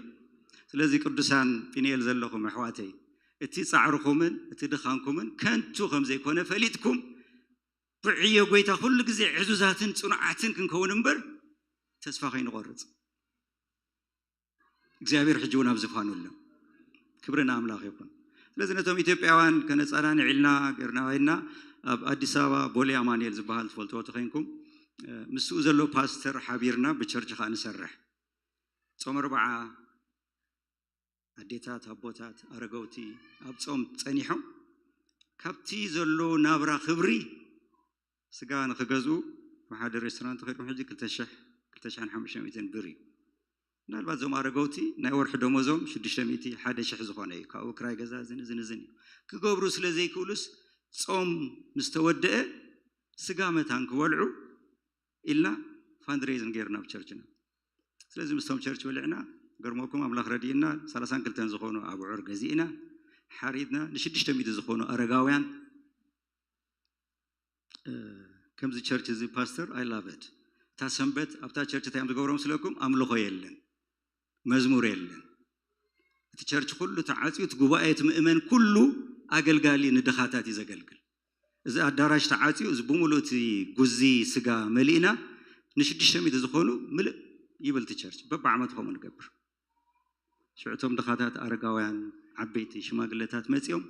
ስለዚ ቅዱሳን ፊንኤል ዘለኹም ኣሕዋተይ እቲ ፃዕርኹምን እቲ ድኻንኩምን ከንቱ ከም ዘይኮነ ፈሊጥኩም ብዕዮ ጎይታ ኩሉ ግዜ ዕዙዛትን ፅኑዓትን ክንከውን እምበር ተስፋ ከይንቆርፅ። እግዚኣብሔር ሕጂ እውን ኣብ ዝፋኑ ኣሎ። ክብሪ ንኣምላኽ ይኹን። ስለዚ ነቶም ኢትዮጵያውያን ከነፃናንዕ ኢልና ገርናዋይና ኣብ ኣዲስ ኣበባ ቦሌ ኣማኑኤል ዝበሃል ትፈልጥዎ ተኸይንኩም ምስኡ ዘሎ ፓስተር ሓቢርና ብቸርች ከዓ ንሰርሕ። ጾም ኣርብዓ ኣዴታት ኣቦታት ኣረገውቲ ኣብ ጾም ጸኒሖም ካብቲ ዘሎ ናብራ ክብሪ ስጋ ንኽገዝኡ ኣብ ሓደ ሬስቶራንት ከይዶም ሕጂ ክልተ ሽሕ ክልተ ሽሕን ሓሙሽተ ሚእትን ብር እዩ። ምናልባት እዞም ኣረገውቲ ናይ ወርሒ ደሞዞም ሽዱሽተ ሚእቲ ሓደ ሽሕ ዝኾነ እዩ። ካብኡ ክራይ ገዛ ዝን ዝን ዝን እዩ ክገብሩ ስለ ዘይክእሉስ ጾም ምስ ተወደአ ስጋ መታን ክበልዑ ኢልና ፋንድሬዝን ገይርና ኣብ ቸርችና። ስለዚ ምስቶም ቸርች በሊዕና ገርመኩም ኣምላኽ ረዲእና ሰላሳን ክልተን ዝኾኑ ኣብዑር ገዚእና ሓሪድና ንሽዱሽተ ሚእቲ ዝኾኑ ኣረጋውያን ከምዚ ቸርች እዚ ፓስተር I love it። እታ ሰንበት ኣብታ ቸርች እንታይ እዮም ዝገብሮም ስለኩም ኣምልኾ የለን፣ መዝሙር የለን። እቲ ቸርች ኩሉ ተዓፅዩ እቲ ጉባኤ እቲ ምእመን ኩሉ ኣገልጋሊ ንድኻታት እዩ ዘገልግል። እዚ ኣዳራሽ ተዓፅዩ እዚ ብምሉእ እቲ ጉዚ ስጋ መሊእና ንሽዱሽተ ሚእቲ ዝኾኑ ምልእ ይብል እቲ ቸርች። በብዓመቱ ከምኡ ንገብር። ሽዑ እቶም ድኻታት ኣረጋውያን ዓበይቲ ሽማግለታት መፂኦም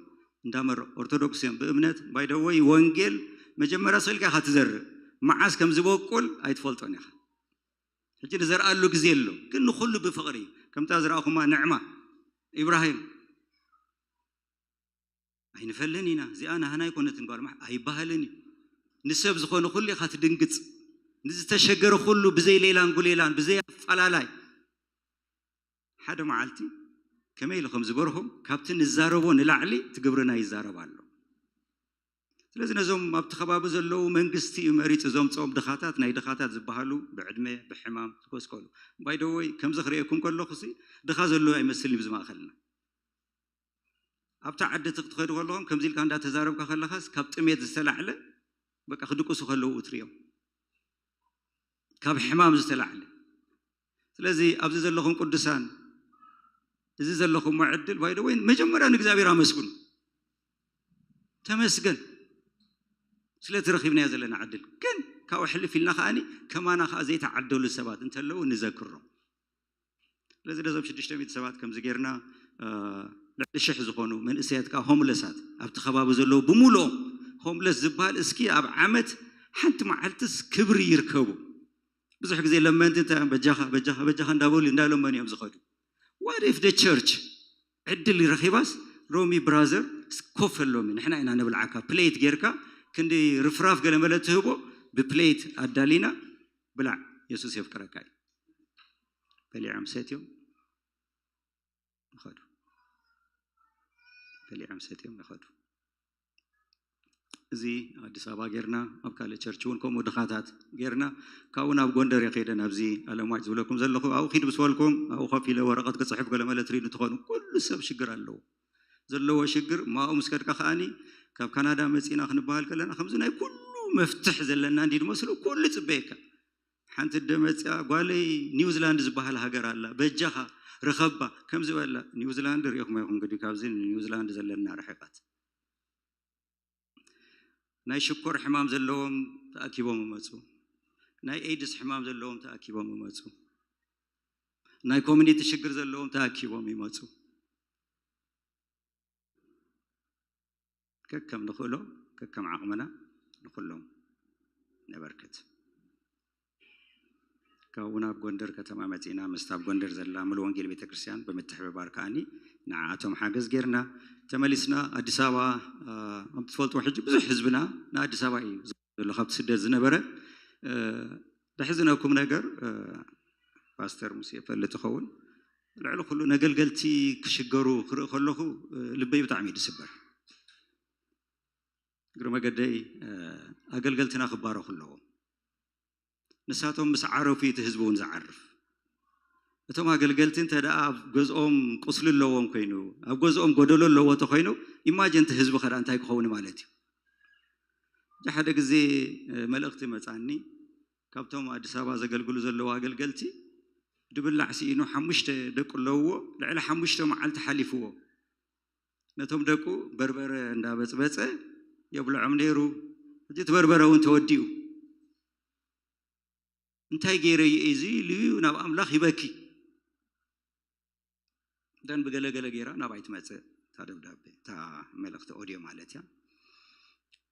እንዳመረ ኦርቶዶክስ እዮም ብእምነት ባይደወይ ወንጌል መጀመርያ ሰልካ ኢኻ ትዘርእ መዓስ ከም ዝበቁል ኣይትፈልጦን ኢኻ። ሕጂ ንዘርኣሉ ግዜ ኣሎ ግን ንኩሉ ብፍቕሪ ከምታ ዝረኣኹማ ንዕማ ኢብራሂም ኣይንፈልን ኢና እዚኣ ናህና ኣይኮነትን ጓል ማሕ ኣይበሃልን እዩ። ንሰብ ዝኾነ ኩሉ ኢኻ ትድንግፅ። ንዝተሸገረ ኩሉ ብዘይ ሌላን ጉሌላን ብዘይ ኣፈላላይ ሓደ መዓልቲ ከመይ ኢሉ ከም ዝበርሆም ካብቲ ንዛረቦ ንላዕሊ እቲ ግብርና ይዛረብ ኣሎ። ስለዚ ነዞም ኣብቲ ከባቢ ዘለዉ መንግስቲ እዩ መሪፁ ዘምፅኦም ድኻታት፣ ናይ ድኻታት ዝበሃሉ ብዕድመ ብሕማም ዝኮስከሉ። ባይደወይ ከምዚ ክርእየኩም ከለኹ ሲ ድኻ ዘለዉ ኣይመስልን እዩ ዝማእኸልና። ኣብታ ዓዲ ትኽትኸዱ ከለኹም ከምዚ ኢልካ እንዳተዛረብካ ከለኻስ ካብ ጥሜት ዝተላዕለ በቃ ክድቅሱ ከለዉ እትርእዮም፣ ካብ ሕማም ዝተላዕለ። ስለዚ ኣብዚ ዘለኹም ቅዱሳን፣ እዚ ዘለኹም ዕድል ባይደወይ መጀመርያ ንእግዚኣብሔር ኣመስግኑ። ተመስገን ስለቲ ረኺብናዮ ዘለና ዕድል። ግን ካብኡ ሕልፍ ኢልና ከኣኒ ከማና ከኣ ዘይተዓደሉ ሰባት እንተለዉ ንዘክሮም። ስለዚ ነዞም ሽዱሽተ ሚእቲ ሰባት ከምዚ ጌርና ልዕሊ ሽሕ ዝኾኑ መንእሰያት ከዓ ሆምለሳት ኣብቲ ከባቢ ዘለዉ ብምልኦም ሆምለስ ዝበሃል እስኪ ኣብ ዓመት ሓንቲ መዓልትስ ክብሪ ይርከቡ። ብዙሕ ግዜ ለመንቲ እንታይ እዮም በጃኻ በጃኻ በጃኻ እንዳበሉ እንዳለመኑ እዮም ዝኸዱ። What if the church ዕድል ረኺባስ ሮሚ ብራዘር ኮፍ ኣሎሚ ንሕና ኢና ንብልዓካ ፕሌት ጌርካ ክንዲ ርፍራፍ ገለመለ ትህቦ ብፕሌት ኣዳሊና ብላዕ የሱስ የፍቅረካ እዩ። በሊዖም ሰትዮም ይኸዱ። በሊዖም ሰትዮም ይኸዱ። እዚ ኣዲስ ኣበባ ጌርና ኣብ ካልእ ቸርች እውን ከምኡ ድኻታት ጌርና ካብኡ ናብ ጎንደር የኸደ ናብዚ ኣለምዋጭ ዝብለኩም ዘለኹ ኣብኡ ኪድ ምስ በልኩም ኣብኡ ኮፍ ኢለ ወረቐት ክፅሕፍ ገለመለ ትሪዱ እንትኾኑ ኩሉ ሰብ ሽግር ኣለዎ። ዘለዎ ሽግር ማኡ ምስ ከድካ ከኣኒ ካብ ካናዳ መፂና ክንበሃል ከለና ከምዚ ናይ ኩሉ መፍትሕ ዘለና እንዲ ዝመስሉ ኩሉ ፅበየካ ሓንቲ ደመፅያ ጓለይ ኒውዚላንድ ዝበሃል ሃገር ኣላ በጃኻ ርኸባ ከምዚ በላ። ኒውዚላንድ ሪእኹም ይኹም ግዲ ካብዚ ኒውዚላንድ ዘለና ርሕቀት ናይ ሽኮር ሕማም ዘለዎም ተኣኪቦም ይመፁ። ናይ ኤድስ ሕማም ዘለዎም ተኣኪቦም ይመፁ። ናይ ኮሚኒቲ ሽግር ዘለዎም ተኣኪቦም ይመፁ። ከከም ንኽእሎ ከከም ዓቕምና ንኹሎም ነበርክት። ካብኡ ናብ ጎንደር ከተማ መፂእና ምስቲ ኣብ ጎንደር ዘላ ሙሉ ወንጌል ቤተክርስትያን ብምትሕብባር ከዓኒ ንዓኣቶም ሓገዝ ጌርና ተመሊስና ኣዲስ ኣበባ። ኣብ ትፈልጥዎ ሕጂ ብዙሕ ህዝብና ንኣዲስ ኣበባ እዩ ዘሎ ካብቲ ስደት ዝነበረ። ደሕዝነኩም ነገር ፓስተር ሙሴ ይፈልጥ ይኸውን ልዕሊ ኩሉ ነገልገልቲ ክሽገሩ ክርኢ ከለኹ ልበይ ብጣዕሚ እዩ ዝስበር። እግሪ መገደይ ኣገልገልትና ክባረኹ ኣለዎም። ንሳቶም ምስ ዓረፉ እቲ ህዝቢ እውን ዝዓርፍ። እቶም ኣገልገልቲ እንተ ደኣ ኣብ ገዝኦም ቁስሊ ኣለዎም ኮይኑ ኣብ ገዝኦም ጎደሎ ኣለዎ እንተኮይኑ ኢማጅን እቲ ህዝቢ ከዳ እንታይ ክኸውን ማለት እዩ። ሓደ ግዜ መልእክቲ መፃኒ ካብቶም ኣዲስ ኣበባ ዘገልግሉ ዘለዉ ኣገልገልቲ ድብላዕ ስኢኑ ሓሙሽተ ደቁ ኣለውዎ ልዕሊ ሓሙሽተ መዓልቲ ሓሊፍዎ ነቶም ደቁ በርበረ እንዳበፅበፀ የብልዖም ነይሩ። ሕጂ እቲ በርበረ እውን ተወዲኡ እንታይ ገይረ እዩ እዚ ኢሉ ናብ ኣምላኽ ይበኪ። ደን ብገለገለ ገይራ ናባይ ትመፅእ እታ ደብዳቤ እታ መልእክቲ ኦድዮ ማለት እያ።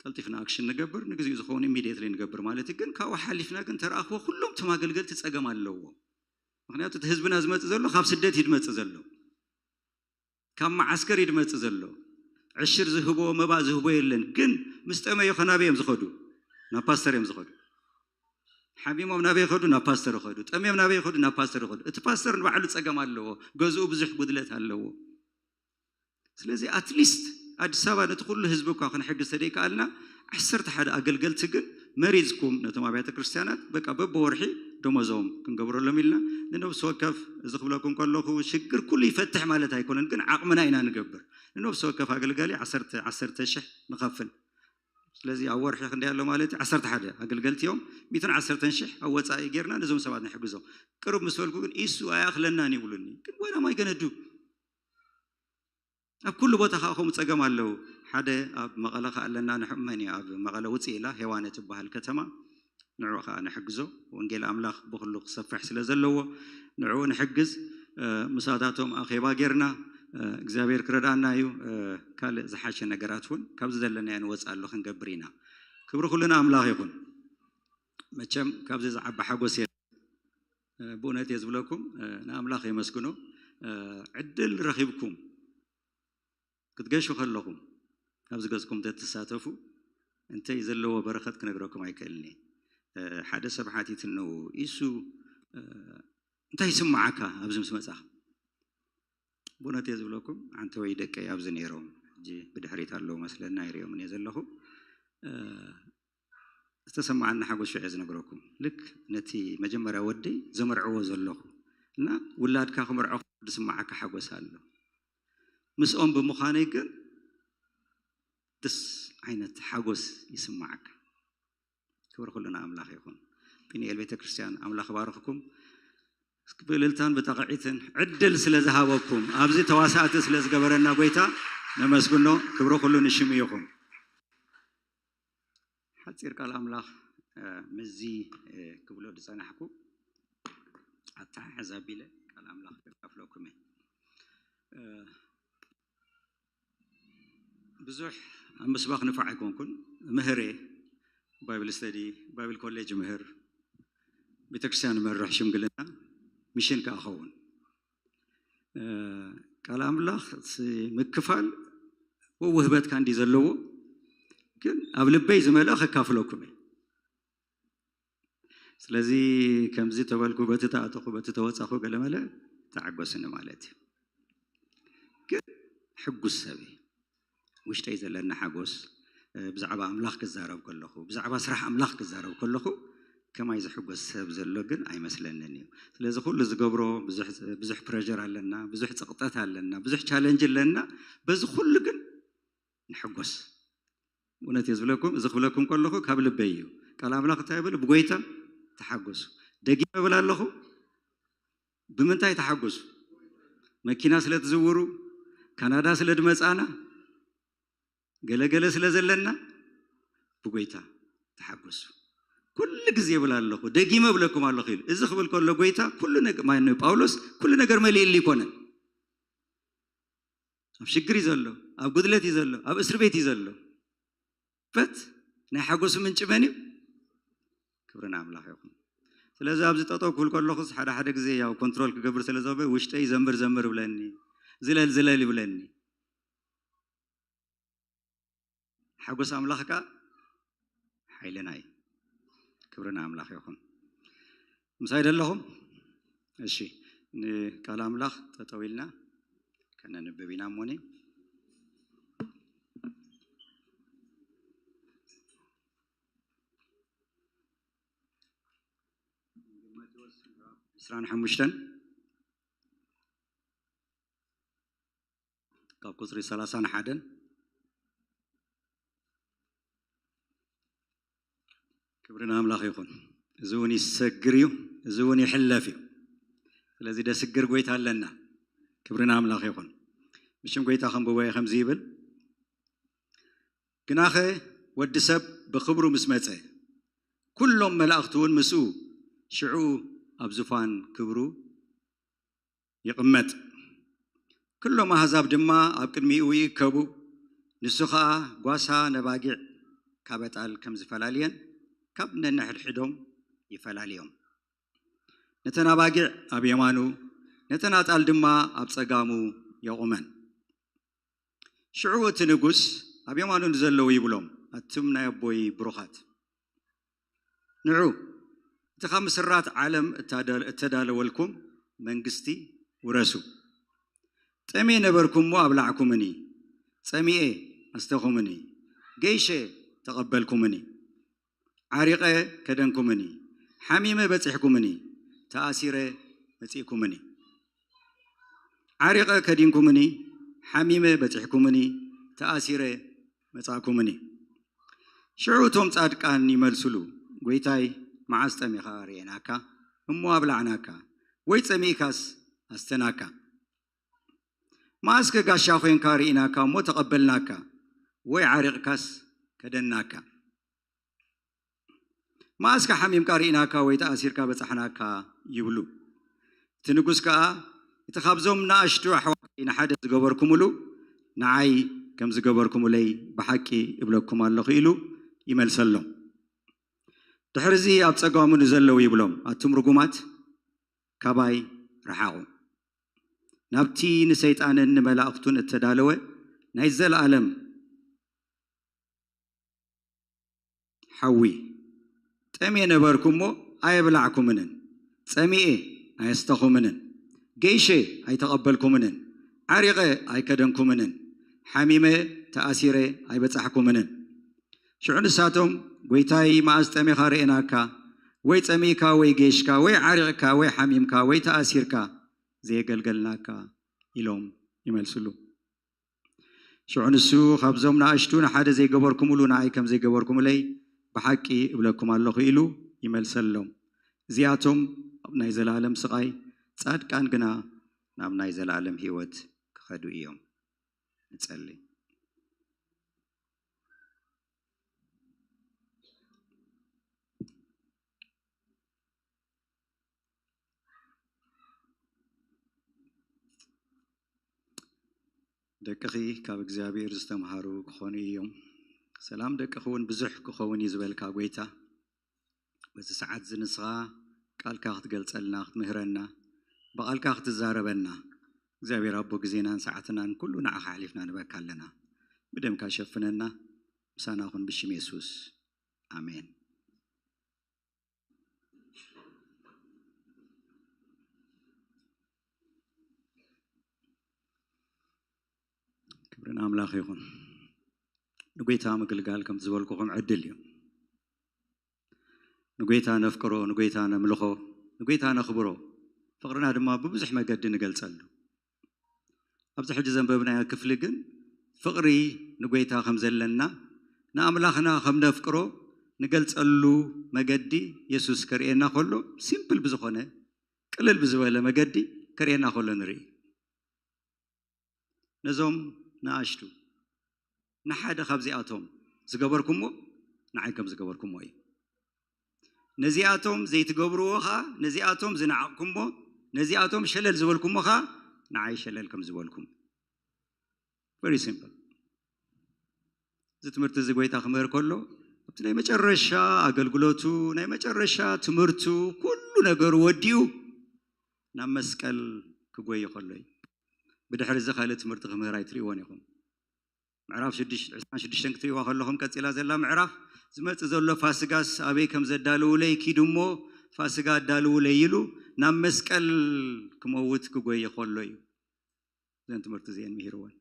ቀልጢፍና ኣክሽን ንገብር ንግዚኡ ዝኸውን ኢሚድየትሊ ንገብር ማለት እዩ። ግን ካብኡ ሓሊፍና ግን ተረኣኽቦ ኩሎም እቶም ኣገልገልቲ ፀገም ኣለዎም። ምክንያቱ እቲ ህዝብና ዝመፅእ ዘሎ ካብ ስደት እዩ ዝመፅእ ዘሎ ካብ መዓስከር እዩ ዝመፅእ ዘሎ። ዕሽር ዝህቦ መባ ዝህቦ የለን። ግን ምስ ጠመዮ ከናበይ እዮም ዝኸዱ? ናብ ፓስተር እዮም ዝኸዱ። ሓሚሞም ናበይ ይኸዱ? ናብ ፓስተር ይኸዱ። ጠምዮም ናበይ ይኸዱ? ናብ ፓስተር ይኸዱ። እቲ ፓስተር ንባዕሉ ፀገም ኣለዎ። ገዝኡ ብዙሕ ጉድለት ኣለዎ። ስለዚ ኣትሊስት ኣዲስ ኣበባ ነቲ ኩሉ ህዝቢ እኳ ክንሕግዝ ተደይከኣልና ዓሰርተ ሓደ ኣገልገልቲ ግን መሪፅኩም ነቶም ኣብያተ ክርስትያናት በቃ በብወርሒ ደሞዞም ክንገብረሎም ኢልና ንነብሲ ወከፍ እዚ ክብለኩም ከለኹ ሽግር ኩሉ ይፈትሕ ማለት ኣይኮነን ግን ዓቕምና ኢና ንገብር ንነብሲ ወከፍ ኣገልጋሊ ዓሰርተ ሽሕ ንኸፍል ስለዚ ኣብ ወርሒ ክንደይ ኣሎ ማለት ዓሰርተ ሓደ ኣገልገልቲ እዮም ሚትን ዓሰርተን ሽሕ ኣብ ወፃኢ ጌርና ነዞም ሰባት ንሕግዞም ቅርብ ምስ በልኩ ግን ኢሱ ኣይኣኽለናን ይብሉኒ ግን what am I gonna do ኣብ ኩሉ ቦታ ከዓ ከምኡ ፀገም ኣለዉ ሓደ ኣብ መቐለ ከዓ ኣለና ንሕመን እዩ ኣብ መቐለ ውፅእ ኢላ ሄዋነ ትበሃል ከተማ ንዑ ከዓ ንሕግዞ ወንጌል ኣምላኽ ብኩሉ ክሰፍሕ ስለ ዘለዎ ንዕኡ ንሕግዝ ምሳታቶም ኣኼባ ጌርና እግዚኣብሔር ክረድኣና እዩ ካልእ ዝሓሸ ነገራት እውን ካብዚ ዘለናዮ ንወፅእ ኣሎ ክንገብር ኢና ክብሪ ኩሉ ንኣምላኽ ይኹን መቸም ካብዚ ዝዓቢ ሓጎስ የለ ብእውነት እየ ዝብለኩም ንኣምላኽ የመስግኖ ዕድል ረኺብኩም ክትገሹ ከለኹም ኣብዚ ገፅኩም ተትሳተፉ እንተይ ዘለዎ በረኸት ክነግረኩም ኣይክእልን እየ ሓደ ሰብ ሓቲትኒ ኢሱ እንታይ ይስምዓካ ኣብዚ ምስ መፃኻ ብእውነት እየ ዝብለኩም ዓንተወይ ደቀይ ኣብዚ ነይሮም ሕጂ ብድሕሪት ኣለዉ መስለና ይሪኦም እየ ዘለኹ ዝተሰማዓኒ ሓጎስ ሽዑ ዝነግረኩም፣ ልክ ነቲ መጀመርያ ወደይ ዘመርዕዎ ዘለኹ እና ውላድካ ክምርዖ ዝስማዓካ ሓጎስ ኣሎ። ምስኦም ብምዃነይ ግን ደስ ዓይነት ሓጎስ ይስማዓካ። ክብሪ ኩሉ ንኣምላኽ ይኹን። ፒኒኤል ቤተክርስትያን ኣምላኽ ባርኽኩም። እስኪ ብእልልታን ብጣቕዒትን ዕድል ስለ ዝሃበኩም፣ ኣብዚ ተዋሳእቲ ስለ ዝገበረና ጎይታ ነመስግኖ። ክብሪ ኩሉ ንሽሙ ይኹን። ሓጺር ቃል ኣምላኽ ምስዚ ክብሎ ዝጸናሕኩ ኣተሓሕዛ ኣቢለ ቃል ኣምላኽ ከካፍለኩም እየ። ብዙሕ ኣብ ምስባኽ ንፋዕ ኣይኮንኩን። ምህር እየ። ባይብል ስተዲ፣ ባይብል ኮሌጅ ምህር፣ ቤተክርስትያን መርሕ፣ ሽምግልና፣ ሚሽን ከኣ ኸውን። ቃል ኣምላኽ ምክፋል ውህበትካ እንዲ ዘለዎ፣ ግን ኣብ ልበይ ዝመልኣ ከካፍለኩም እየ። ስለዚ ከምዚ ተበልኩ፣ በቲ ተኣተኹ፣ በቲ ተወጻኹ ገለመለ ተዓገሱኒ ማለት እዩ። ግን ሕጉስ ሰብ እየ። ውሽጠይ ዘለኒ ሓጎስ ብዛዕባ ኣምላኽ ክዛረብ ከለኹ፣ ብዛዕባ ስራሕ ኣምላኽ ክዛረብ ከለኹ ከማይ ዝሕጎስ ሰብ ዘሎ ግን ኣይመስለንን እዩ። ስለዚ ኩሉ ዝገብሮ ብዙሕ ፕረር ኣለና፣ ብዙሕ ፀቕጠት ኣለና፣ ብዙሕ ቻለንጅ ኣለና። በዚ ኩሉ ግን ንሕጎስ። እውነት እየ ዝብለኩም፣ እዚ ክብለኩም ከለኹ ካብ ልበይ እዩ። ቃል ኣምላኽ እንታይ ይብል? ብጎይታ ተሓጎሱ። ደጊመ እብል ኣለኹ፣ ብምንታይ ተሓጎሱ? መኪና ስለ ትዝውሩ፣ ካናዳ ስለ ድመጻና፣ ገለገለ ስለ ዘለና ብጎይታ ተሓጎሱ። ኩሉ ግዜ ይብል ኣለኹ፣ ደጊመ እብለኩም ኣለኹ ኢሉ። እዚ ክብል ከሎ ጎይታ ኩሉ ነገር፣ ማነው ጳውሎስ፣ ኩሉ ነገር መሊእሉ ይኮነን። ኣብ ሽግር እዩ ዘሎ፣ ኣብ ጉድለት እዩ ዘሎ፣ ኣብ እስር ቤት እዩ ዘሎ። በት ናይ ሓጎሱ ምንጭ መን እዩ? ክብሪ ንኣምላኽ ይኹን። ስለዚ ኣብዚ ጠጠው ክብል ከለኹስ ሓደ ሓደ ግዜ ያው ኮንትሮል ክገብር ስለ ዘበ ውሽጠይ ዘምር ዘምር ብለኒ፣ ዝለል ዝለል ይብለኒ። ሓጎስ ኣምላኽ ከኣ ሓይልና እዩ። ክብሪ ንኣምላኽ ይኹን። ምሳይ ደለኹም? እሺ፣ ንቃል ኣምላኽ ጠጠው ኢልና ከነንብብ ኢና እሞኒ። ዕስራን ሓሙሽተን ካብ ቁጽሪ ሰላሳን ሓደን። ክብሪ ንኣምላኽ ይኹን። እዚ እውን ይሰግር እዩ፣ እዚ እውን ይሕለፍ እዩ። ስለዚ ደስግር ጎይታ ኣለና። ክብሪ ንኣምላኽ ይኹን። ብሽም ጎይታ ከንብቦ እየ። ከምዚ ይብል፣ ግናኸ ወዲ ሰብ ብኽብሩ ምስ መጸ፣ ኩሎም መላእኽቱ እውን ምስኡ፣ ሽዑ ኣብ ዙፋን ክብሩ ይቕመጥ። ኩሎም ኣህዛብ ድማ ኣብ ቅድሚኡ ይእከቡ። ንሱ ኸኣ ጓሳ ነባጊዕ ካብ ኣጣል ከም ዝፈላልየን ካብ ነንሕድሕዶም ይፈላልዮም። ነተን ኣባጊዕ ኣብ የማኑ፣ ነተን ኣጣል ድማ ኣብ ጸጋሙ የቑመን። ሽዑ እቲ ንጉስ ኣብ የማኑ ንዘለዉ ይብሎም፣ ኣቱም ናይ ኣቦይ ብሩኻት፣ ንዑ፣ እቲ ካብ ምስራት ዓለም እታደ-፣ እተዳለወልኩም መንግስቲ ውረሱ። ጠምየ ነበርኩ እሞ ኣብላዕኩምኒ፣ ጸሚኤ ኣስተኹምኒ፣ ገይሸ ተቐበልኩምኒ፣ ዓሪቐ ከደንኩምኒ፣ ሓሚመ በጺሕኩምኒ፣ ተኣሲረ መጺእኩምኒ። ዓሪቐ ከዲንኩምኒ፣ ሓሚመ በጺሕኩምኒ፣ ተኣሲረ መጻእኩምኒ። ሽዑ እቶም ጻድቃን ይመልሱሉ፣ ጎይታይ፣ መዓስ ጠሚኻ ርኤናካ እሞ ኣብላዕናካ፣ ወይ ጸሚእካስ ኣስተናካ? መዓስከ ጋሻ ኾይንካ ርኢናካ እሞ ተቐበልናካ፣ ወይ ዓሪቕካስ ከደንናካ? መዓስከ ሓሚምካ ርኢናካ ወይ ተኣሲርካ በጻሕናካ? ይብሉ። እቲ ንጉስ ከኣ፣ እቲ ካብዞም ንኣሽቱ ኣሕዋተይ ንሓደ ዝገበርኩምሉ፣ ንዓይ ከም ዝገበርኩምለይ ብሓቂ እብለኩም ኣለኹ ኢሉ ይመልሰሎም። ድሕርዚ ኣብ ጸጋሙ ንዘለዉ ይብሎም፣ ኣቱም ርጉማት፣ ካባይ ርሓቑ። ናብቲ ንሰይጣንን ንመላእኽቱን እተዳለወ ናይ ዘለኣለም ሓዊ። ጠምየ ነበርኩ እሞ ኣየብላዕኩምንን፣ ጸሚኤ ኣየስተኹምንን፣ ገይሸ ኣይተቐበልኩምንን፣ ዓሪቐ ኣይከደንኩምንን፣ ሓሚመ ተኣሲረ ኣይበጻሕኩምንን። ሽዑ ንሳቶም፣ "ጐይታይ፣ መኣስ ጠሚኻ ርኤናካ? ወይ ጸሚእካ፣ ወይ ጌሽካ፣ ወይ ዓሪቕካ፣ ወይ ሓሚምካ፣ ወይ ተኣሲርካ ዘየገልገልናካ?" ኢሎም ይመልስሉ። ሽዑ ንሱ፣ "ካብዞም ንኣሽቱ ንሓደ ዘይገበርኩምሉ ንኣይ ከም ዘይገበርኩምለይ ብሓቂ እብለኩም ኣለኹ" ኢሉ ይመልሰሎም። "እዚኣቶም ኣብ ናይ ዘለኣለም ስቓይ፣ ጻድቃን ግና ናብ ናይ ዘለኣለም ህይወት ክኸዱ እዮም።" ንጸሊ። ደቅኺ ካብ እግዚኣብሔር ዝተምሃሩ ክኾኑ እዮም። ሰላም ደቅኺ እውን ብዙሕ ክኸውን እዩ ዝበልካ ጐይታ፣ በዚ ሰዓት እዚ ንስኻ ቃልካ ክትገልጸልና፣ ክትምህረና፣ ብቓልካ ክትዛረበና፣ እግዚኣብሔር ኣቦ፣ ግዜናን ሰዓትናን ኩሉ ንዓኻ ኣሕሊፍና ንበካ ኣለና። ብደምካ ሸፍነና፣ ምሳና ኩን፣ ብሽም የሱስ፣ ኣሜን። ክብሪ ንኣምላኽ ይኹን። ንጎይታ ምግልጋል ከም ዝበልኩኹም ዕድል እዩ። ንጎይታ ነፍቅሮ፣ ንጎይታ ነምልኾ፣ ንጎይታ ነኽብሮ። ፍቕርና ድማ ብብዙሕ መገዲ ንገልጸሉ። ኣብዚ ሕጂ ዘንበብናዮ ክፍሊ ግን ፍቕሪ ንጎይታ ከም ዘለና፣ ንኣምላኽና ከም ነፍቅሮ ንገልጸሉ መገዲ የሱስ ከርእየና ከሎ፣ ሲምፕል ብዝኾነ፣ ቅልል ብዝበለ መገዲ ከርእየና ከሎ ንርኢ። ነዞም ንኣሽቱ ንሓደ ካብዚኣቶም ዝገበርኩሞ፣ ንዓይ ከም ዝገበርኩሞ እዩ። ነዚኣቶም ዘይትገብርዎ ኸኣ፣ ነዚኣቶም ዝነዓቕኩሞ፣ ነዚኣቶም ሸለል ዝበልኩሞ ኸኣ፣ ንዓይ ሸለል ከም ዝበልኩም። Very simple። እዚ ትምህርቲ እዚ ጎይታ ክምህር ከሎ፣ ኣብቲ ናይ መጨረሻ ኣገልግሎቱ፣ ናይ መጨረሻ ትምህርቱ፣ ኩሉ ነገሩ ወዲኡ ናብ መስቀል ክጎይ ከሎ እዩ። ብድሕሪ እዚ ካልእ ትምህርቲ ክምህር ኣይትርእይዎን ኢኹም። ምዕራፍ ሽዱሽተ፣ ዕስራን ሽዱሽተን ክትርእይዋ ከለኹም፣ ቀጺላ ዘላ ምዕራፍ፣ "ዝመጽእ ዘሎ ፋስጋስ ኣበይ ከም ዘዳልውለይ ኪዱ እሞ ፋስጋ ኣዳልውለይ" ኢሉ ናብ መስቀል ክመውት ክጎይ ከሎ እዩ እዘን ትምህርቲ እዚአን ምሂርወን።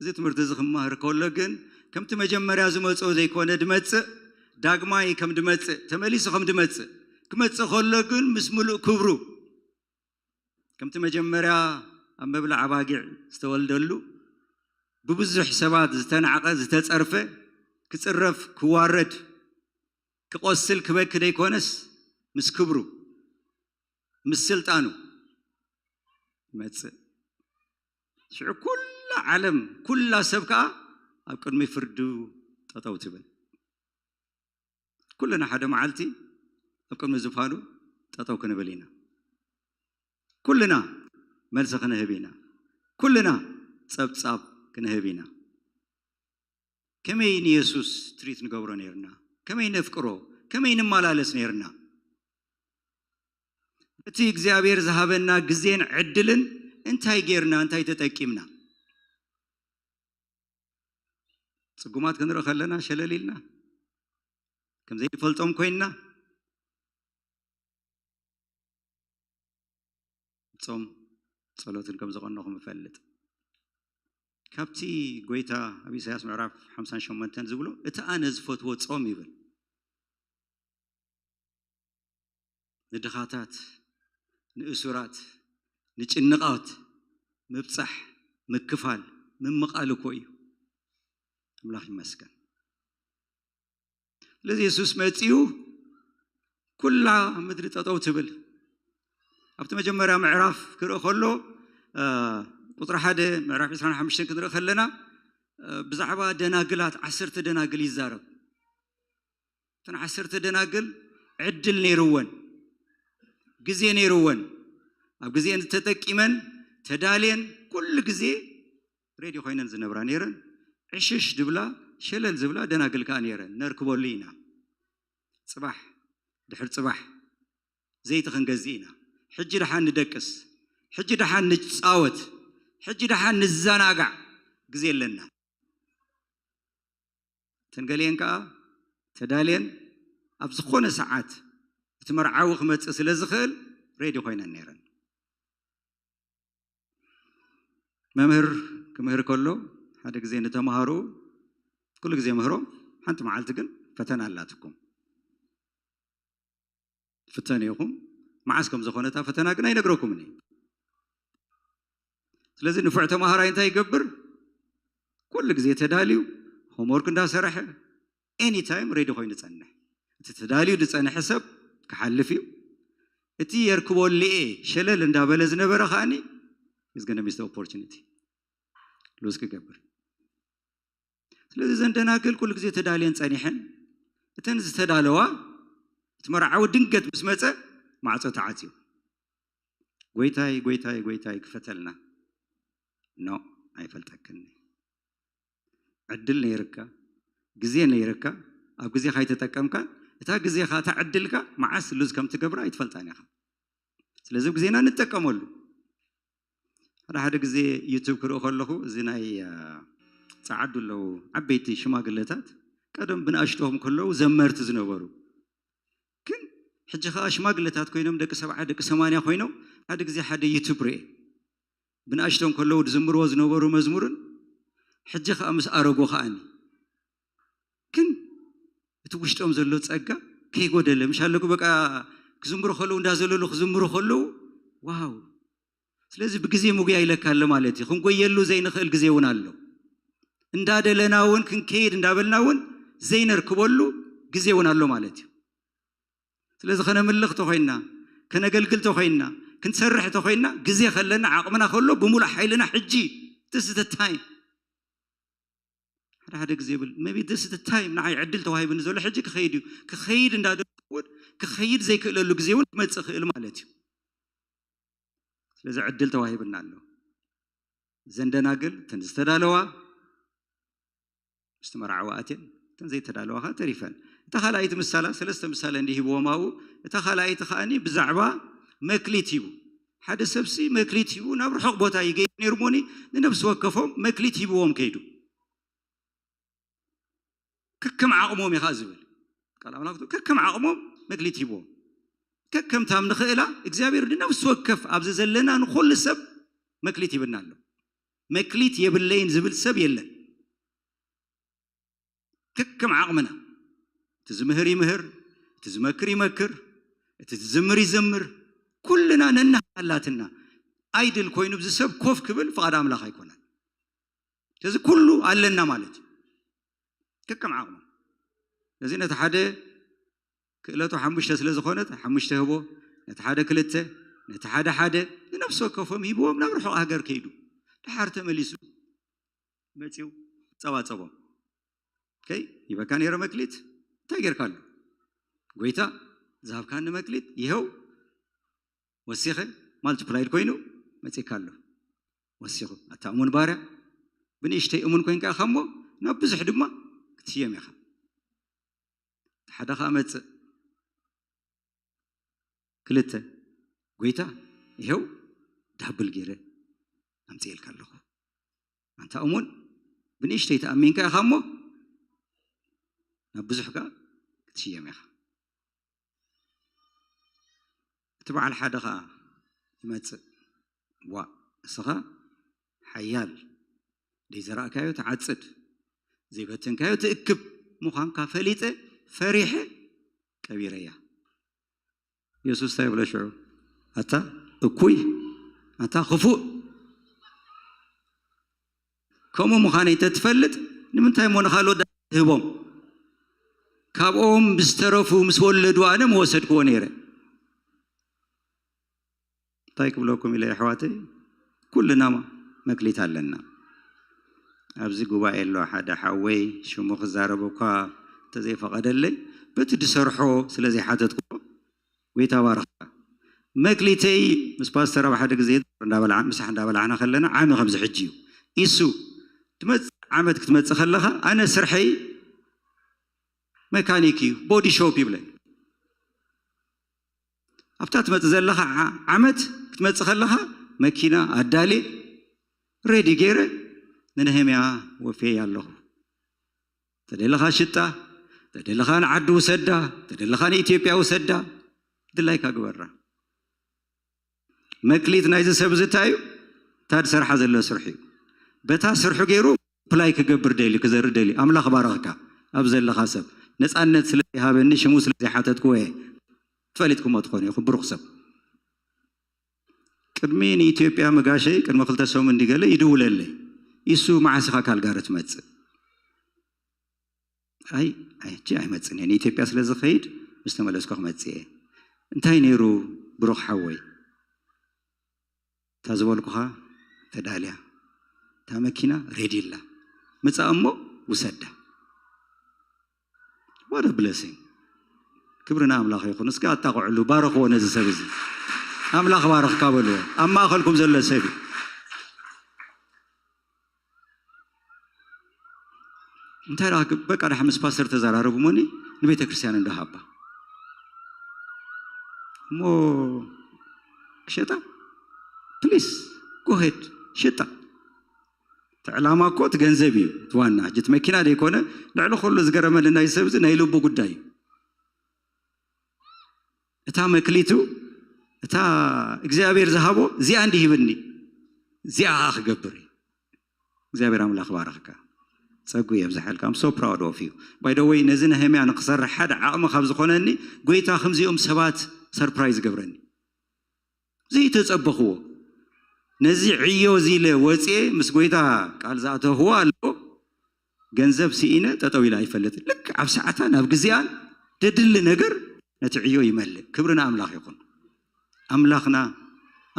እዚ ትምህርቲ እዚ ክመሃር ከሎ ግን፣ ከምቲ መጀመርያ ዝመጾ ዘይኮነ ድመጽእ፣ ዳግማይ ከም ድመጽእ፣ ተመሊሱ ከም ድመጽእ፣ ክመጽእ ከሎ ግን ምስ ምሉእ ክብሩ፣ ከምቲ መጀመርያ ኣብ መብልዕ ኣባጊዕ ዝተወልደሉ፣ ብብዙሕ ሰባት ዝተናዕቐ፣ ዝተጸርፈ፣ ክጽረፍ፣ ክዋረድ፣ ክቆስል፣ ክበኪ ደይኮነስ፣ ምስ ክብሩ፣ ምስ ስልጣኑ ይመጽእ። ሽዑ ኩላ ዓለም፣ ኩላ ሰብ ከኣ ኣብ ቅድሚ ፍርዱ ጠጠው ትብል። ኩልና ሓደ መዓልቲ ኣብ ቅድሚ ዝፋኑ ጠጠው ክንብል ኢና። ኩልና መልሲ ክንህብ ኢና። ኩልና ጸብጻብ ክንህብ ኢና። ከመይ ንየሱስ ትሪት ንገብሮ ነይርና? ከመይ ነፍቅሮ? ከመይ ንመላለስ ነይርና? በቲ እግዚኣብሔር ዝሃበና ግዜን ዕድልን እንታይ ጌርና? እንታይ ተጠቂምና? ጽጉማት ክንርኢ ከለና ሸለል ኢልና፣ ከም ዘይንፈልጦም ኮይንና፣ ጾም ጸሎትን ከም ዘቐነኹም እፈልጥ። ካብቲ ጎይታ ኣብ ኢሳያስ ምዕራፍ ሓምሳን ሸሞንተን ዝብሎ፣ "እቲ ኣነ ዝፈትዎ ጾም" ይብል። ንድኻታት፣ ንእሱራት፣ ንጭንቓት ምብጻሕ፣ ምክፋል፣ ምምቓል እኮ እዩ። ኣምላኽ ይመስገን። ስለዚ የሱስ መጺኡ ኩላ ምድሪ ጠጠው ትብል። ኣብቲ መጀመርያ ምዕራፍ ክርኢ ከሎ፣ እ፣ ቁጽሪ ሓደ ምዕራፍ ዕስራን ሓሙሽተን ክንርኢ ከለና፣ እ፣ ብዛዕባ ደናግላት፣ ዓሰርተ ደናግል ይዛረብ። እተን ዓሰርተ ደናግል ዕድል ነይርወን፣ ግዜ ነይርወን፣ ኣብ ግዜአን ተጠቂመን፣ ተዳልየን፣ ኩሉ ግዜ ሬድዮ ኮይነን ዝነብራ ነይረን። ዕሽሽ ድብላ፣ ሸለል ዝብላ ደናግል ከኣ ነይረን። ነርክበሉ ኢና። ጽባሕ ድሕሪ ጽባሕ ዘይቲ ክንገዝእ ኢና። ሕጂ ደሓን ንደቅስ፣ ሕጂ ደሓን ንጻወት፣ ሕጂ ደሓን ንዘናጋዕ ግዜ ኣለና። እተን ገሊአን ከኣ ተዳልየን ኣብ ዝኾነ ሰዓት እቲ መርዓዊ ክመጽእ ስለ ዝኽእል ሬዲ ኮይነን ነይረን። መምህር ክምህር ከሎ ሓደ ግዜ ንተምሃሮ ኩሉ ግዜ ምህሮም፣ ሓንቲ መዓልቲ ግን ፈተና ኣላትኩም፣ ፍተኑ ኢኹም። መዓስ ከም ዝኾነ እታ ፈተና ግን ኣይነግረኩምን እዩ። ስለዚ ንፉዕ ተማሃራይ እንታይ ይገብር? ኩሉ ግዜ ተዳልዩ፣ ሆምወርክ እንዳሰረሐ፣ ኤኒ ታይም ሬዲ ኮይኑ ይጸንሕ። እቲ ተዳልዩ ዝጸንሐ ሰብ ክሓልፍ እዩ። እቲ የርክቦ ሊኤ ሸለል እንዳበለ ዝነበረ ከኣኒ is gonna miss the opportunity፣ ሉዝ ክገብር። ስለዚ እዘን ደናግል ኩሉ ግዜ ተዳልየን ጸኒሐን፣ እተን ዝተዳለዋ፣ እቲ መርዓዊ ድንገት ምስ መጸ ማዕጾ ተዓጽዩ። ጎይታይ፣ ጎይታይ፣ ጎይታይ ክፈተልና። ኖ፣ ኣይፈልጠክን። ዕድል ነይርካ፣ ግዜ ነይርካ፣ ኣብ ግዜኻ ኣይተጠቀምካን። እታ ግዜኻ፣ እታ ዕድልካ መዓስ ሉዝ ከም ትገብራ ኣይትፈልጣን ኢኻ። ስለዚ ኣብ ግዜና ንጠቀመሉ። ሓደ ሓደ ግዜ ዩቱብ ክርኢ ከለኹ፣ እዚ ናይ፣ አ፣ ጸዓዱ ኣለዉ፣ ዓበይቲ ሽማግለታት፣ ቀደም ብንኣሽቶኹም ከለዉ ዘመርቲ ዝነበሩ፣ ግን ሕጂ ኸኣ ሽማግለታት ኮይኖም፣ ደቂ ሰብዓ፣ ደቂ ሰማንያ ኮይኖም፣ ሓደ ግዜ ሓደ ዩቱብ ርኤ። ብንኣሽቶም ከለዉ ዝዝምርዎ ዝነበሩ መዝሙርን፣ ሕጂ ኸኣ ምስ ኣረጉ ኸኣኒ። ግን እቲ ውሽጦም ዘሎ ጸጋ ከይጎደለ፣ ምሽ ኣለኩ በቃ ክዝምሩ ከለዉ፣ እንዳዘለሉ ክዝምሩ ከለዉ፣ ዋው። ስለዚ ብግዜ ምጉያይ ኢለካ ኣሎ ማለት እዩ። ክንጎየሉ ዘይንኽእል ግዜ እውን ኣሎ። እንዳደለና እውን ክንከይድ እንዳበልና እውን ዘይነርክበሉ ግዜ እውን ኣሎ ማለት እዩ። ስለዚ ከነምልኽ ተኾይንና፣ ከነገልግል ተኾይንና፣ ክንሰርሕ ተኾይንና፣ ግዜ ከለና፣ ዓቕምና ከሎ፣ ብምሉእ ሓይልና ሕጂ፣ this is the time። ሓደ ሓደ ግዜ ይብል፣ maybe this is the time፣ ንዓይ ዕድል ተዋሂብኒ ዘሎ ሕጂ ክኸይድ እዩ። ክኸይድ እንዳደለኹ እውን፣ ክኸይድ ዘይክእለሉ ግዜ እውን ክመጽእ ይኽእል ማለት እዩ። ስለዚ ዕድል ተዋሂብና ኣሎ። እዘን ደናግል፣ እተን ዝተዳለዋ፣ ምስቲ መርዓዊ ኣትየን፣ እተን ዘይተዳለዋ ኸዓ ተሪፈን። እታ ካልኣይቲ ምሳላ፣ ሰለስተ ምሳለ እንዲ ሂብዎም ኣብኡ። እታ ካልኣይቲ ኸኣኒ ብዛዕባ መክሊት ሂቡ። ሓደ ሰብሲ መክሊት ሂቡ ናብ ርሑቕ ቦታ ይገይሩ ነይሩ እሞኒ፣ ንነፍሲ ወከፎም መክሊት ሂብዎም ከይዱ። ከከም ዓቕሞም ኢኻ ዝብል ቃል ኣምላኽ፣ ከከም ዓቕሞም መክሊት ሂብዎም። ከከምታም ንኽእላ እግዚኣብሔር ንነፍሲ ወከፍ ኣብዚ ዘለና ንኹሉ ሰብ መክሊት ሂብና ኣሎ። መክሊት የብለይን ዝብል ሰብ የለን። ከከም ዓቕምና፣ እቲ ዝምህር ይምህር፣ እቲ ዝመክር ይመክር፣ እቲ ዝዝምር ይዘምር። ኩልና ነናህና ኣላትና። ኣይድል ኮይኑ እዚ ሰብ ኮፍ ክብል ፍቓድ ኣምላኽ ኣይኮነን። ስለዚ ኩሉ ኣለና ማለት እዩ። ከከም ዓቕሙ። ስለዚ ነቲ ሓደ ክእለቱ ሓሙሽተ ስለ ዝኾነት፣ ሓሙሽተ ህቦ፣ ነቲ ሓደ ክልተ፣ ነቲ ሓደ ሓደ፣ ንነፍሲ ወከፎም ሂብዎም ናብ ርሑቕ ሃገር ከይዱ። ደሓር ተመሊሱ መጺኡ ጸባጸቦም። ከይ ሂበካ ነይረ መክሊት፣ እንታይ ጌርካሉ? ጎይታ ዝሃብካኒ መክሊት ይኸው ወሲኸ፣ ማልቲፕላይድ ኮይኑ መጺእካ ኣሎ። ወሲኹ፣ ኣታ እሙን ባርያ፣ ብንእሽተይ እሙን ኮይንካ ኢኻ እሞ፣ ናብ ብዙሕ ድማ ክትሽየም ኢኻ። ሓደ ኸኣ መጽእ። ክልተ፣ ጎይታ፣ ይኸው ዳብል ገይረ ኣምጽኤልካ ኣለኹ። ኣንታ እሙን፣ ብንእሽተይ ተኣሚንካ ኢኻ እሞ፣ ናብ ብዙሕ ከኣ ክትሽየም ኢኻ። እቲ በዓል ሓደ ኸኣ ይመጽእ። ዋእ፣ እስኻ ሓያል፣ ዘይዘራእካዮ ትዓጽድ፣ ዘይበተንካዮ ትእክብ ምዃንካ ፈሊጠ፣ ፈሪሐ፣ ቀቢረያ። የሱስ እንታይ ይብሎ ሽዑ? ኣታ እኩይ፣ ኣታ ክፉእ፣ ከምኡ ምዃነይ እንተትፈልጥ፣ ንምንታይ እሞ ንኻልኦት ደኣ ትህቦም? ካብኦም ምስ ተረፉ፣ ምስ ወለዱ፣ ኣነ ምወሰድክዎ ነይረ። እንታይ ክብለኩም ኢለ፣ ኣሕዋተይ? ኩልና መክሊት ኣለና። ኣብዚ ጉባኤ ኣሎ ሓደ ሓወይ፣ ሽሙ ክዛረብ እኳ እንተዘይፈቐደለይ፣ በቲ ዝሰርሖ ስለ ዘይሓተትኩዎ፣ ጎይታ ባርኽካ። መክሊተይ ምስ ፓስተር ኣብ ሓደ ግዜ እንዳበላዕ-፣ ምሳሕ እንዳበላዕና ከለና፣ ዓሚ ከምዚ ሕጂ እዩ። ኢሱ፣ ትመጽእ ዓመት ክትመጽእ ከለኻ፣ ኣነ ስርሐይ መካኒክ እዩ፣ ቦዲ ሾፕ ይብለኒ። ኣብታ ትመጽእ ዘለኻ ዓ-፣ ዓመት ክትመጽእ ከለኻ፣ መኪና ኣዳልየ፣ ሬዲ ገይረ፣ ንነህምያ ወፍየያ ኣለኹ። ተደለኻ ሽጣ፣ ተደለኻ ንዓዲ ውሰዳ፣ ተደለኻ ንኢትዮጵያ ውሰዳ፣ ድላይካ ግበራ። መክሊት ናይዚ ሰብ እዚ እንታይ እዩ? እታ ዝሰርሓ ዘሎ ስርሑ እዩ። በታ ስርሑ ገይሩ ፕላይ ክገብር ደልዩ ክዘርእ ደልዩ ኣምላኽ ባረኽካ። ኣብ ዘለኻ ሰብ ነፃነት ስለ ዘይሃበኒ ሽሙ ስለ ዘይሓተትክዎ እየ። ትፈሊጥኩሞ ትኾኑ ኢኹም ብሩኽ ሰብ። ቅድሚ ንኢትዮጵያ ምጋሸይ ቅድሚ ክልተ ሰሙን እንዲገለ ይድውለለይ። ኢሱ መዓስ ኢኻ ካልጋሪ ትመጽእ? ኣይ ኣይቺ ኣይመጽን እየ ንኢትዮጵያ ስለ ዝኸይድ ምስ ተመለስኩ ክመጽእ እየ። እንታይ ነይሩ ብሩኽ ሓወይ? እታ ዝበልኩኻ ተዳልያ እታ መኪና ሬዲ ኣላ። ምጻእ እሞ ውሰዳ። What a blessing። ክብሪ ንኣምላኽ ይኹን። እስከ ኣጣቕዕሉ፣ ባረኽዎ ነዚ ሰብ እዚ። ኣምላኽ ባረኽካ በልዎ። ኣብ ማእኸልኩም ዘሎ ሰብ እዩ። እንታይ ደኣ በቃ ደሓ ምስ ፓስተር ተዘራረቡ ሞኒ ንቤተ ክርስቲያን እንዶ ሃባ እሞ ክሸጣ ፕሊስ ጎሄድ ሽጣ። እቲ ዕላማ እኮ እቲ ገንዘብ እዩ እቲ ዋና። ሕጂ እቲ መኪና ደይኮነ ልዕሊ ኩሉ ዝገረመኒ ናይ ሰብ እዚ ናይ ልቡ ጉዳይ እዩ። እታ መክሊቱ እታ እግዚኣብሔር ዝሃቦ እዚኣ እንዲ ሂብኒ እዚኣ ከዓ ክገብር እዩ። እግዚኣብሔር ኣምላኽ ባረኽካ ጸጉ የብዝሓልካ። I'm so proud of you። By the way ነዚ ነህምያ ንክሰርሕ ሓደ ዓቕሚ ካብ ዝኾነኒ ጎይታ ከምዚኦም ሰባት ሰርፕራይዝ ገብረኒ ዘይተጸበኽዎ። ነዚ ዕዮ እዚ ኢለ ወፅኤ ምስ ጎይታ ቃል ዝኣተኽዎ ኣሎ። ገንዘብ ስኢነ ጠጠው ኢለ ኣይፈልጥን። ልክ ኣብ ሰዓታን ኣብ ግዜኣን ደድሊ ነገር ነቲ ዕዮ ይመልእ። ክብሪ ንኣምላኽ ይኹን። ኣምላኽና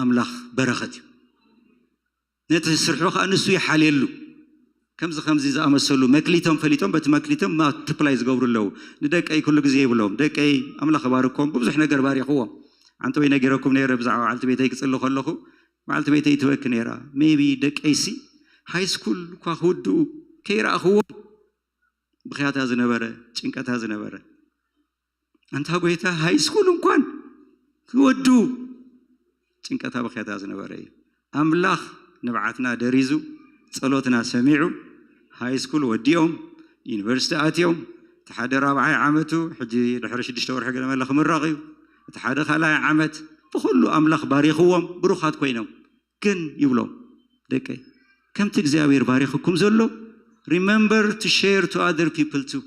ኣምላኽ በረኸት እዩ። ነቲ ስርሑ ከዓ ንሱ ይሓልየሉ። ከምዚ ከምዚ ዝኣመሰሉ መክሊቶም ፈሊጦም በቲ መክሊቶም ማልቲፕላይ ዝገብሩ ኣለዉ። ንደቀይ ኩሉ ግዜ ይብሎም፣ ደቀይ ኣምላኽ ይባርኮም፣ ብብዙሕ ነገር ባሪኽዎም። ዓንተ ወይ ነጊረኩም ነይረ ብዛዕባ በዓልቲ ቤተይ ክጽሊ ከለኹ በዓልቲ ቤተይ ትበኪ ነይራ። ሜቢ ደቀይሲ ሃይ ስኩል እኳ ክውድኡ ከይረኣኽዎም ብኽያታ ዝነበረ ጭንቀታ ዝነበረ ኣንታ ጎይታ ሃይ ስኩል እንኳን ክወዱ ጭንቀታ ብኽያታ ዝነበረ እዩ። ኣምላኽ ንብዓትና ደሪዙ ጸሎትና ሰሚዑ ሃይ ስኩል ወዲኦም ዩኒቨርሲቲ ኣትዮም እቲ ሓደ ራብዓይ ዓመቱ ሕጂ ድሕሪ ሽዱሽተ ወርሒ ገለ መለ ክምረቕ እዩ። እቲ ሓደ ካልኣይ ዓመት ብኹሉ ኣምላኽ ባሪኽዎም ብሩኻት ኮይኖም ግን ይብሎም ደቀይ ከምቲ እግዚኣብሔር ባሪኽኩም ዘሎ remember to share to other people too።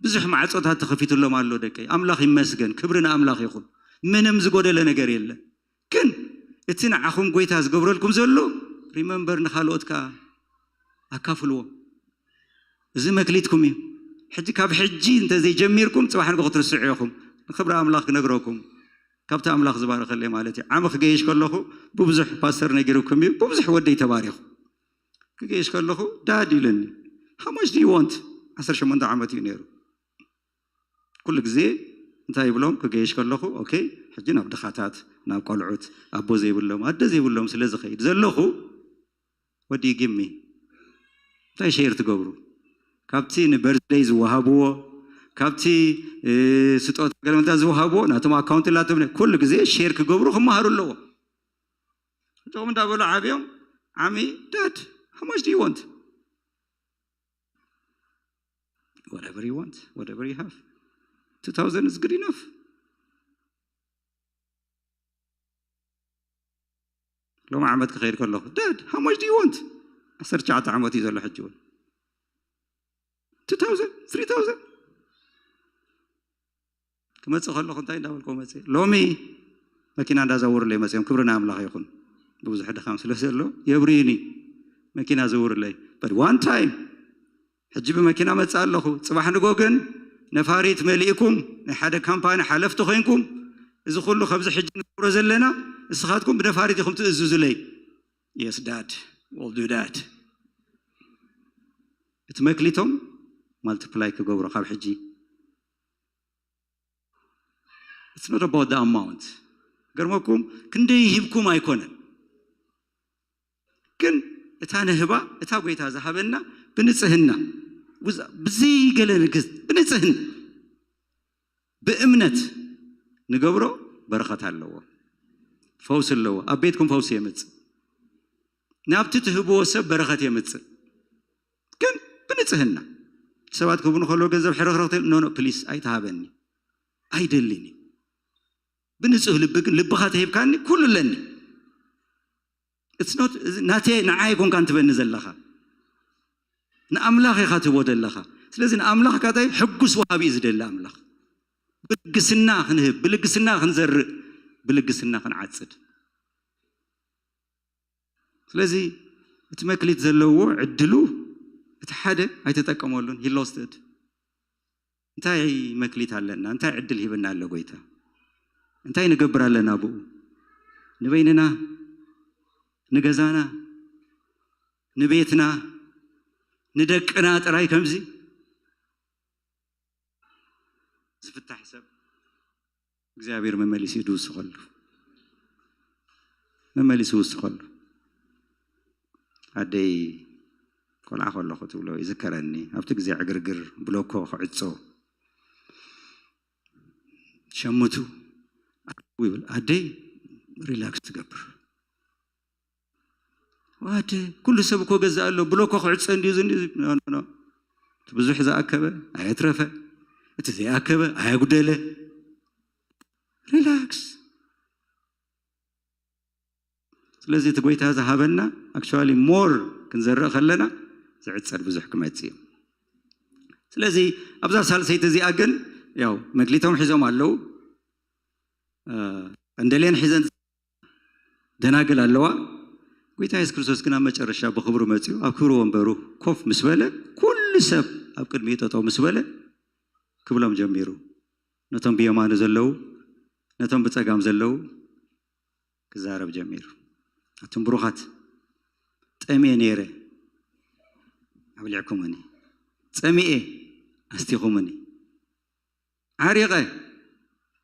ብዙሕ ማዕጾታት ተኸፊትሎም ኣሎ ደቀይ። ኣምላኽ ይመስገን፣ ክብሪ ንኣምላኽ ይኹን። ምንም ዝጎደለ ነገር የለን። ግን እቲ ንዓኹም ጎይታ ዝገብረልኩም ዘሎ remember ንኻልኦት ከኣ ኣካፍልዎ። እዚ መክሊትኩም እዩ። ሕጂ ካብ ሕጂ እንተ ዘይጀሚርኩም ጽባሕ ንግሆ ክትርስዑ ኢኹም። ንክብሪ ኣምላኽ ክነግረኩም ካብቲ ኣምላኽ ዝባረኸለይ ማለት እዩ። ዓሚ ክገይሽ ከለኹ ብብዙሕ ፓስተር ነጊርኩም እዩ። ብብዙሕ ወደይ ተባሪኹ። ክገይሽ ከለኹ ዳድ ኢሉኒ። How much do you want? ዓሰርተ ሸሞንተ ዓመት እዩ ነይሩ። ኩሉ ግዜ እንታይ ይብሎም ክገይሽ ከለኹ ኦኬ ሕጂ ናብ ድኻታት ናብ ቆልዑት ኣቦ ዘይብሎም ኣደ ዘይብሎም ስለ ዝኸይድ ዘለኹ what do you give me? እንታይ ሸር ትገብሩ? ካብቲ ንበርዝደይ ዝወሃብዎ ካብቲ ስጦታ ገለመልታ ዝወሃብዎ ናቶም ኣካውንት ላቶም ኩሉ ግዜ ሸር ክገብሩ ክመሃሩ ኣለዎም። እቶም እንዳበሉ ዓብዮም ዓሚ dad how much do you want? Whatever you want, whatever you have. Two thousand is good enough. ሎም ዓመት ክኸይድ ከለኹ dad how much do you want? ዓሰርተ ትሽዓተ ዓመት እዩ ዘሎ ሕጂ እውን two thousand three thousand ክመፅእ ከለኹ እንታይ እንዳበልኩ መፅእ ሎሚ መኪና እንዳዘውርለይ መፅኦም ክብሪ ናይ ኣምላኽ ይኹን ብብዙሕ ድኻም ስለ ዘሎ የብርዩኒ መኪና ዘውርለይ but one time ሕጂ ብመኪና መፅእ ኣለኹ ፅባሕ ንጎ ግን ነፋሪት መሊእኩም ናይ ሓደ ካምፓኒ ሓለፍቲ ኮይንኩም እዚ ኩሉ ከምዚ ሕጂ ንገብሮ ዘለና ንስኻትኩም ብነፋሪት ኢኹም ትእዝዙለይ yes dad will do that እቲ መክሊቶም ማልቲፕላይ ክገብሮ ካብ ሕጂ it's not about the amount ገርመኩም ክንደይ ሂብኩም ኣይኮነን ግን እታ ንህባ እታ ጎይታ ዝሃበና ብንጽህና ብዘይገለ ንግስት ብንጽህና ብእምነት ንገብሮ በረኸት ኣለዎ ፈውስ ኣለዎ ኣብ ቤትኩም ፈውስ የምጽእ ናብቲ ትህብዎ ሰብ በረኸት የምጽእ ግን ብንጽህና ሰባት ክህቡን ከለዉ ገንዘብ ሕርኽርኽት ኖ ኖ ፕሊስ ኣይተሃበኒ ኣይደልን እዩ ብንጹህ ልቢ ግን ልብኻ ተሂብካኒ ኩሉ ኣለኒ ናተይ ንዓይ ኣይኮንካን ትበኒ ዘለኻ ንኣምላኽ ኢኻ ትህቦ ዘለኻ። ስለዚ ንኣምላኽ ካታይ ሕጉስ ወሃቢ እዩ ዝደሊ ኣምላኽ። ብልግስና ክንህብ፣ ብልግስና ክንዘርእ፣ ብልግስና ክንዓጽድ። ስለዚ እቲ መክሊት ዘለዎ ዕድሉ እቲ ሓደ ኣይተጠቀመሉን፣ he lost it። እንታይ መክሊት ኣለና? እንታይ ዕድል ሂብና ኣሎ ጎይታ? እንታይ ንገብር ኣለና ብኡ? ንበይንና፣ ንገዛና፣ ንቤትና፣ ንደቅና ጥራይ ከምዚ ዝፍታሕ ሰብ እግዚኣብሔር መመሊሱ እዩ ድውስኸሉ፣ መመሊሱ ውስኸሉ። ኣደይ ቆልዓ ከለኹ ትብሎ ይዝከረኒ። ኣብቲ ግዜ ዕግርግር ብሎኮ ክዕጾ ሸምቱ ይብል፣ ኣደይ ሪላክስ ትገብር። ዋደ ኩሉ ሰብ እኮ ገዛ ኣሎ፣ ብሎኮ ክዕጸ እንዲዩ ዝን ብዙሕ ዝኣከበ ኣየትረፈ፣ እቲ ዘይኣከበ ኣየጉደለ። ሪላክስ። ስለዚ እቲ ጎይታ ዝሃበና ኣክቹዋሊ ሞር ክንዘርእ ከለና ዝዕጸድ ብዙሕ ክመጽእ እዩ። ስለዚ ኣብዛ ሳልሰይቲ እዚኣ ግን ያው መክሊቶም ሒዞም ኣለዉ፣ እንደሌን ሒዘን ደናግል ኣለዋ። ጎይታ የሱስ ክርስቶስ ግን ኣብ መጨረሻ ብኽብሩ መጺኡ ኣብ ክብሪ ወንበሩ ኮፍ ምስ በለ፣ ኩሉ ሰብ ኣብ ቅድሚኡ ጠጠው ምስ በለ ክብሎም ጀሚሩ። ነቶም ብየማኑ ዘለዉ፣ ነቶም ብጸጋም ዘለዉ ክዛረብ ጀሚሩ። ኣቱም ብሩኻት፣ ጠምየ ነይረ ኣብሊዕኩምኒ፣ ጸሚኤ ኣስቲኹምኒ፣ ዓሪቐ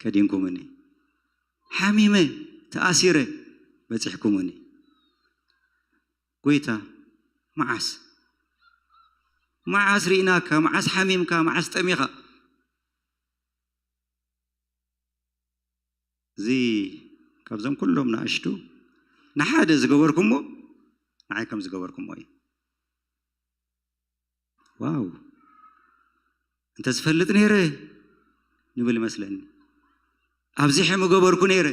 ከዲንኩምኒ፣ ሓሚመ ተኣሲረ በጺሕኩምኒ። ጎይታ መዓስ መዓስ ርኢናካ? መዓስ ሓሚምካ? መዓስ ጠሚኻ? እዚ ካብዞም ኩሎም ንኣሽቱ ንሓደ ዝገበርኩሞ ንዓይ ከም ዝገበርኩሞ እዩ። ዋው እንተ ዝፈልጥ ነይረ ንብል ይመስለኒ። ኣብዚሐ ምገበርኩ ነይረ፣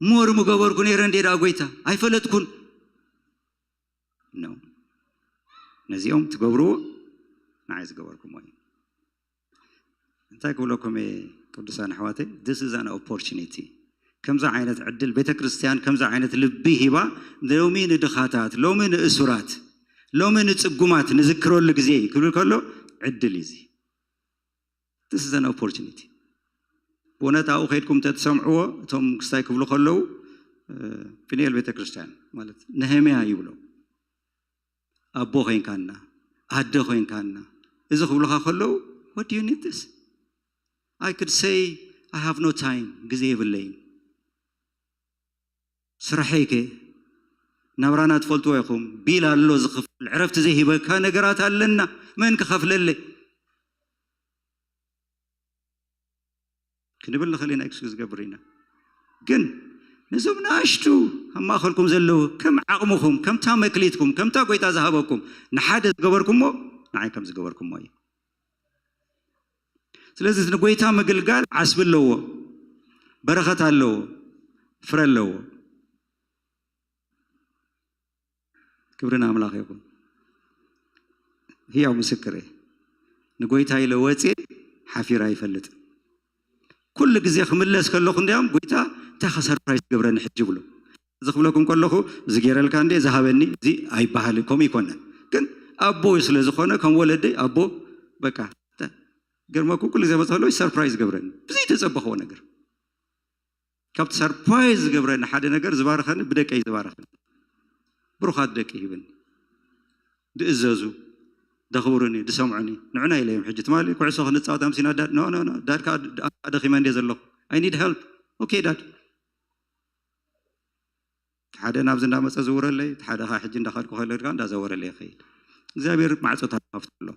ሞር ምገበርኩ ነይረ እንዴ ደኣ ጎይታ ኣይፈለጥኩን። ኖ ነዚኦም ትገብርዎ ንዓይ ዝገበርኩሞ እዩ። እንታይ ክብለኩም እየ ቅዱሳን ኣሕዋተይ፣ this is an opportunity። ከምዚ ዓይነት ዕድል ቤተ ክርስቲያን ከምዚ ዓይነት ልቢ ሂባ ሎሚ ንድኻታት፣ ሎሚ ንእሱራት፣ ሎሚ ንጽጉማት ንዝክረሉ ግዜ እዩ ክብል ከሎ ዕድል እዩ እዚ። This is an opportunity። ብእውነት ኣብኡ ከይድኩም እንተትሰምዕዎ እቶም ክስታይ ክብሉ ከለዉ እ፣ ፊንኤል ቤተ ክርስቲያን ማለት ነህምያ ይብሎ። ኣቦ ኮይንካና፣ ኣደ ኮይንካና፣ እዚ ክብሉኻ ከለዉ what do you need this? I could say I have no time፣ ግዜ የብለይን። ስራሐይ ከ ናብራና ትፈልጥዎ ኢኹም። ቢል ኣሎ ዝኽፈል፣ ዕረፍቲ ዘይሂበካ ነገራት ኣለና። መን ክኸፍለለይ? ክንብል ንኽእል ኢና፣ ኤክስኪዩዝ ዝገብር ኢና። ግን ነዞም ንኣሽቱ ኣብ ማእኸልኩም ዘለዉ ከም ዓቕምኹም፣ ከምታ መክሊትኩም፣ ከምታ ጎይታ ዝሃበኩም ንሓደ ዝገበርኩሞ ንዓይ ከም ዝገበርኩሞ እዩ። ስለዚ ንጎይታ ምግልጋል ዓስቢ ኣለዎ፣ በረኸት ኣለዎ፣ ፍረ ኣለዎ። ክብሪ ንኣምላኽ ይኹን። ህያው ምስክር እየ። ንጎይታ ኢለ ወፅየ ሓፊረ ኣይፈልጥን። ኩሉ ግዜ ክምለስ ከለኹ እንዲያም ጎይታ እንታይ ሰርፕራይዝ ትገብረኒ ሕጂ ብሎ። እዚ ክብለኩም ከለኹ እዚ ገይረልካ እንዴ ዝሃበኒ እዚ ኣይበሃልን፣ ከምኡ ይኮነን። ግን ኣቦ ስለ ዝኾነ ከም ወለደይ ኣቦ በቃ ገርመኩ ኩሉ ግዜ መፅእ ከለዉ ሰርፕራይዝ ገብረኒ ብዘይተፀበኽዎ ነገር። ካብቲ ሰርፕራይዝ ዝገብረኒ ሓደ ነገር ዝባርኸኒ ብደቀይ ዝባርኸኒ። ብሩኻት ደቂ ሂብኒ። ድእዘዙ፣ ደኽብሩኒ፣ ድሰምዑኒ። ንዑና ኢለ እዮም ሕጂ ትማሊ ኩዕሶ ክንጻወት ኣምሲና ዳድ፣ ኖ፣ ኖ፣ ኖ፣ ዳድ ከኣ ድ-፣ ኣደኺመ እንደ ዘለኹ። I need help። ኦኬ ዳድ። ሓደ ናብዚ እንዳመጸ ዝውረለይ፣ እቲ ሓደ ከኣ ሕጂ እንዳኸድኩ ከለድካ እንዳዘወረለይ ይኸይድ። እግዚኣብሔር ማዕጾታት ከፍቱ ኣሎ።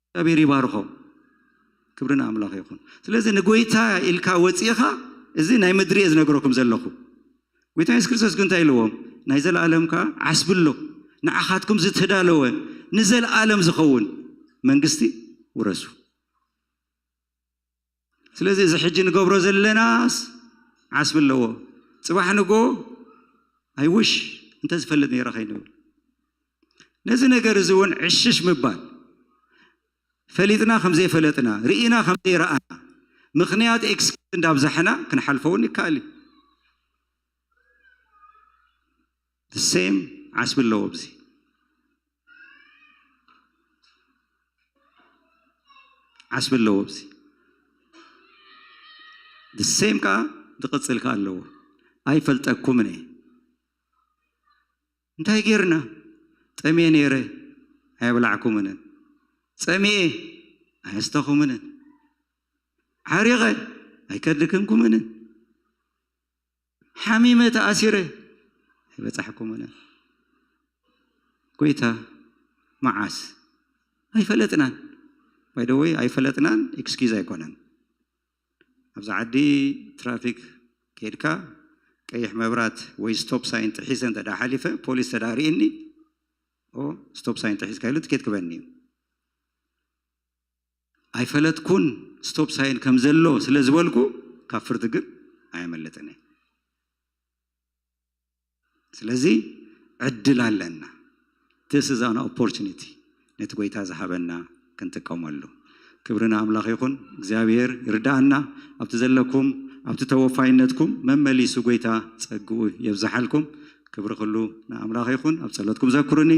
እግዚኣብሔር ይባርኾም። ክብሪ ንኣምላኽ ይኹን። ስለዚ ንጎይታ ኢልካ ወፂእኻ፣ እዚ ናይ ምድሪ እየ ዝነግረኩም ዘለኹ። ጎይታ የሱስ ክርስቶስ ግን እንታይ ኢልዎም? ናይ ዘለኣለም ከዓ ዓስቢ ኣሎ፣ ንዓኻትኩም ዝተዳለወ ንዘለኣለም ዝኸውን መንግስቲ ውረሱ። ስለዚ እዚ ሕጂ ንገብሮ ዘለናስ ዓስቢ ኣለዎ። ጽባሕ ንጎ ኣይውሽ እንተዝፈልጥ ነይረ ከይንብል። ነዚ ነገር እዚ እውን ዕሽሽ ምባል፣ ፈሊጥና ከም ዘይፈለጥና፣ ርኢና ከም ዘይረኣና፣ ምኽንያት ኤክስኪዝ እንዳብዛሕና ክንሓልፎ እውን ይከኣል እዩ። ሴም ዓስቢ ኣለዎ ኣብዚ፣ ዓስቢ ኣለዎ ኣብዚ። ሴም ከዓ ዝቕፅል ከዓ ኣለዎ። ኣይፈልጠኩምን እየ። እንታይ ጌርና? ጠምየ ነይረ፣ ኣየብላዕኩምንን። ጸሚኤ፣ ኣየስተኹምንን። ዓሪቐ፣ ኣይከድክምኩምንን። ሓሚመ፣ ተኣሲረ፣ ኣይበጻሕኩምንን። ጎይታ፣ መዓስ? ኣይፈለጥናን። ባይ ዘ ወይ፣ ኣይፈለጥናን ኤክስኪዝ ኣይኮነን። ኣብዚ ዓዲ ትራፊክ ከይድካ ቀይሕ መብራት ወይ ስቶፕ ሳይን ጥሒሰ እንተ ደኣ ሓሊፈ፣ ፖሊስ እንተ ደኣ ርኢኒ፣ ኦ፣ ስቶፕ ሳይን ጥሒስካ ኢሉ ትኬት ክበኒ እዩ። ኣይፈለጥኩን ስቶፕ ሳይን ከም ዘሎ ስለ ዝበልኩ፣ ካብ ፍርዲ ግን ኣየመልጥን እየ። ስለዚ ዕድል ኣለና። This is an opportunity፣ ነቲ ጎይታ ዝሃበና ክንጥቀመሉ። ክብሪ ንኣምላኽ ይኹን። እግዚኣብሔር ይርዳኣና። ኣብቲ ዘለኩም፣ ኣብቲ ተወፋይነትኩም መመሊሱ ጎይታ ጸግኡ የብዝሓልኩም። ክብሪ ኩሉ ንኣምላኽ ይኹን። ኣብ ጸሎትኩም ዘክሩኒ።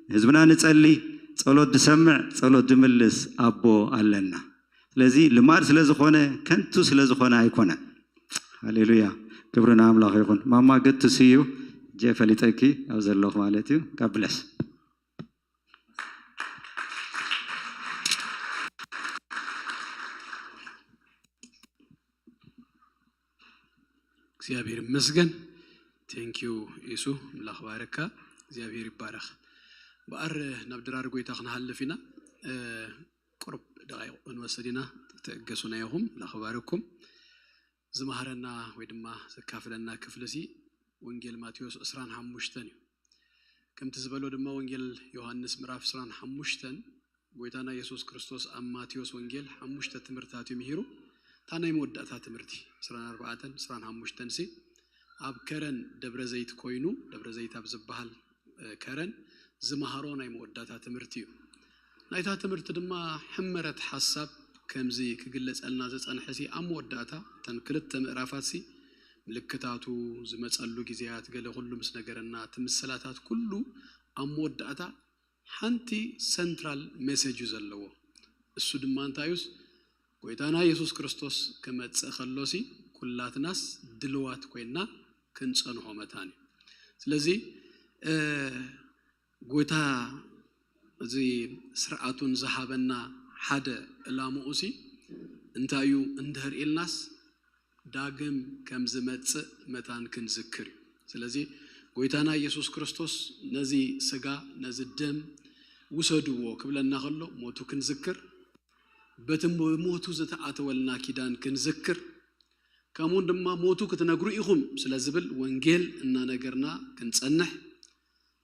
ንህዝብና ንጸሊ። ጸሎት ዝሰምዕ፣ ጸሎት ዝምልስ ኣቦ ኣለና። ስለዚ ልማድ ስለ ዝኾነ፣ ከንቱ ስለ ዝኾነ ኣይኮነን። ሃሌሉያ። ክብሪ ንኣምላኽ ይኹን። ማማ፣ good to see you። እጀ ፈሊጠኪ ኣብ ዘለኹ ማለት እዩ። God bless። እግዚኣብሔር ይመስገን። Thank you ኢሱ፣ ኣምላኽ ባረካ። እግዚኣብሔር ይባረኽ። በኣር ናብ ድራር ጎይታ ክንሃልፍ ኢና። እ፣ ቁሩብ ደቓይቕ ክንወስድ ኢና። ተእገሱና ኢኹም። ኣምላኽ ባረኩም። ዝመሃረና ወይ ድማ ዘካፍለና ክፍሊ ሲ ወንጌል ማቴዎስ ዕስራን ሓሙሽተን እዩ። ከምቲ ዝበሎ ድማ ወንጌል ዮሃንስ ምዕራፍ ዕስራን ሓሙሽተን፣ ጎይታና የሱስ ክርስቶስ ኣብ ማቴዎስ ወንጌል ሓሙሽተ ትምህርትታት እዩ ምሂሩ። እታ ናይ መወዳእታ ትምህርቲ ዕስራን ኣርባዕተን ዕስራን ሓሙሽተን ሲ ኣብ ከረን ደብረ ዘይት ኮይኑ፣ ደብረ ዘይት ኣብ ዝበሃል፣ እ፣ ከረን ዝመሃሮ ናይ መወዳእታ ትምህርቲ እዩ። ናይታ ትምህርቲ ድማ ሕመረት ሓሳብ ከምዚ ክግለጸልና ዝጸንሐ ሲ ኣብ መወዳእታ እተን ክልተ ምዕራፋት ሲ ምልክታቱ፣ ዝመጸሉ ግዜያት፣ ገለ ኩሉ ምስ ነገረና፣ እቲ ምስላታት ኩሉ ኣብ መወዳእታ ሓንቲ ሰንትራል ሜሴጅ እዩ ዘለዎ። እሱ ድማ እንታይ እዩስ፣ ጎይታና የሱስ ክርስቶስ ክመጽእ ከሎ ሲ ኩላትናስ ድልዋት ኮይንና ክንጸንሖ መታን እዩ። ስለዚ፣ እ፣ ጎይታ እዚ ስርዓቱን ዝሃበና ሓደ ዕላምኡ ሲ እንታይ እዩ እንድህር ኢልናስ፣ ዳግም ከም ዝመጽእ መታን ክንዝክር እዩ። ስለዚ ጎይታና የሱስ ክርስቶስ ነዚ ስጋ፣ ነዚ ደም ውሰድዎ ክብለና ከሎ፣ ሞቱ ክንዝክር፣ በቲ ሞቱ ዝተኣተወልና ኪዳን ክንዝክር፣ ከምኡውን ድማ ሞቱ ክትነግሩ ኢኹም ስለ ዝብል ወንጌል እናነገርና ክንጸንሕ፣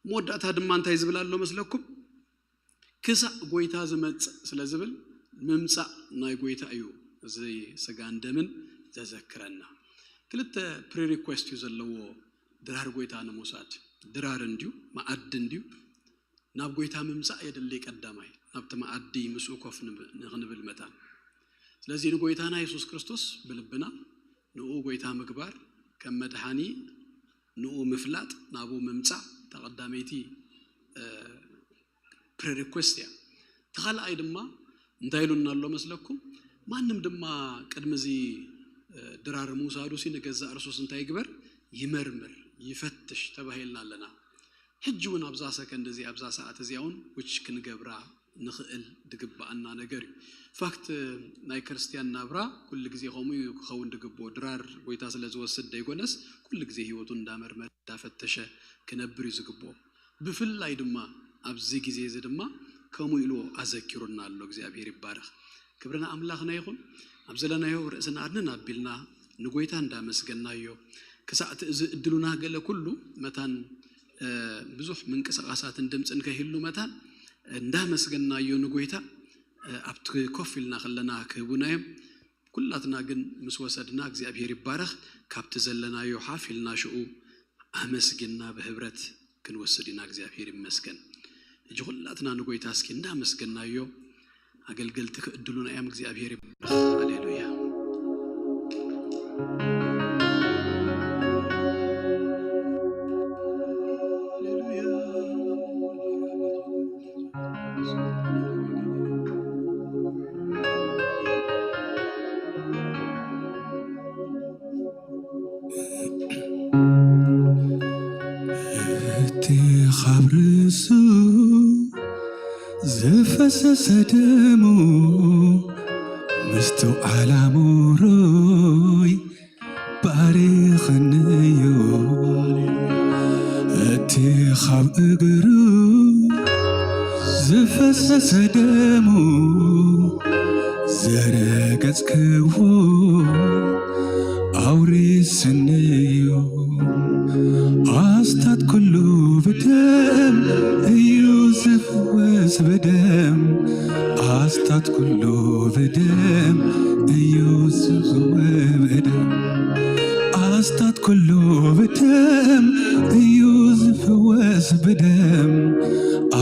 መወዳእታ ድማ እንታይ ዝብል ኣሎ መስለኩም? ክሳእ ጎይታ ዝመጽእ ስለ ዝብል፣ ምምጻእ ናይ ጎይታ እዩ እዚ ስጋን ደምን ዘዘክረና። ክልተ ፕሪሪኩዌስት እዩ ዘለዎ ድራር ጎይታ ንምውሳድ። ድራር እንድዩ፣ መኣዲ እንድዩ፣ ናብ ጎይታ ምምጻእ የድሊ። ቀዳማይ ናብቲ መኣዲ ምስኡ ኮፍ ንብ-፣ ንኽንብል መታን። ስለዚ ንጎይታና የሱስ ክርስቶስ ብልብና ንኡ ጎይታ ምግባር፣ ከም መድሓኒ ንኡ ምፍላጥ፣ ናብኡ ምምጻእ፣ እታ ቀዳመይቲ፣ እ፣ ፕሪሪኩዌስት እያ። እቲ ካልኣይ ድማ እንታይ ኢሉና ኣሎ መስለኩም? ማንም ድማ ቅድሚ እዚ፣ እ፣ ድራር ምውሳዱ ሲ ንገዛእ ርሱስ እንታይ ይግበር? ይመርምር፣ ይፈትሽ ተባሂልና ኣለና። ሕጂ እውን ኣብዛ ሰከንድ እዚኣ፣ ኣብዛ ሰዓት እዚኣ እውን ዊች ክንገብራ ንኽእል ዝግብኣና ነገር እዩ። ፋክት ናይ ክርስትያን ናብራ ኩሉ ግዜ ከምኡ እዩ ክኸውን ዝግብኦ። ድራር ጎይታ ስለ ዝወስድ ደይኮነስ ኩሉ ግዜ ህይወቱ እንዳመርመረ እንዳፈተሸ ክነብር እዩ ዝግብኦ። ብፍላይ ድማ ኣብዚ ግዜ እዚ ድማ ከምኡ ኢልዎ ኣዘኪሩና ኣሎ። እግዚኣብሔር ይባረኽ። ክብሪ ንኣምላኽና ይኹን። ኣብ ዘለናዮ ርእስና ኣድንን ኣቢልና ንጎይታ እንዳመስገናዮ፣ ክሳዕ እቲ እዚ እድሉና ገለ ኩሉ መታን፣ እ፣ ብዙሕ ምንቅስቃሳትን ድምፅን ከይህሉ መታን እንዳመስገናዮ ንጎይታ፣ እ፣ ኣብቲ ኮፍ ኢልና ከለና ክህቡና እዮም። ኩላትና ግን ምስ ወሰድና እግዚኣብሔር ይባረኽ። ካብቲ ዘለናዮ ሓፍ ኢልና ሽኡ ኣመስጊንና ብህብረት ክንወስድ ኢና። እግዚኣብሔር ይመስገን። ሕጂ ኩላትና ንጎይታ እስኪ እንዳመስገናዮ ኣገልገልቲ ክእድሉና እዮም። እግዚኣብሔር ይባረኽ። ሃሌሉያ። እቲ ካብ ርእሱ ዝፈሰሰ ደሙ ምስትውዓል ኣእምሮይ ባሪኽንዩ። እቲ ካብ እግሩ ዝፈሰሰ ደሙ ዘረገጽክዎ ኣውሪስንዩ። ኣስታት ኩሉ ብደም እዩ ዝፍወስ ብደም። ኣስታት ኩሉ ብደም እዩ ዝፍወስ ብደም። ኣስታት ኩሉ ብደም እዩ ዝፍወስ ብደም።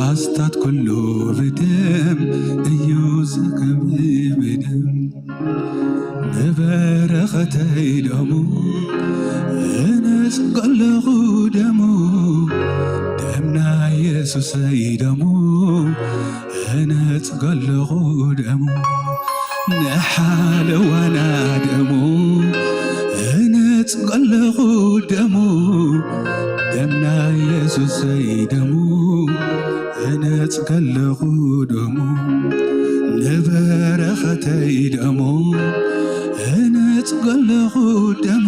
ኣስታት ኩሉ ብደም እዩ ዝከብ ብደም። ንበረኸተይ ደሙ እነጽጎ ኣለኹ ደሙ። ደም ናይ የሱሰይ ደሙ እነጽጎ ኣለኹ ደሙ። ንሓለዋና ደሙ እነጽጎ ኣለኹ ደሙ። ደም ናይ የሱሰይ ደሙ እነጽጎ ኣለኹ ደሙ። ንበረኸተይ ደሙ እነጽጎ ኣለኹ ደሙ።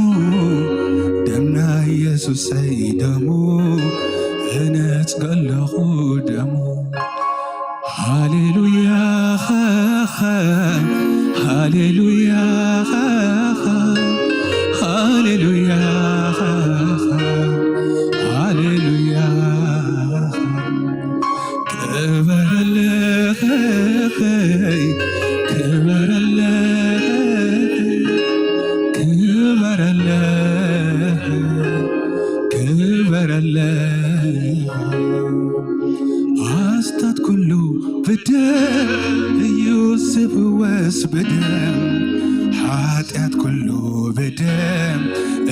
ደም ናይ የሱሰይ ደሙ እነጽጎ ኣለኹ ደሙ። ሃሌሉያ፣ ሃሌሉያ፣ ሃሌሉያ፣ ሃሌሉያ። ክበረለይ፣ ክበረለይ፣ ክበረለይ፣ ክበረለይ። ኣስታት ኩሉ ብደም እዩ ዝፍወስ ብደም። ሓጢኣት ኩሉ ብደም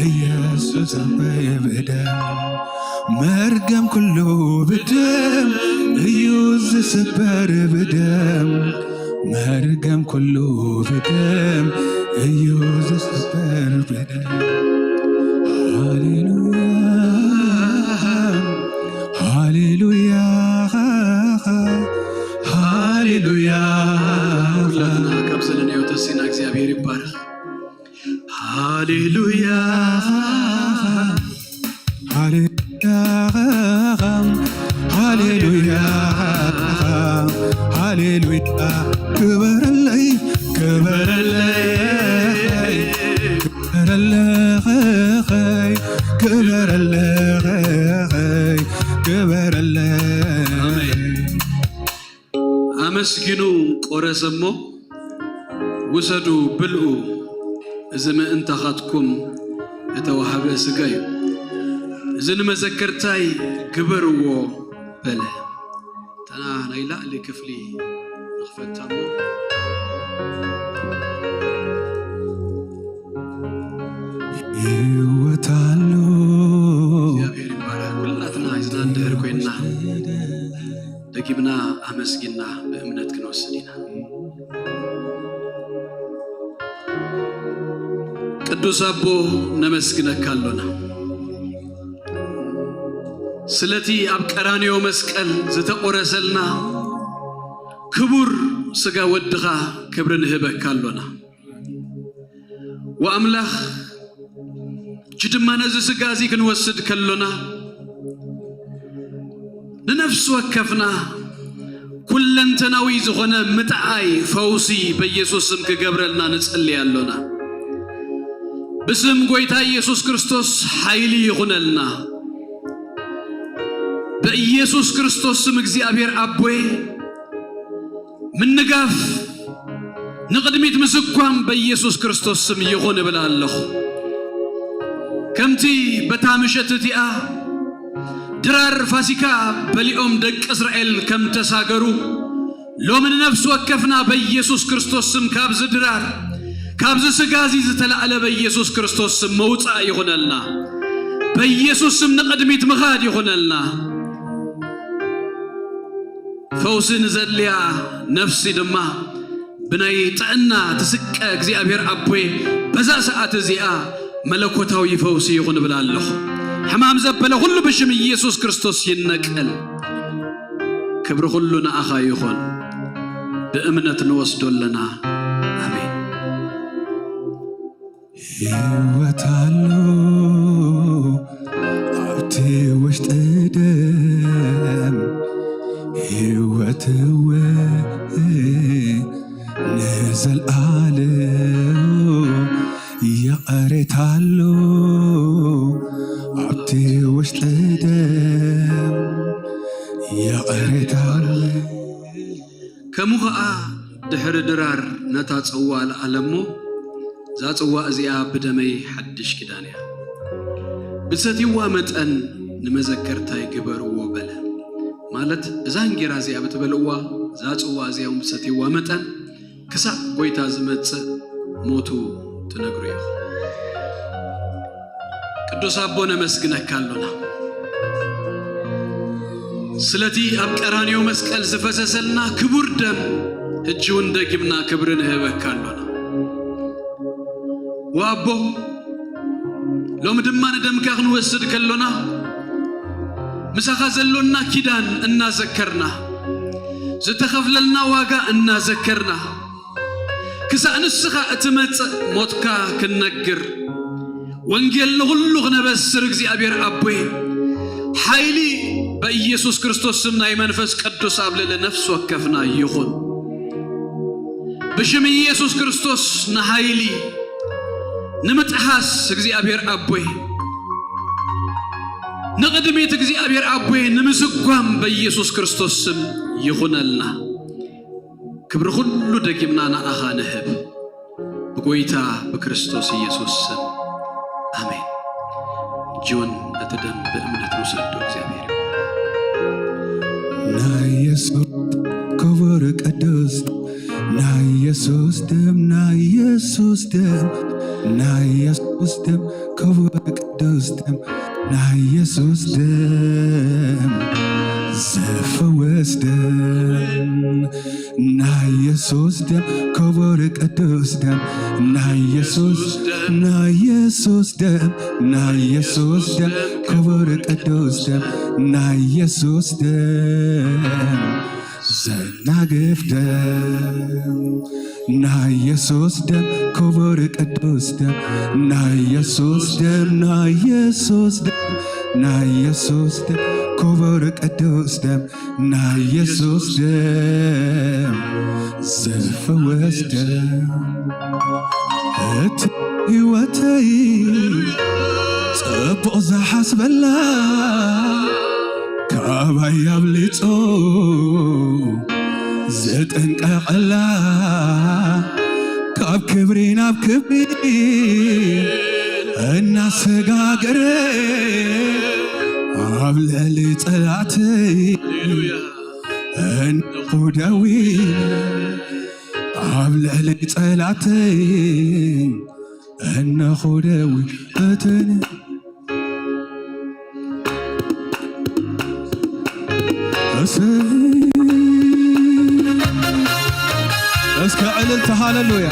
ኢየሱስ ኣቦይ ብደም። መርገም ኩሉ ብደም እዩ ዝስበር ብደም። መርገም ኩሉ ብደም እዩ ዝስበር ብደም። ሃሌሉያ፣ ሃሌሉያ፣ ሃሌሉያ። ኩላትና ካብ ዘለናዮ ተሲና እግዚኣብሔር ይባረኽ። ሃሌሉያ፣ ሃሌሉያ፣ ሃሌሉያ፣ ሃሌሉያ። ክበረለይ፣ ክበረለይ፣ ክበረለይ፣ ክበረለይ፣ ክበረለይ። ኣሜን። ኣመስጊኑ ቆረሰ እሞ፣ ውሰዱ ብልኡ፣ እዚ ምእንታኻትኩም እተዋህበ ስጋ እዩ፣ እዚ ንመዘከርታይ ግበርዎ በለ። እታ ናይ ላዕሊ ክፍሊ ንኽፈታ እሞ፣ ህይወት ኣሎ። እግዚኣብሔር ይባረክ። ኩላትና ሒዝና እንድሕር ኮይንና፣ ደጊምና ኣመስጊና ብእምነት ክንወስድ ኢና። ቅዱስ ኣቦ፣ ነመስግነካ ኣሎና ስለቲ ኣብ ቀራንዮ መስቀል ዝተቆረሰልና ክቡር ስጋ ወድኻ ክብሪ ንህበካ ኣሎና። ወኣምላኽ፣ ሕጂ ድማ ነዚ ስጋ እዚ ክንወስድ ከሎና፣ ንነፍሲ ወከፍና ኩለንተናዊ ዝኾነ ምጥዓይ፣ ፈውሲ በኢየሱስ ስም ክገብረልና ንጽሊ ኣሎና። ብስም ጎይታ ኢየሱስ ክርስቶስ ሓይሊ ይኹነልና። በኢየሱስ ክርስቶስ ስም እግዚኣብሔር ኣቦይ፣ ምንጋፍ ንቕድሚት ምስኳም በኢየሱስ ክርስቶስ ስም ይኹን እብል ኣለኹ። ከምቲ በታ ምሸት እቲኣ ድራር ፋሲካ በሊዖም ደቂ እስራኤል ከም ተሳገሩ፣ ሎሚ ንነፍሲ ወከፍና በኢየሱስ ክርስቶስ ስም ካብዚ ድራር፣ ካብዚ ስጋ እዚ ዝተላዕለ በኢየሱስ ክርስቶስ ስም መውጻእ ይኹነልና። በኢየሱስ ስም ንቕድሚት ምኻድ ይኹነልና። ፈውሲ ንዘድልያ ነፍሲ ድማ ብናይ ጥዕና ትስቀ እግዚኣብሔር ኣቦይ በዛ ሰዓት እዚኣ መለኮታዊ ፈውሲ ይኹን እብል ኣለኹ። ሕማም ዘበለ ኩሉ ብሽም ኢየሱስ ክርስቶስ ይነቀል። ክብሪ ኩሉ ንኣኻ ይኹን። ብእምነት ንወስዶ ኣለና። ኣሜን። ህይወት ኣሎ ኣብቲ ውሽጢ ደም፣ ህይወት እወ ንዘልኣለም። ይቕሬታ ኣሎ ኣብቲ ውሽጢ ደም፣ ይቕሬታ ኣሎ። ከምኡ ኸኣ ድሕሪ ድራር ነታ ጽዋ ኣልዓለ እሞ፣ እዛ ጽዋ እዚኣ ብደመይ ሓድሽ ኪዳን እያ። ብትሰትይዋ መጠን ንመዘከርታይ ግበርዎ በለ። ማለት እዛ እንጌራ እዚኣ ብትበልዕዋ፣ እዛ ጽዋ እዚኣ እውን ብትሰትይዋ መጠን ክሳዕ ጐይታ ዝመጽእ ሞቱ ትነግሩ ኢኹም። ቅዱስ ኣቦ ነመስግነካ ኣሎና። ስለቲ ኣብ ቀራንዮ መስቀል ዝፈሰሰልና ክቡር ደም፣ ሕጂ እውን ደጊምና ክብሪ ንህበካ ኣሎና። ወኣቦ፣ ሎሚ ድማ ንደምካ ክንወስድ ከሎና፣ ምሳኻ ዘሎና ኪዳን እናዘከርና፣ ዝተኸፍለልና ዋጋ እናዘከርና፣ ክሳዕ ንስኻ እትመጽእ ሞትካ ክንነግር፣ ወንጌል ንኹሉ ክነበስር እግዚኣብሔር ኣቦይ፣ ሓይሊ በኢየሱስ ክርስቶስ ስም ናይ መንፈስ ቅዱስ ኣብ ልዕሊ ነፍሲ ወከፍና ይኹን። ብሽም ኢየሱስ ክርስቶስ ንሓይሊ ንምጥሓስ እግዚኣብሔር ኣቦይ፣ ንቕድሚት እግዚኣብሔር ኣቦይ ንምስጓም በኢየሱስ ክርስቶስ ስም ይኹነልና። ክብሪ ኩሉ ደጊምና ንኣኻ ንህብ። ብጎይታ ብክርስቶስ ኢየሱስ ስም። ኣሜን። ጆን፣ እቲ ደም ብእምነት ውሰዶ፣ እግዚኣብሔር እዩ። ናይ የሱስ ክቡር ቅዱስ፣ ናይ የሱስ ደም፣ ናይ የሱስ ደም፣ ናይ የሱስ ደም፣ ክቡር ቅዱስ ደም፣ ናይ የሱስ ደም፣ ዝፍውስ ደም፣ ናይ የሱስ ደም፣ ክቡር ቅዱስ ደም፣ ናይ የሱስ፣ ናይ የሱስ ደም፣ ናይ የሱስ ደም፣ ክቡር ቅዱስ ደም፣ ናይ የሱስ ደም፣ ዘናግፍ ደም፣ ናይ የሱስ ደም፣ ክቡር ቅዱስ ደም፣ ናይ የሱስ ደም፣ ናይ የሱስ ደም፣ ናይ የሱስ ደም፣ ክቡር ቅዱስ ደም፣ ናይ የሱስ ደም፣ ዝፍወስ ደም። እቲ ህይወተይ ጽቡቕ ዝሓስበላ፣ ካባይ ኣብሊጹ ዝጥንቀቐላ፣ ካብ ክብሪ ናብ ክብሪ እናሰጋገረ፣ ኣብ ልዕሊ ጸላእተይ እንኹ ደው ኢለ፣ ኣብ ልዕሊ ጸላእተይ እንኹ ደው ኢለ፣ እተን እስከ ዕልልታ ሃሌሉያ።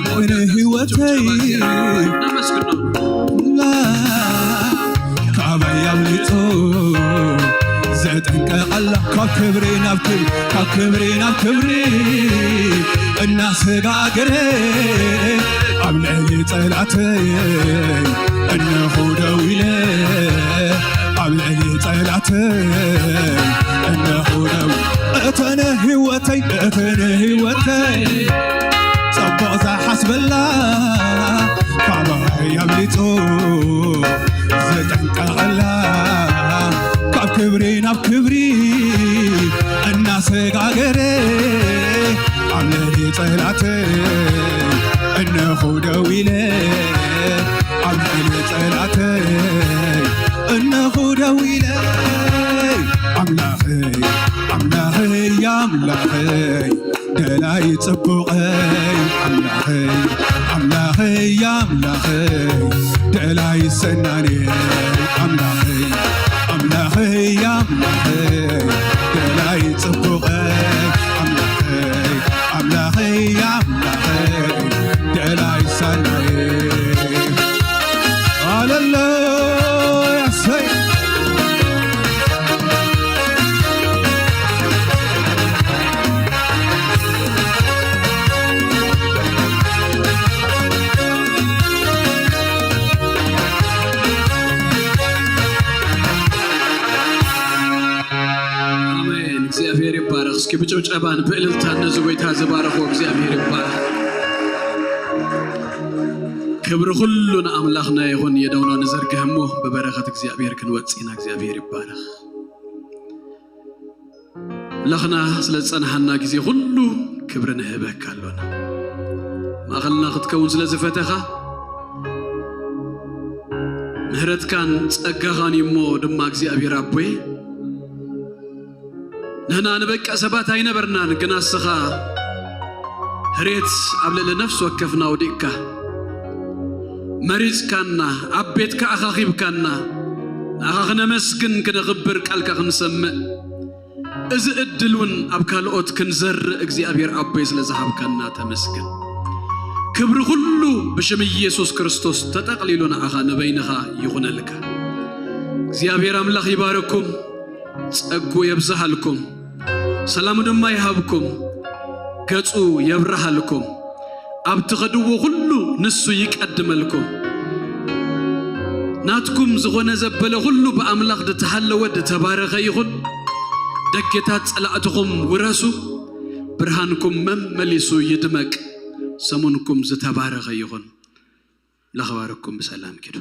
ወይነ ህይወተይ ላ ካባይ ኣምሊጡ ዘጠንቀቐላ ካብ ክብሪ ናብ ክብሪ ካብ ክብሪ ናብ ክብሪ እናሰጋገረ ኣብ ልዕሊ ጸላእተይ እነኹ ደው ኢለ ኣብ ልዕሊ ጸላእተይ እነኹ ደው እተነ ህይወተይ እተነ ህይወተይ ጽቡቕ ዝሓስበላ ካባይ ኣምሊጡ ዝጠንቀቐላ ካብ ክብሪ ናብ ክብሪ እናሰጋገረ ኣብ ልዕሊ ጸላተይ እነኹ ደው ኢለ ኣብ ልዕሊ ጸላተይ እነኹ ደው ኢለ ኣምላኸይ ኣምላኸይ ኣምላኸይ ደላይ ጽቡቐይ ኣምላኸይ ኣምላኸይ ኣምላኸይ ደላይ ሰናኔ ኣምላኸይ ኣምላኸይ ኣምላኸይ ደላይ ጽቡቐይ ኣምላኸይ ኣምላኸይ ኣምላኸይ ደላይ ሰናኔ ሃሌሉያ ሰይ ኣሜን። እግዚኣብሔር ይባረኽ። እስኪ ብጭብጨባን ብእልልታን ነዚ ጎይታ ዝባረኽዎ እግዚኣብሔር ይባረኽ። ክብሪ ኩሉ ንኣምላኽና ይኹን። የደውና ንዘርግህ እሞ ብበረኸት እግዚኣብሔር ክንወጽእ ኢና። እግዚኣብሔር ይባረኽ። ኣምላኽና ስለ ዝጸንሓና ግዜ ኩሉ ክብሪ ንህበካ ኣሎና። ማእኸልና ክትከውን ስለ ዝፈተኻ ምህረትካን ጸጋኻን እዩ እሞ ድማ እግዚኣብሔር ኣቦይ ንሕና ንበቅዕ ሰባት ኣይነበርናን፣ ግና እስኻ ህሬት ኣብ ልዕሊ ነፍሲ ወከፍና ኣውዲቕካ መሪጽካና፣ ኣብ ቤትካ ኣኻኺብካና፣ ንኣኻ ክነመስግን ክነኽብር ቃልካ ክንሰምዕ እዚ ዕድል እውን ኣብ ካልኦት ክንዘርእ እግዚኣብሔር ኣቦይ ስለ ዝሃብካና ተመስገን። ክብሪ ኩሉ ብሽም ኢየሱስ ክርስቶስ ተጠቕሊሉ ንኣኻ ንበይንኻ ይኹነልካ። እግዚኣብሔር ኣምላኽ ይባርኩም፣ ጸጉ የብዝሃልኩም፣ ሰላሙ ድማ ይሃብኩም፣ ገጹ የብርሃልኩም፣ ኣብ ትኸድዎ ኩሉ ንሱ ይቀድመልኩም። ናትኩም ዝኾነ ዘበለ ኩሉ ብኣምላኽ ዝተሃለወ ዝተባረኸ ይኹን። ደገታት ጸላእትኹም ውረሱ፣ ብርሃንኩም መመሊሱ ይድመቅ። ሰሙንኩም ዝተባረኸ ይኹን። ኣምላኽ ይባርኩም። ብሰላም ኪዱ።